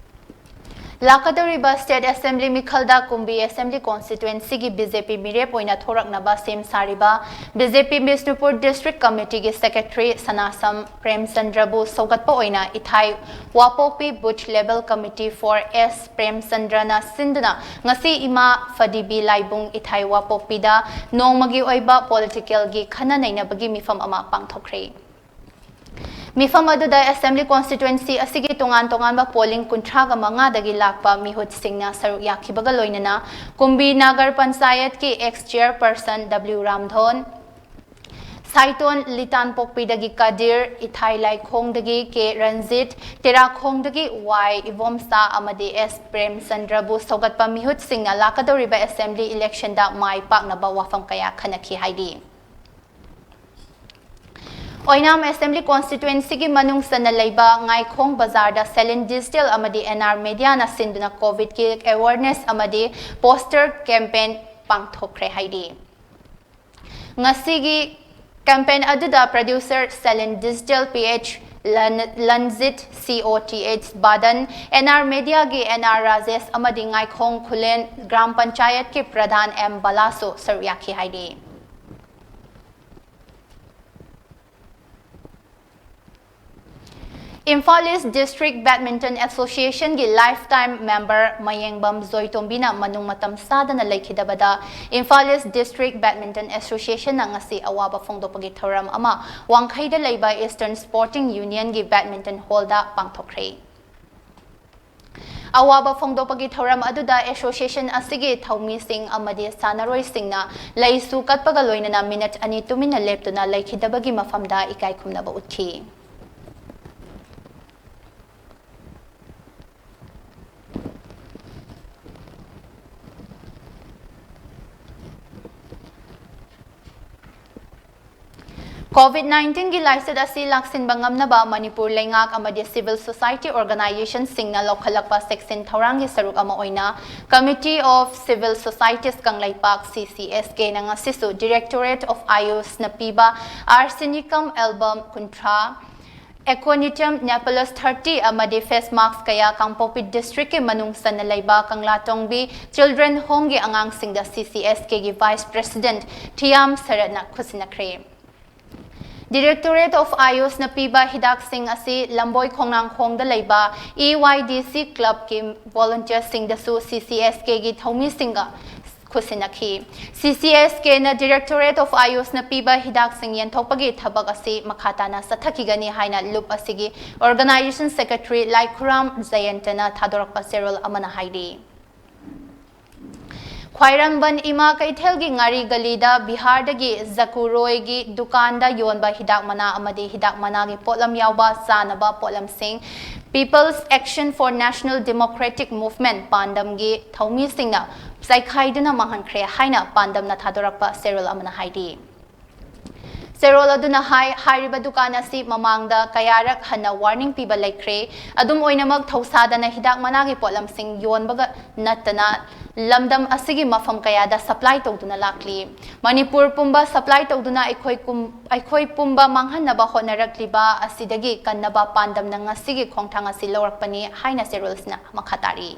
ꯂꯥꯛꯀꯗꯧꯔꯤꯕ State Assembly ꯃꯤꯈꯜꯗ ꯀꯨꯝꯕꯤ Assembly Constituency ꯒꯤ B J P ꯃꯤꯔꯦꯞ ꯑꯣꯏꯅ ꯊꯣꯔꯛꯅꯕ ꯁꯦꯝ ꯁꯥꯔꯤꯕ B J P Bishnupur District Committee ꯒꯤ Secretary ꯁꯅꯥꯁꯝ ꯄ꯭ꯔꯦꯝꯆꯟꯗ꯭ꯔꯕꯨ ꯁꯧꯒꯠꯄ ꯑꯣꯏꯅ ꯏꯊꯥꯏ ꯋꯥꯄꯣꯛꯄꯤ Booth Level Committee four S ꯄ꯭ꯔꯦꯝꯆꯟꯗ꯭ꯔꯅ ꯁꯤꯟꯗꯨꯅ ꯉꯁꯤ ꯏꯃꯥ ꯐꯗꯤꯕꯤ ꯂꯥꯏꯕꯨꯡ ꯏꯊꯥꯏ ꯋꯥꯄꯣꯛꯄꯤꯗ ꯅꯣꯡꯃꯒꯤ ꯑꯣꯏꯕ political ꯒꯤ ꯈꯟꯅ ꯅꯩꯅꯕꯒꯤ ꯃꯤꯐꯝ ꯑꯃ ꯄꯥꯡꯊꯣꯛꯈ꯭ꯔꯦ꯫ ꯃꯤꯐꯝ ꯑꯗꯨꯗ Assembly Constituency ꯑꯁꯤꯒꯤ ꯇꯣꯉꯥꯟ ꯇꯣꯉꯥꯟꯕ polling ꯀꯨꯟꯊ꯭ꯔꯥꯒ ꯃꯉꯥꯗꯒꯤ ꯂꯥꯛꯄ ꯃꯤꯍꯨꯠꯁꯤꯡꯅ ꯁꯔꯨꯛ ꯌꯥꯈꯤꯕꯒ ꯂꯣꯏꯅꯅ ꯀꯨꯝꯕꯤ ꯅꯥꯒꯔ ꯄꯟꯆꯥꯌꯠꯀꯤ ex chairperson W ꯔꯥꯝꯙꯣꯟ, ꯁꯥꯏꯇꯣꯟ ꯂꯤꯇꯥꯟꯄꯣꯛꯄꯤꯗꯒꯤ ꯀꯗꯤꯔ, ꯏꯊꯥꯏ ꯂꯥꯏꯈꯣꯡꯗꯒꯤ ꯀꯦ ꯔꯟꯖꯤꯠ, ꯇꯦꯔꯥꯈꯣꯡꯗꯒꯤ ꯋꯥꯏ ꯏꯕꯣꯝꯆꯥ ꯑꯃꯗꯤ ꯑꯦꯁ ꯄ꯭ꯔꯦꯝꯆꯟꯗ꯭ꯔꯕꯨ ꯁꯧꯒꯠꯄ ꯃꯤꯍꯨꯠꯁꯤꯡꯅ ꯂꯥꯛꯀꯗꯧꯔꯤꯕ Assembly election ꯗ ꯃꯥꯏ ꯄꯥꯛꯅꯕ ꯋꯥꯐꯝ ꯀꯌꯥ ꯈꯟꯅꯈꯤ ꯍꯥꯏꯔꯤ꯫ ꯑꯣꯏꯅꯥꯝ Assembly Constituencyꯒꯤ ꯃꯅꯨꯡ ꯆꯟꯅ ꯂꯩꯕ ꯉꯥꯏꯈꯣꯡ ꯕꯖꯥꯔꯗ Salin Digital ꯑꯃꯗꯤ NR Mediaꯅ ꯁꯤꯟꯗꯨꯅ COVIDꯀꯤ awareness ꯑꯃꯗꯤ poster campaign ꯄꯥꯡꯊꯣꯛꯈ꯭ꯔꯦ ꯍꯥꯏꯔꯤ꯫ ꯉꯁꯤꯒꯤ campaign ꯑꯗꯨꯗ producer Salin Digital, PH ꯂꯟ-, ꯂꯟꯖꯤꯠ, COTH ꯕꯥꯗꯟ, NR Mediaꯒꯤ NR ꯔꯥꯖꯦꯁ ꯑꯃꯗꯤ ꯉꯥꯏꯈꯣꯡ ꯈꯨꯂꯦꯟ ꯒ꯭ꯔꯥꯝ ꯄꯟꯆꯥꯌꯠꯀꯤ ꯄ꯭ꯔꯙꯥꯟ M ꯕꯂꯥꯁꯨ ꯁꯔꯨꯛ ꯌꯥꯈꯤ ꯍꯥꯏꯔꯤ꯫ Imphal East District Badminton Associationꯒꯤ lifetime member ꯃꯌꯦꯡꯕꯝ ꯖꯣꯏꯇꯣꯝꯕꯤꯅ ꯃꯅꯨꯡ ꯃꯇꯝ ꯆꯥꯗꯅ ꯂꯩꯈꯤꯗꯕꯗ Imphal East District Badminton Associationꯅ ꯉꯁꯤ ꯑꯋꯥꯕ ꯐꯣꯡꯗꯣꯛꯄꯒꯤ ꯊꯧꯔꯝ ꯑꯃ ꯋꯥꯡꯈꯩꯗ ꯂꯩꯕ Eastern Sporting Unionꯒꯤ badminton hallꯗ ꯄꯥꯡꯊꯣꯛꯈ꯭ꯔꯦ꯫ ꯑꯋꯥꯕ ꯐꯣꯡꯗꯣꯛꯄꯒꯤ ꯊꯧꯔꯝ ꯑꯗꯨꯗ association ꯑꯁꯤꯒꯤ ꯊꯧꯃꯤꯁꯤꯡ ꯑꯃꯗꯤ ꯁꯥꯟꯅꯔꯣꯏꯁꯤꯡꯅ ꯂꯩꯁꯨ ꯀꯠꯄꯒ ꯂꯣꯏꯅꯅ minute ꯑꯅꯤ ꯇꯨꯃꯤꯟꯅ ꯂꯦꯞꯇꯨꯅ ꯂꯩꯈꯤꯗꯕꯒꯤ ꯃꯐꯝꯗ ꯏꯀꯥꯏ ꯈꯨꯝꯅꯕ ꯎꯠꯈꯤ꯫ COVID nineteenꯒꯤ ꯂꯥꯏꯆꯠ ꯑꯁꯤ ꯂꯥꯛꯁꯤꯟꯕ ꯉꯝꯅꯕ ꯃꯅꯤꯄꯨꯔ ꯂꯩꯉꯥꯛ ꯑꯃꯗꯤ civil society organizationꯁꯤꯡꯅ ꯂꯧꯈꯠꯂꯛꯄ ꯆꯦꯛꯁꯤꯟ ꯊꯧꯔꯥꯡꯒꯤ ꯁꯔꯨꯛ ꯑꯃ ꯑꯣꯏꯅ Committee of Civil Societies Kangleipak, CCSKꯅ ꯉꯁꯤꯁꯨ Directorate of AYUSꯅ ꯄꯤꯕ arsenicum album ꯀꯨꯟꯊ꯭ꯔꯥ, aconitum napellus thirty ꯑꯃꯗꯤ face mask ꯀꯌꯥ ꯀꯥꯡꯄꯣꯛꯄꯤ districtꯀꯤ ꯃꯅꯨꯡ ꯆꯟꯅ ꯂꯩꯕ ꯀꯪꯂꯥꯇꯣꯡꯕꯤ Children Homeꯒꯤ ꯑꯉꯥꯡꯁꯤꯡꯗ CCSKꯒꯤ Vice President Thiyam ꯁꯔꯠꯅ ꯈꯨꯠꯁꯤꯟꯅꯈ꯭ꯔꯦ꯫ Directorate of AYUSꯅ ꯄꯤꯕ ꯍꯤꯗꯥꯛꯁꯤꯡ ꯑꯁꯤ ꯂꯝꯕꯣꯏ ꯈꯣꯡꯅꯥꯡꯈꯣꯡꯗ ꯂꯩꯕ EYDC clubꯀꯤ volunteerꯁꯤꯡꯗꯁꯨ CCSKꯒꯤ ꯊꯧꯃꯤꯁꯤꯡꯒ ꯈꯨꯠꯁꯤꯟꯅꯈꯤ꯫ CCSKꯅ Directorate of AYUSꯅ ꯄꯤꯕ ꯍꯤꯗꯥꯛꯁꯤꯡ ꯌꯦꯟꯊꯣꯛꯄꯒꯤ ꯊꯕꯛ ꯑꯁꯤ ꯃꯈꯥ ꯇꯥꯅ ꯆꯠꯊꯈꯤꯒꯅꯤ ꯍꯥꯏꯅ ꯂꯨꯞ ꯑꯁꯤꯒꯤ organization secretary ꯂꯥꯏꯈꯨꯔꯥꯝ ꯖꯌꯟꯇꯅ ꯊꯥꯗꯣꯔꯛꯄ ꯆꯦꯔꯣꯜ ꯑꯃꯅ ꯍꯥꯏꯔꯤ꯫ ꯈ꯭ꯋꯥꯏꯔꯝꯕꯟ ꯏꯃꯥ ꯀꯩꯊꯦꯜꯒꯤ ꯉꯥꯔꯤ ꯒꯂꯤꯗ ꯕꯤꯍꯥꯔꯗꯒꯤ ꯖꯀꯨꯔꯣꯏꯒꯤ ꯗꯨꯀꯥꯟꯗ ꯌꯣꯟꯕ ꯍꯤꯗꯥꯛ ꯃꯅꯥ ꯑꯃꯗꯤ ꯍꯤꯗꯥꯛ ꯃꯅꯥꯒꯤ ꯄꯣꯠꯂꯝ ꯌꯥꯎꯕ ꯆꯥꯅꯕ ꯄꯣꯠꯂꯝꯁꯤꯡ People's Action for National Democratic Movement, ꯄꯥꯟꯗꯝꯒꯤ ꯊꯧꯃꯤꯁꯤꯡꯅ ꯆꯥꯏꯈꯥꯏꯗꯨꯅ ꯃꯥꯡꯍꯟꯈ꯭ꯔꯦ ꯍꯥꯏꯅ ꯄꯥꯟꯗꯝꯅ ꯊꯥꯗꯣꯔꯛꯄ ꯆꯦꯔꯣꯜ ꯑꯃꯅ ꯍꯥꯏꯔꯤ꯫ ꯆꯦꯔꯣꯜ ꯑꯗꯨꯅ ꯍꯥꯏ, ꯍꯥꯏꯔꯤꯕ ꯗꯨꯀꯥꯟ ꯑꯁꯤ ꯃꯃꯥꯡꯗ ꯀꯌꯥꯔꯛ ꯍꯟꯅ ꯋꯥꯔꯅꯤꯡ ꯄꯤꯕ ꯂꯩꯈ꯭ꯔꯦ꯫ ꯑꯗꯨꯝ ꯑꯣꯏꯅꯃꯛ, ꯊꯧꯁꯥꯗꯅ ꯍꯤꯗꯥꯛ ꯃꯅꯥꯒꯤ ꯄꯣꯠꯂꯝꯁꯤꯡ ꯌꯣꯟꯕꯒ ꯅꯠꯇꯅ ꯂꯝꯗꯝ ꯑꯁꯤꯒꯤ ꯃꯐꯝ ꯀꯌꯥꯗ ꯁꯄ꯭ꯂꯥꯏ ꯇꯧꯗꯨꯅ ꯂꯥꯛꯂꯤ꯫ ꯃꯅꯤꯄꯨꯔ ꯄꯨꯝꯕ ꯁꯄ꯭ꯂꯥꯏ ꯇꯧꯗꯨꯅ ꯑꯩꯈꯣꯏ ꯀꯨꯝ-, ꯑꯩꯈꯣꯏ ꯄꯨꯝꯕ ꯃꯥꯡꯍꯟꯅꯕ ꯍꯣꯠꯅꯔꯛꯂꯤꯕ ꯑꯁꯤꯗꯒꯤ ꯀꯟꯅꯕ ꯄꯥꯟꯗꯝꯅ ꯉꯁꯤꯒꯤ ꯈꯣꯡꯊꯥꯡ ꯑꯁꯤ ꯂꯧꯔꯛꯄꯅꯤ ꯍꯥꯏꯅ ꯆꯦꯔꯣꯜꯁꯤꯅ ꯃꯈꯥ ꯇꯥꯔꯤ꯫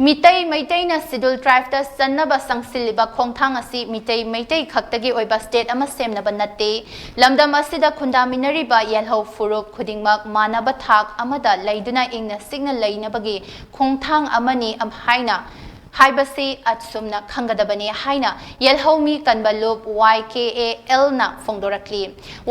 ꯃꯤꯇꯩ ꯃꯩꯇꯩꯅ ꯁꯤꯗꯨꯜ ꯇ꯭ꯔꯥꯏꯕꯇ ꯆꯟꯅꯕ ꯆꯪꯁꯤꯜꯂꯤꯕ ꯈꯣꯡꯊꯥꯡ ꯑꯁꯤ ꯃꯤꯇꯩ ꯃꯩꯇꯩ ꯈꯛꯇꯒꯤ ꯑꯣꯏꯕ ꯁ꯭ꯇꯦꯠ ꯑꯃ ꯁꯦꯝꯅꯕ ꯅꯠꯇꯦ꯫ ꯂꯝꯗꯝ ꯑꯁꯤꯗ ꯈꯨꯟꯗꯥꯃꯤꯟꯅꯔꯤꯕ ꯌꯦꯜꯍꯧ ꯐꯨꯔꯨꯞ ꯈꯨꯗꯤꯡꯃꯛ ꯃꯥꯟꯅꯕ ꯊꯥꯛ ꯑꯃꯗ ꯂꯩꯗꯨꯅ ꯏꯪꯅ ꯆꯤꯛꯅ ꯂꯩꯅꯕꯒꯤ ꯈꯣꯡꯊꯥꯡ ꯑꯃꯅꯤ ꯍꯥꯏꯅ ꯍꯥꯏꯕꯁꯤ ꯑꯁꯨꯝꯅ ꯈꯪꯒꯗꯕꯅꯤ ꯍꯥꯏꯅ ꯌꯦꯜꯍꯧ ꯃꯤ ꯀꯟꯕ ꯂꯨꯞ ꯋꯥꯏ K A ꯑꯦꯜꯅ ꯐꯣꯡꯗꯣꯔꯛꯂꯤ꯫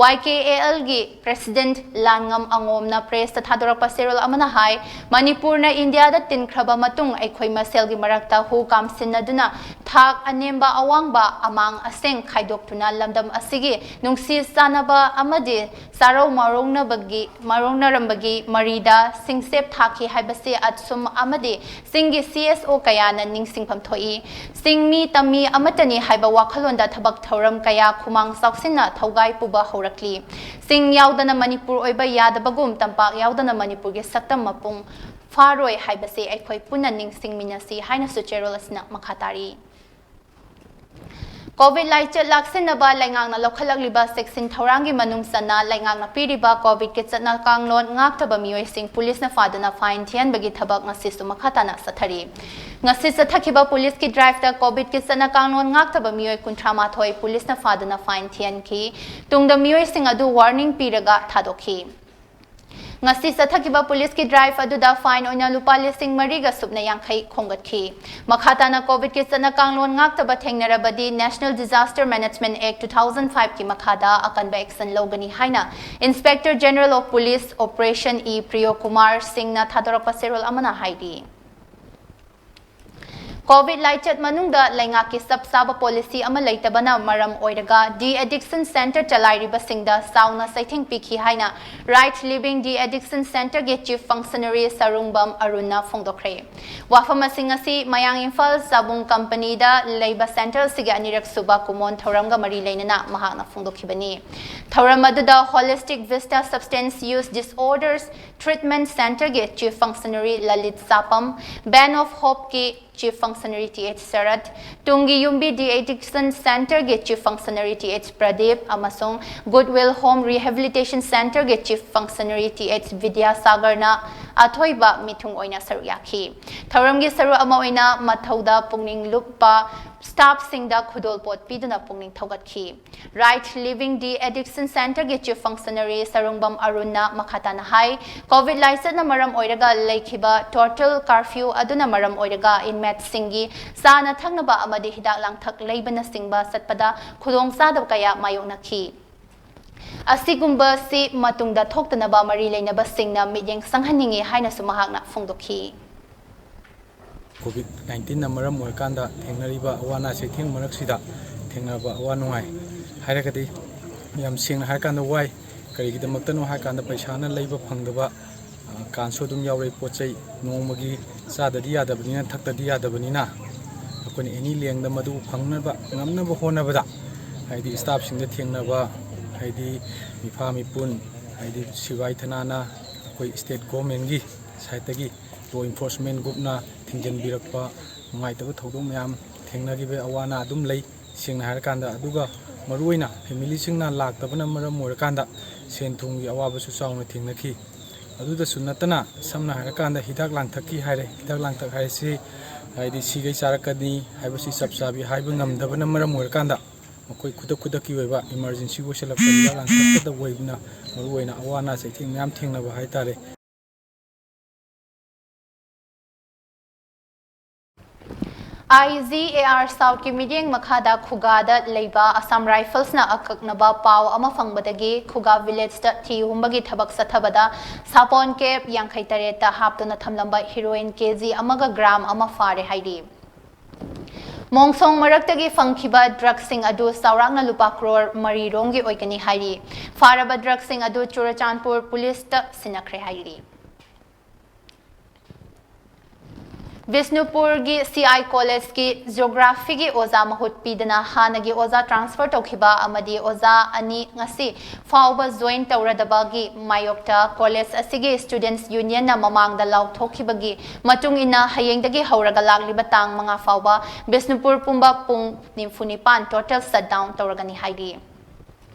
Y K A algae president ꯂꯥꯟꯉꯝ ꯑꯉꯣꯝꯅ ꯄ꯭ꯔꯦꯁꯇ ꯊꯥꯗꯣꯔꯛꯄ ꯆꯦꯔꯣꯜ ꯑꯃꯅ ꯍꯥꯏ, ꯃꯅꯤꯄꯨꯔꯅ ꯏꯟꯗꯤꯌꯥꯗ ꯇꯤꯟꯈ꯭ꯔꯕ ꯃꯇꯨꯡ ꯑꯩꯈꯣꯏ ꯃꯁꯦꯜꯒꯤ ꯃꯔꯛꯇ ꯍꯨ ꯀꯥꯝꯁꯤꯟꯅꯗꯨꯅ ꯊꯥꯛ ꯑꯅꯦꯝꯕ ꯑꯋꯥꯡꯕ ꯑꯃꯥꯡ ꯑꯁꯦꯡ ꯈꯥꯏꯗꯣꯛꯇꯨꯅ ꯂꯝꯗꯝ ꯑꯁꯤꯒꯤ ꯅꯨꯡꯁꯤ ꯆꯥꯟꯅꯕ ꯑꯃꯗꯤ ꯆꯥꯔꯧ ꯃꯥꯔꯧꯅꯕꯒꯤ, ꯃꯥꯔꯧꯅꯔꯝꯕꯒꯤ ꯃꯔꯤꯗ ꯁꯤꯡꯁꯦꯞ ꯊꯥꯈꯤ ꯍꯥꯏꯕꯁꯤ ꯑꯁꯨꯝ ꯑꯃꯗꯤ ꯆꯤꯡꯒꯤ ꯁꯤ ꯑꯦꯁ ꯑꯣ ꯀꯌꯥꯅ ꯅꯤꯡꯁꯤꯡꯐꯝ ꯊꯣꯛꯏ꯫ ꯆꯤꯡꯃꯤ ꯇꯝꯃꯤ ꯑꯃꯠꯇꯅꯤ ꯍꯥꯏꯕ ꯋꯥꯈꯜꯂꯣꯟꯗ ꯊꯕꯛ ꯊꯧꯔꯝ ꯀꯌꯥ ꯈꯨꯃꯥꯡ ꯆꯥꯎꯁꯤꯟꯅ ꯊꯧꯒꯥꯏ ꯄꯨꯕ ꯍꯧꯔꯛꯂꯤ꯫ ꯆꯤꯡ ꯌꯥꯎꯗꯅ ꯃꯅꯤꯄꯨꯔ ꯑꯣꯏꯕ ꯌꯥꯗꯕꯒꯨꯝ, ꯇꯝꯄꯥꯛ ꯌꯥꯎꯗꯅ ꯃꯅꯤꯄꯨꯔꯒꯤ ꯁꯛꯇꯝ ꯃꯄꯨꯡ ꯐꯥꯔꯣꯏ ꯍꯥꯏꯕꯁꯤ ꯑꯩꯈꯣꯏ ꯄꯨꯟꯅ ꯅꯤꯡꯁꯤꯡꯃꯤꯟꯅꯁꯤ ꯍꯥꯏꯅꯁꯨ ꯆꯦꯔꯣꯜ ꯑꯁꯤꯅ ꯃꯈꯥ ꯇꯥꯔꯤ꯫ ꯀꯣꯚꯤꯗ ꯂꯥꯏꯆꯠ ꯂꯥꯛꯁꯤꯟꯅꯕ ꯂꯩꯉꯥꯛꯅ ꯂꯧꯈꯠꯂꯛꯂꯤꯕ ꯆꯦꯛꯁꯤꯟ ꯊꯧꯔꯥꯡꯒꯤ ꯃꯅꯨꯡ ꯆꯟꯅ ꯂꯩꯉꯥꯛꯅ ꯄꯤꯔꯤꯕ ꯀꯣꯚꯤꯗꯀꯤ ꯆꯠꯅ ꯀꯥꯡꯂꯣꯟ ꯉꯥꯛꯇꯕ ꯃꯤꯑꯣꯏꯁꯤꯡ ꯄꯨꯂꯤꯁꯅ ꯐꯥꯗꯨꯅ ꯐꯥꯏꯟ ꯊꯤꯍꯟꯕꯒꯤ ꯊꯕꯛ ꯉꯁꯤꯁꯨ ꯃꯈꯥ ꯇꯥꯅ ꯆꯠꯊꯔꯤ꯫ ꯉꯁꯤ ꯆꯠꯊꯈꯤꯕ ꯄꯨꯂꯤꯁꯀꯤ ꯗ꯭ꯔꯥꯏꯚꯇ ꯀꯣꯚꯤꯗꯀꯤ ꯆꯠꯅ ꯀꯥꯡꯂꯣꯟ ꯉꯥꯛꯇꯕ ꯃꯤꯑꯣꯏ ꯀꯨꯟꯊ꯭ꯔꯥ ꯃꯥꯊꯣꯏ ꯄꯨꯂꯤꯁꯅ ꯐꯥꯗꯨꯅ ꯐꯥꯏꯟ ꯊꯤꯍꯟꯈꯤ꯫ ꯇꯨꯡꯗ ꯃꯤꯑꯣꯏꯁꯤꯡ ꯑꯗꯨ ꯋꯥꯔꯅꯤꯡ ꯄꯤꯔꯒ ꯊꯥꯗꯣꯛꯈꯤ꯫ ꯉꯁꯤ ꯆꯠꯊꯈꯤꯕ ꯄꯨꯂꯤꯁꯀꯤ ꯗ꯭ꯔꯥꯏꯚ ꯑꯗꯨꯗ ꯐꯥꯏꯟ ꯑꯣꯏꯅ ꯂꯨꯄꯥ ꯂꯤꯁꯤꯡ ꯃꯔꯤꯒ ꯁꯨꯞꯅ ꯌꯥꯡꯈꯩ ꯈꯣꯝꯒꯠꯈꯤ꯫ ꯃꯈꯥ ꯇꯥꯅ ꯀꯣꯚꯤꯗꯀꯤ ꯆꯠꯅ ꯀꯥꯡꯂꯣꯟ ꯉꯥꯛꯇꯕ ꯊꯦꯡꯅꯔꯕꯗꯤ National Disaster Management Act two thousand five ꯀꯤ ꯃꯈꯥꯗ ꯑꯀꯟꯕ action ꯂꯧꯒꯅꯤ ꯍꯥꯏꯅ Inspector General of Police Operation E ꯄ꯭ꯔꯤꯌꯣ Kumar ꯁꯤꯡꯅ ꯊꯥꯗꯣꯔꯛꯄ ꯆꯦꯔꯣꯜ ꯑꯃꯅ ꯍꯥꯏꯔꯤ꯫ ꯀꯣꯚꯤꯗ ꯂꯥꯏꯆꯠ ꯃꯅꯨꯡꯗ ꯂꯩꯉꯥꯛꯀꯤ ꯆꯞ ꯆꯥꯕ ꯄꯣꯂꯤꯁꯤ ꯑꯃ ꯂꯩꯇꯕꯅ ꯃꯔꯝ ꯑꯣꯏꯔꯒ ꯗꯤ ꯑꯦꯗꯤꯛꯁꯟ ꯁꯦꯟꯇꯔ ꯆꯂꯥꯏꯔꯤꯕꯁꯤꯡꯗ ꯆꯥꯎꯅ ꯆꯩꯊꯦꯡ ꯄꯤꯈꯤ ꯍꯥꯏꯅ ꯔꯥꯏꯠ ꯂꯤꯚꯤꯡ ꯗꯤ ꯑꯦꯗꯤꯛꯁꯟ ꯁꯦꯟꯇꯔꯒꯤ ꯆꯤꯐ ꯐꯪꯁꯅꯔꯤ ꯁꯔꯨꯡꯕꯝ ꯑꯔꯨꯟꯅ ꯐꯣꯡꯗꯣꯛꯈ꯭ꯔꯦ꯫ ꯋꯥꯐꯝ ꯑꯁꯤꯡ ꯑꯁꯤ ꯃꯌꯥꯡ ꯏꯝꯐꯥꯜ ꯆꯥꯕꯨꯡ ꯀꯝꯄꯅꯤꯗ ꯂꯩꯕ ꯁꯦꯟꯇꯔ ꯑꯁꯤꯒꯤ ꯑꯅꯤꯔꯛ ꯁꯨꯕ ꯀꯨꯃꯣꯟ ꯊꯧꯔꯝꯒ ꯃꯔꯤ ꯂꯩꯅꯅ ꯃꯍꯥꯛꯅ ꯐꯣꯡꯗꯣꯛꯈꯤꯕꯅꯤ꯫ ꯊꯧꯔꯝ ꯑꯗꯨꯗ holistic vista substance use disorders treatment ꯁꯦꯟꯇꯔꯒꯤ chief functionary Lalit Shapam, Ben of ꯍꯣꯞꯀꯤ chief functionary T H Sarat, ꯇꯨꯡꯒꯤ ꯌꯨꯝꯕꯤ ꯗꯤ ꯑꯦꯗꯤꯛꯁꯟ ꯁꯦꯟꯇꯔꯒꯤ chief functionary T H Pradip ꯑꯃꯁꯨꯡ ꯒꯨꯗꯋꯤꯜ ꯍꯣꯝ ꯔꯤꯍꯦꯕꯤꯂꯤꯇꯦꯁꯟ ꯁꯦꯟꯇꯔꯒꯤ ꯆꯤꯐ ꯐꯪꯁꯅꯔꯤ ꯇꯤ ꯑꯩꯆ ꯕꯤꯗ꯭ꯌꯥꯁꯥꯒꯔꯅ ꯑꯊꯣꯏꯕ ꯃꯤꯊꯨꯡ ꯑꯣꯏꯅ ꯁꯔꯨꯛ ꯌꯥꯈꯤ꯫ ꯊꯧꯔꯝꯒꯤ ꯁꯔꯨꯛ ꯑꯃ ꯑꯣꯏꯅ ꯃꯊꯧꯗ ꯄꯨꯛꯅꯤꯡ ꯂꯨꯞꯄ ꯁ꯭ꯇꯥꯐꯁꯤꯡꯗ ꯈꯨꯗꯣꯜꯄꯣꯠ ꯄꯤꯗꯨꯅ ꯄꯨꯛꯅꯤꯡ ꯊꯧꯒꯠꯈꯤ꯫ ꯔꯥꯏꯠ ꯂꯤꯚꯤꯡ ꯗꯤ ꯑꯦꯗꯤꯛꯁꯟ ꯁꯦꯟꯇꯔꯒꯤ ꯆꯤꯐ ꯐꯪꯁꯅꯔꯤ ꯁꯔꯨꯡꯕꯝ ꯑꯔꯨꯟꯅ ꯃꯈꯥ ꯇꯥꯅ ꯍꯥꯏ, ꯀꯣꯚꯤꯗ ꯂꯥꯏꯆꯠꯅ ꯃꯔꯝ ꯑꯣꯏꯔꯒ ꯂꯩꯈꯤꯕ ꯇꯣꯇꯦꯜ ꯀꯥꯔꯐ꯭ꯌꯨ ꯑꯗꯨꯅ ꯃꯔꯝ ꯑꯣꯏꯔꯒ ꯏꯟꯃꯦꯠꯁꯤꯡꯒꯤ ꯆꯥꯅ ꯊꯛꯅꯕ ꯑꯃꯗꯤ ꯍꯤꯗꯥꯛ ꯂꯥꯡꯊꯛ ꯂꯩꯕꯅꯆꯤꯡꯕ ꯆꯠꯄꯗ ꯈꯨꯗꯣꯡꯆꯥꯗꯕ ꯀꯌꯥ ꯃꯥꯌꯣꯛꯅꯈꯤ꯫ ꯑꯁꯤꯒꯨꯝꯕꯁꯤ ꯃꯇꯨꯡꯗ ꯊꯣꯛꯇꯅꯕ ꯃꯔꯤ ꯂꯩꯅꯕꯁꯤꯡꯅ ꯃꯤꯠꯌꯦꯡ ꯆꯪꯍꯟꯅꯤꯡꯏ ꯍꯥꯏꯅꯁꯨ ꯃꯍꯥꯛꯅ ꯐꯣꯡꯗꯣꯛꯈꯤ꯫ ꯀꯣꯚꯤꯗ ꯅꯥꯏꯟꯇꯤꯟꯅ ꯃꯔꯝ ꯑꯣꯏꯔꯀꯥꯟꯗ ꯊꯦꯡꯅꯔꯤꯕ ꯑꯋꯥ ꯑꯅꯥ ꯆꯩꯊꯦꯡ ꯃꯔꯛꯁꯤꯗ ꯊꯦꯡꯅꯕ ꯑꯋꯥ ꯅꯨꯡꯉꯥꯏ ꯍꯥꯏꯔꯒꯗꯤ ꯌꯥꯝ ꯁꯦꯡꯅ ꯍꯥꯏꯔꯀꯥꯟꯗ ꯋꯥꯏ꯫ ꯀꯔꯤꯒꯤꯗꯃꯛꯇꯅꯣ ꯍꯥꯏꯔꯀꯥꯟꯗ ꯄꯩꯁꯥꯅ ꯂꯩꯕ ꯐꯪꯗꯕ, ꯑ, ꯀꯥꯟꯁꯨ ꯑꯗꯨꯝ ꯌꯥꯎꯔꯛꯏ꯫ ꯄꯣꯠ ꯆꯩ ꯅꯣꯡꯃꯒꯤ ꯆꯥꯗꯗꯤ ꯌꯥꯗꯕꯅꯤꯅ, ꯊꯛꯇꯗꯤ ꯌꯥꯗꯕꯅꯤꯅ ꯑꯩꯈꯣꯏꯅ ꯑꯦꯅꯤ ꯂꯦꯡꯗ ꯃꯗꯨ ꯐꯪꯅꯕ ꯉꯝꯅꯕ ꯍꯣꯠꯅꯕꯗ ꯍꯥꯏꯗꯤ ꯁ꯭ꯇꯥꯐꯁꯤꯡꯗ ꯊꯦꯡꯅꯕ, ꯍꯥꯏꯗꯤ ꯃꯤꯐꯥ ꯃꯤꯄꯨꯟ, ꯍꯥꯏꯗꯤ ꯁꯤꯕꯥꯏ ꯊꯅꯥꯅ, ꯑꯩꯈꯣꯏ ꯁ꯭ꯇꯦꯠ ꯒꯣꯔꯃꯦꯟꯒꯤ ꯁꯥꯏꯠꯇꯒꯤ ꯂꯣ ꯏꯟꯐꯣꯔꯁꯃꯦꯟ ꯒ꯭ꯔꯨꯞꯅ ꯊꯤꯡꯖꯤꯟꯕꯤꯔꯛꯄ ꯅꯨꯡꯉꯥꯏꯇꯕ ꯊꯧꯗꯣꯛ ꯃꯌꯥꯝ ꯊꯦꯡꯅꯈꯤꯕ ꯑꯋꯥ ꯑꯅꯥ ꯑꯗꯨꯝ ꯂꯩ꯫ ꯁꯦꯡꯅ ꯍꯥꯏꯔꯀꯥꯟꯗ, ꯑꯗꯨꯒ ꯃꯔꯨꯑꯣꯏꯅ ꯐꯦꯃꯤꯂꯤꯁꯤꯡꯅ ꯂꯥꯛꯇꯕꯅ ꯃꯔꯝ ꯑꯣꯏꯔꯀꯥꯟꯗ ꯁꯦꯟ ꯊꯨꯝꯒꯤ ꯑꯋꯥꯕꯁꯨ ꯆꯥꯎꯅ ꯊꯦꯡꯅꯈꯤ꯫ ꯑꯗꯨꯗꯁꯨ ꯅꯠꯇꯅ ꯁꯝꯅ ꯍꯥꯏꯔꯀꯥꯟꯗ ꯍꯤꯗꯥꯛ ꯂꯥꯡꯊꯛꯀꯤ ꯍꯥꯏꯔꯦ, ꯍꯤꯗꯥꯛ ꯂꯥꯡꯊꯛ ꯍꯥꯏꯁꯤ ꯍꯥꯏꯗꯤ ꯁꯤꯈꯩ ꯆꯥꯔꯛꯀꯅꯤ ꯍꯥꯏꯕꯁꯤ ꯆꯞ ꯆꯥꯕꯤ ꯍꯥꯏꯕ ꯉꯝꯗꯕꯅ ꯃꯔꯝ ꯑꯣꯏꯔꯀꯥꯟꯗ ꯃꯈꯣꯏ ꯈꯨꯗꯛ ꯈꯨꯗꯛꯀꯤ ꯑꯣꯏꯕ ꯏꯃꯥꯔꯖꯦꯟꯁꯤ ꯑꯣꯏꯁꯤꯜꯂꯛꯄ ꯍꯤꯗꯥꯛ ꯂꯥꯡꯊꯛꯇꯗ ꯑꯣꯏꯕꯅ ꯃꯔꯨꯑꯣꯏꯅ ꯑꯋꯥ ꯑꯅꯥ ꯆꯩꯊꯦꯡ ꯃꯌꯥꯝ ꯊꯦꯡꯅꯕ ꯍꯥꯏꯇꯥꯔꯦ꯫ ꯑꯥꯏ ꯖꯤ ꯑꯦ ꯑꯥꯔ ꯁꯥꯎꯠꯀꯤ ꯃꯤꯠꯌꯦꯡ ꯃꯈꯥꯗ ꯈꯨꯒꯥꯗ ꯂꯩꯕ ꯑꯁꯥꯝ ꯔꯥꯏꯐꯜꯁꯅ ꯑꯀꯛꯅꯕ ꯄꯥꯎ ꯑꯃ ꯐꯪꯕꯗꯒꯤ ꯈꯨꯒꯥ ꯚꯤꯂꯦꯖꯇ ꯊꯤ ꯍꯨꯝꯕꯒꯤ ꯊꯕꯛ ꯆꯠꯊꯕꯗ ꯁꯥꯄꯣꯟ ꯀꯦꯞ ꯌꯥꯡꯈꯩ ꯇꯔꯦꯠꯇ ꯍꯥꯞꯇꯨꯅ ꯊꯝꯂꯝꯕ ꯍꯤꯔꯣꯏꯟ ꯀꯦ ꯖꯤ ꯑꯃꯒ ꯒ꯭ꯔꯥꯝ ꯑꯃ ꯐꯥꯔꯦ ꯍꯥꯏꯔꯤ꯫ ꯃꯣꯡꯁꯣꯡ ꯃꯔꯛꯇꯒꯤ ꯐꯪꯈꯤꯕ ꯗ꯭ꯔꯒꯁꯤꯡ ꯑꯗꯨ ꯆꯥꯎꯔꯥꯛꯅ ꯂꯨꯄꯥ ꯀ꯭ꯔꯣꯔ ꯃꯔꯤ ꯔꯣꯝꯒꯤ ꯑꯣꯏꯒꯅꯤ ꯍꯥꯏꯔꯤ꯫ ꯐꯥꯔꯕ ꯗ꯭ꯔꯒꯁꯤꯡ ꯑꯗꯨ ꯆꯨꯔꯆꯥꯟꯄꯨꯔ ꯄꯨꯂꯤꯁꯇ ꯁꯤꯟꯅꯈ꯭ꯔꯦ ꯍꯥꯏꯔꯤ꯫ ꯕꯤꯁꯅꯨꯄꯨꯔꯒꯤ ꯁꯤ ꯑꯥꯏ ꯀꯣꯂꯦꯖꯀꯤ ꯖꯤꯑꯣꯒ꯭ꯔꯥꯐꯤꯒꯤ ꯑꯣꯖꯥ ꯃꯍꯨꯠ ꯄꯤꯗꯅ ꯍꯥꯟꯅꯒꯤ ꯑꯣꯖꯥ ꯇ꯭ꯔꯥꯟꯁꯐꯔ ꯇꯧꯈꯤꯕ ꯑꯃꯗꯤ ꯑꯣꯖꯥ ꯑꯅꯤ ꯉꯁꯤ ꯐꯥꯎꯕ ꯖꯣꯏꯟ ꯇꯧꯔꯗꯕꯒꯤ ꯃꯥꯌꯣꯛꯇ ꯀꯣꯂꯦꯖ ꯑꯁꯤꯒꯤ ꯁ꯭ꯇꯨꯗꯦꯟꯠꯁ ꯌꯨꯅꯤꯌꯟꯅ ꯃꯃꯥꯡꯗ ꯂꯥꯎꯊꯣꯛꯈꯤꯕꯒꯤ ꯃꯇꯨꯡ ꯏꯟꯅ ꯍꯌꯦꯡꯗꯒꯤ ꯍꯧꯔꯒ ꯂꯥꯛꯂꯤꯕ ꯇꯥꯡ ꯃꯉꯥ ꯐꯥꯎꯕ ꯕꯤꯁꯅꯨꯄꯨꯔ ꯄꯨꯝꯕ ꯄꯨꯡ ꯅꯤꯐꯨ ꯅꯤꯄꯥꯟ ꯇꯣꯇꯦꯜ ꯁꯠꯗꯥꯎꯟ ꯇꯧꯔꯒꯅꯤ ꯍꯥꯏꯔꯤ꯫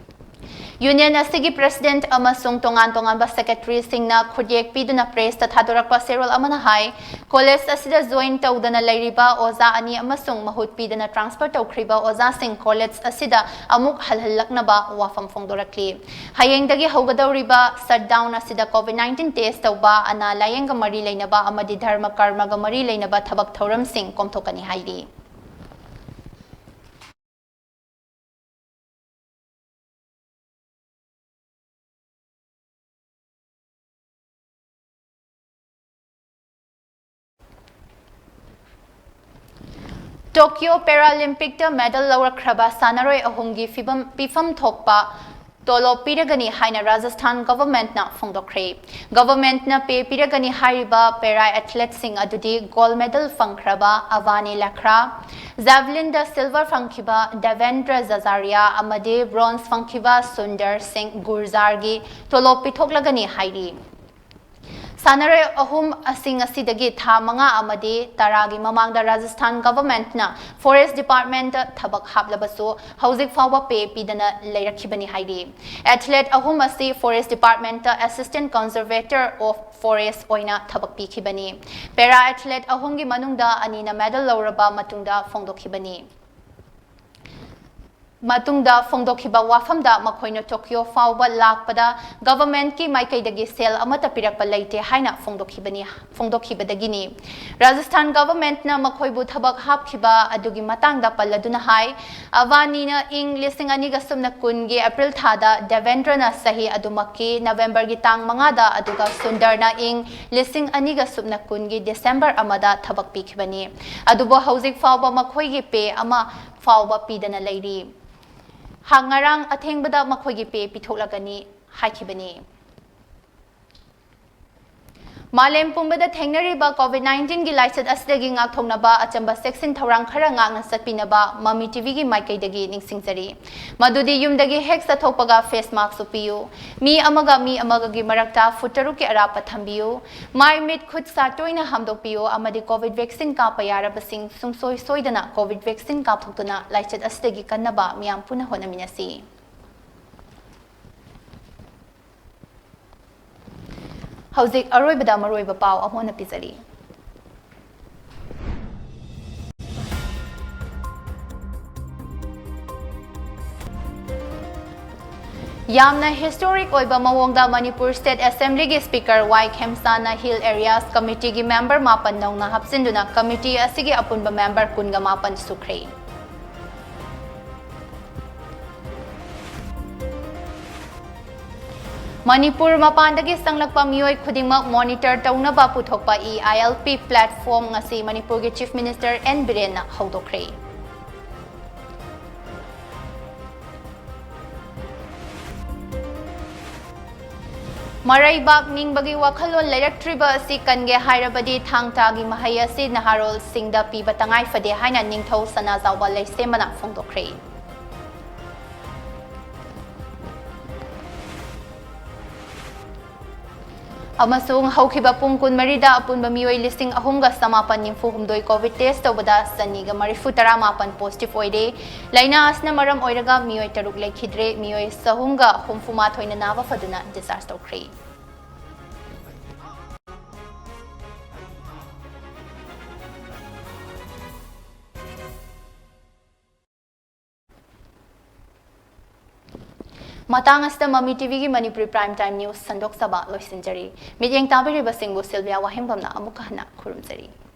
ꯌꯨꯅꯤꯌꯟ ꯑꯁꯤꯒꯤ ꯄ꯭ꯔꯦꯁꯤꯗꯦꯟꯠ ꯑꯃꯁꯨꯡ ꯇꯣꯉꯥꯟ ꯇꯣꯉꯥꯟꯕ ꯁꯦꯀ꯭ꯔꯦꯇꯔꯤꯁꯤꯡꯅ ꯈꯨꯠꯌꯦꯛ ꯄꯤꯗꯨꯅ ꯄ꯭ꯔꯦꯁꯇ ꯊꯥꯗꯣꯔꯛꯄ ꯆꯦꯔꯣꯜ ꯑꯃꯅ ꯍꯥꯏ, ꯀꯣꯂꯦꯖ ꯑꯁꯤꯗ ꯖꯣꯏꯟ ꯇꯧꯗꯅ ꯂꯩꯔꯤꯕ ꯑꯣꯖꯥ ꯑꯅꯤ ꯑꯃꯁꯨꯡ ꯃꯍꯨꯠ ꯄꯤꯗꯅ ꯇ꯭ꯔꯥꯟꯁꯐꯔ ꯇꯧꯈ꯭ꯔꯤꯕ ꯑꯣꯖꯥꯁꯤꯡ ꯀꯣꯂꯦꯖ ꯑꯁꯤꯗ ꯑꯃꯨꯛ ꯍꯜꯍꯜꯂꯛꯅꯕ ꯋꯥꯐꯝ ꯐꯣꯡꯗꯣꯔꯛꯂꯤ꯫ ꯍꯌꯦꯡꯗꯒꯤ ꯍꯧꯒꯗꯧꯔꯤꯕ ꯁꯠꯗꯥꯎꯟ ꯑꯁꯤꯗ ꯀꯣꯚꯤꯗ ꯅꯥꯏꯟꯇꯤꯟ ꯇꯦꯁ ꯇꯧꯕ, ꯑꯅꯥ ꯂꯥꯌꯦꯡꯒ ꯃꯔꯤ ꯂꯩꯅꯕ ꯑꯃꯗꯤ ꯙꯔꯃ ꯀꯔꯃꯒ ꯃꯔꯤ ꯂꯩꯅꯕ ꯊꯕꯛ ꯊꯧꯔꯝꯁꯤꯡ ꯀꯣꯝꯊꯣꯛꯀꯅꯤ ꯍꯥꯏꯔꯤ꯫ ꯇꯣꯀꯤꯌꯣ ꯄꯦꯔꯥꯂꯤꯝꯄꯤꯛꯇ ꯃꯦꯗꯜ ꯂꯧꯔꯛꯈ꯭ꯔꯕ ꯁꯥꯟꯅꯔꯣꯏ ꯑꯍꯨꯝꯒꯤ ꯐꯤꯕꯝ, ꯄꯤꯐꯝ ꯊꯣꯛꯄ ꯇꯣꯂꯣꯞ ꯄꯤꯔꯒꯅꯤ ꯍꯥꯏꯅ ꯔꯥꯖꯁꯊꯥꯟ ꯒꯚꯔꯟꯃꯦꯟꯠꯅ ꯐꯣꯡꯗꯣꯛꯈ꯭ꯔꯦ꯫ ꯒꯚꯔꯟꯃꯦꯟꯠꯅ ꯄꯦ ꯄꯤꯔꯒꯅꯤ ꯍꯥꯏꯔꯤꯕ ꯄꯦꯔꯥ ꯑꯦꯊꯂꯦꯠꯁꯤꯡ ꯑꯗꯨꯗꯤ ꯒꯣꯜꯗ ꯃꯦꯗꯜ ꯐꯪꯈ꯭ꯔꯕ ꯑꯚꯥꯅꯤ ꯂꯈ꯭ꯔꯥ, ꯖꯦꯚꯂꯤꯟꯗ ꯁꯤꯜꯚꯔ ꯐꯪꯈꯤꯕ ꯗꯦꯕꯦꯟꯗ꯭ꯔ ꯖꯖꯥꯔꯤꯌꯥ ꯑꯃꯗꯤ ꯕ꯭ꯔꯣꯟꯖ ꯐꯪꯈꯤꯕ ꯁꯨꯟꯗꯔ ꯁꯤꯡ ꯒꯨꯔꯖꯥꯔꯒꯤ ꯇꯣꯂꯣꯞ ꯄꯤꯊꯣꯛꯂꯒꯅꯤ ꯍꯥꯏꯔꯤ꯫ ꯁꯥꯟꯅꯔꯣꯏ ꯑꯍꯨꯝ ꯑꯁꯤ ꯉꯁꯤꯗꯒꯤ ꯊꯥ ꯃꯉꯥ ꯑꯃꯗꯤ ꯇꯔꯥꯒꯤ ꯃꯃꯥꯡꯗ ꯔꯥꯖꯁꯊꯥꯟ ꯒꯚꯔꯟꯃꯦꯟꯠꯅ ꯐꯣꯔꯦꯁꯠ ꯗꯤꯄꯥꯔꯠꯃꯦꯟꯠꯇ ꯊꯕꯛ ꯍꯥꯞꯂꯕꯁꯨ, ꯍꯧꯖꯤꯛ ꯐꯥꯎꯕ ꯄꯦ ꯄꯤꯗꯅ ꯂꯩꯔꯛꯈꯤꯕꯅꯤ ꯍꯥꯏꯔꯤ꯫ ꯑꯦꯊꯂꯦꯠ ꯑꯍꯨꯝ ꯑꯁꯤ ꯐꯣꯔꯦꯁꯠ ꯗꯤꯄꯥꯔꯠꯃꯦꯟꯠꯇ ꯑꯦꯁꯤꯁꯇꯦꯟꯠ ꯀꯟꯖꯔꯚꯦꯇꯔ ꯑꯣꯐ ꯐꯣꯔꯦꯁꯠ ꯑꯣꯏꯅ ꯊꯕꯛ ꯄꯤꯈꯤꯕꯅꯤ꯫ ꯄꯦꯔꯥ ꯑꯦꯊꯂꯦꯠ ꯑꯍꯨꯝꯒꯤ ꯃꯅꯨꯡꯗ ꯑꯅꯤꯅ ꯃꯦꯗꯜ ꯂꯧꯔꯕ ꯃꯇꯨꯡꯗ ꯐꯣꯡꯗꯣꯛꯈꯤꯕꯅꯤ꯫ ꯃꯇꯨꯡꯗ ꯐꯣꯡꯗꯣꯛꯈꯤꯕ ꯋꯥꯐꯝꯗ ꯃꯈꯣꯏꯅ ꯇꯣꯀꯤꯌꯣ ꯐꯥꯎꯕ ꯂꯥꯛꯄꯗ ꯒꯚꯔꯟꯃꯦꯟꯠꯀꯤ ꯃꯥꯏꯀꯩꯗꯒꯤ ꯁꯦꯜ ꯑꯃꯠꯇ ꯄꯤꯔꯛꯄ ꯂꯩꯇꯦ ꯍꯥꯏꯅ ꯐꯣꯡꯗꯣꯛꯈꯤꯕꯅꯤ, ꯐꯣꯡꯗꯣꯛꯈꯤꯕꯗꯒꯤꯅꯤ꯫ ꯔꯥꯖꯁꯊꯥꯟ ꯒꯚꯔꯟꯃꯦꯟꯠꯅ ꯃꯈꯣꯏꯕꯨ ꯊꯕꯛ ꯍꯥꯞꯈꯤꯕ ꯑꯗꯨꯒꯤ ꯃꯇꯥꯡꯗ ꯄꯜꯂꯗꯨꯅ ꯍꯥꯏ, ꯑꯚꯥꯅꯤꯅ ꯏꯪ ꯂꯤꯁꯤꯡ ꯑꯅꯤꯒ ꯁꯨꯞꯅ ꯀꯨꯟꯒꯤ ꯑꯦꯄ꯭ꯔꯤꯜ ꯊꯥꯗ ꯗꯦꯕꯦꯟꯗ꯭ꯔꯅ ꯆꯍꯤ ꯑꯗꯨꯃꯛꯀꯤ ꯅꯕꯦꯝꯕꯔꯒꯤ ꯇꯥꯡ ꯃꯉꯥꯗ, ꯑꯗꯨꯒ ꯁꯨꯟꯗꯔꯅ ꯏꯪ ꯂꯤꯁꯤꯡ ꯑꯅꯤꯒ ꯁꯨꯞꯅ ꯀꯨꯟꯒꯤ ꯗꯤꯁꯦꯝꯕꯔ ꯑꯃꯗ ꯊꯕꯛ ꯄꯤꯈꯤꯕꯅꯤ꯫ ꯑꯗꯨꯕꯨ ꯍꯧꯖꯤꯛ ꯐꯥꯎꯕ ꯃꯈꯣꯏꯒꯤ ꯄꯦ ꯑꯃ ꯐꯥꯎꯕ ꯄꯤꯗꯅ ꯂꯩꯔꯤ꯫ ꯍꯥ, ꯉꯔꯥꯡ ꯑꯊꯦꯡꯕꯗ ꯃꯈꯣꯏꯒꯤ ꯄꯦ ꯄꯤꯊꯣꯛꯂꯒꯅꯤ ꯍꯥꯏꯈꯤꯕꯅꯤ꯫ ꯃꯥꯂꯦꯝ ꯄꯨꯝꯕꯗ ꯊꯦꯡꯅꯔꯤꯕ ꯀꯣꯚꯤꯗ ꯅꯥꯏꯟꯇꯤꯟꯒꯤ ꯂꯥꯏꯆꯠ ꯑꯁꯤꯗꯒꯤ ꯉꯥꯛꯊꯣꯛꯅꯕ ꯑꯆꯝꯕ ꯆꯦꯛꯁꯤꯟ ꯊꯧꯔꯥꯡ ꯈꯔ ꯉꯥꯛꯅ ꯆꯠꯄꯤꯅꯕ ꯃꯃꯤ ꯇꯤꯚꯤꯒꯤ ꯃꯥꯏꯀꯩꯗꯒꯤ ꯅꯤꯡꯁꯤꯡꯖꯔꯤ꯫ ꯃꯗꯨꯗꯤ ꯌꯨꯝꯗꯒꯤ ꯍꯦꯛ ꯆꯠꯊꯣꯛꯄꯒ ꯐꯦꯁ ꯃꯥꯛꯁ ꯎꯞꯄꯤꯌꯨ, ꯃꯤ ꯑꯃꯒ ꯃꯤ ꯑꯃꯒꯒꯤ ꯃꯔꯛꯇ ꯐꯨꯠ ꯇꯔꯨꯛꯀꯤ ꯑꯔꯥꯞꯄ ꯊꯝꯕꯤꯌꯨ, ꯃꯥꯏ ꯃꯤꯠ ꯈꯨꯠ ꯁꯥ ꯇꯣꯏꯅ ꯍꯥꯝꯗꯣꯛꯄꯤꯌꯨ ꯑꯃꯗꯤ ꯀꯣꯚꯤꯗ ꯚꯦꯛꯁꯤꯟ ꯀꯥꯞꯄ ꯌꯥꯔꯕꯁꯤꯡ ꯁꯨꯡꯁꯣꯏ ꯁꯣꯏꯗꯅ ꯀꯣꯚꯤꯗ ꯚꯦꯛꯁꯤꯟ ꯀꯥꯞꯊꯣꯛꯇꯨꯅ ꯂꯥꯏꯆꯠ ꯑꯁꯤꯗꯒꯤ ꯀꯟꯅꯕ ꯃꯤꯌꯥꯝ ꯄꯨꯟꯅ ꯍꯣꯠꯅꯃꯤꯟꯅꯁꯤ꯫ ꯍꯧꯖꯤꯛ ꯑꯔꯣꯏꯕꯗ ꯃꯔꯨꯑꯣꯏꯕ ꯄꯥꯎ ꯑꯃꯨꯛ ꯍꯟꯅ ꯄꯤꯖꯔꯤ꯫ ꯌꯥꯝꯅ ꯍꯤꯁꯇꯣꯔꯤꯛ ꯑꯣꯏꯕ ꯃꯑꯣꯡꯗ ꯃꯅꯤꯄꯨꯔ ꯁ꯭ꯇꯦꯠ ꯑꯦꯁꯦꯝꯕ꯭ꯂꯤꯒꯤ ꯁ꯭ꯄꯤꯀꯔ ꯋꯥꯏ ꯈꯦꯝꯁꯥꯅ ꯍꯤꯜ ꯑꯦꯔꯤꯌꯥꯁ ꯀꯃꯤꯇꯤꯒꯤ ꯃꯦꯝꯕꯔ ꯃꯥꯄꯟ ꯅꯧꯅ ꯍꯥꯞꯆꯤꯟꯗꯨꯅ ꯀꯃꯤꯇꯤ ꯑꯁꯤꯒꯤ ꯑꯄꯨꯟꯕ ꯃꯦꯝꯕꯔ ꯀꯨꯟꯒ ꯃꯥꯄꯟ ꯁꯨꯈ꯭ꯔꯦ꯫ ꯃꯅꯤꯄꯨꯔ ꯃꯄꯥꯟꯗꯒꯤ ꯆꯪꯂꯛꯄ ꯃꯤꯑꯣꯏ ꯈꯨꯗꯤꯡꯃꯛ ꯃꯣꯅꯤꯇꯔ ꯇꯧꯅꯕ ꯄꯨꯊꯣꯛꯄ ꯏ ꯑꯥꯏ ꯑꯦꯜ ꯄꯤ ꯄ꯭ꯂꯦꯠꯐꯣꯝ ꯉꯁꯤ ꯃꯅꯤꯄꯨꯔꯒꯤ ꯆꯤꯐ ꯃꯤꯅꯤꯁꯇꯔ ꯑꯦꯟ ꯕꯤꯔꯦꯟꯅ ꯍꯧꯗꯣꯛꯈ꯭ꯔꯦ꯫ ꯃꯔꯩꯕꯥꯛ ꯅꯤꯡꯕꯒꯤ ꯋꯥꯈꯜꯂꯣꯟ ꯂꯩꯔꯛꯇ꯭ꯔꯤꯕ ꯑꯁꯤ ꯀꯟꯒꯦ ꯍꯥꯏꯔꯕꯗꯤ ꯊꯥꯡ ꯇꯥꯒꯤ ꯃꯍꯩ ꯑꯁꯤ ꯅꯍꯥꯔꯣꯜꯁꯤꯡꯗ ꯄꯤꯕ ꯇꯉꯥꯏ ꯐꯗꯦ ꯍꯥꯏꯅ ꯅꯤꯡꯊꯧ ꯁꯅꯥꯖꯥꯎꯕ ꯂꯩꯁꯦꯝꯕꯅ ꯐꯣꯡꯗꯣꯛꯈ꯭ꯔꯦ꯫ ꯑꯃꯁꯨꯡ ꯍꯧꯈꯤꯕ ꯄꯨꯡ ꯀꯨꯟꯃꯔꯤꯗ ꯑꯄꯨꯟꯕ ꯃꯤꯑꯣꯏ ꯂꯤꯁꯤꯡ ꯑꯍꯨꯝꯒ ꯆꯃꯥꯄꯟ ꯅꯤꯐꯨ ꯍꯨꯝꯗꯣꯏ ꯀꯣꯚꯤꯗ ꯇꯦꯁ ꯇꯧꯕꯗ ꯆꯅꯤꯒ ꯃꯔꯤꯐꯨ ꯇꯔꯥ ꯃꯥꯄꯟ ꯄꯣꯖꯤꯇꯤꯚ ꯑꯣꯏꯔꯦ꯫ ꯂꯥꯏꯅꯥ ꯑꯁꯤꯅ ꯃꯔꯝ ꯑꯣꯏꯔꯒ ꯃꯤꯑꯣꯏ ꯇꯔꯨꯛ ꯂꯩꯈꯤꯗ꯭ꯔꯦ, ꯃꯤꯑꯣꯏ ꯆꯍꯨꯝꯒ ꯍꯨꯝꯐꯨ ꯃꯥꯊꯣꯏꯅ ꯅꯥꯕ ꯐꯗꯨꯅ ꯗꯤꯁꯆꯥꯔꯖ ꯇꯧꯈ꯭ꯔꯦ꯫ ꯃꯇꯥꯡ ꯑꯁꯤꯗ ꯃꯃꯤ ꯇꯤꯚꯤꯒꯤ ꯃꯅꯤꯄꯨꯔꯤ Prime Time News ꯁꯟꯗꯣꯛꯆꯕ ꯂꯣꯏꯁꯤꯟꯖꯔꯤ꯫ ꯃꯤꯠꯌꯦꯡ ꯇꯥꯕꯤꯔꯤꯕꯁꯤꯡꯕꯨ ꯁꯤꯜꯚꯤꯌꯥ ꯋꯥꯍꯦꯡꯕꯝꯅ ꯑꯃꯨꯛꯀ ꯍꯟꯅ ꯈꯨꯔꯨꯝꯖꯔꯤ꯫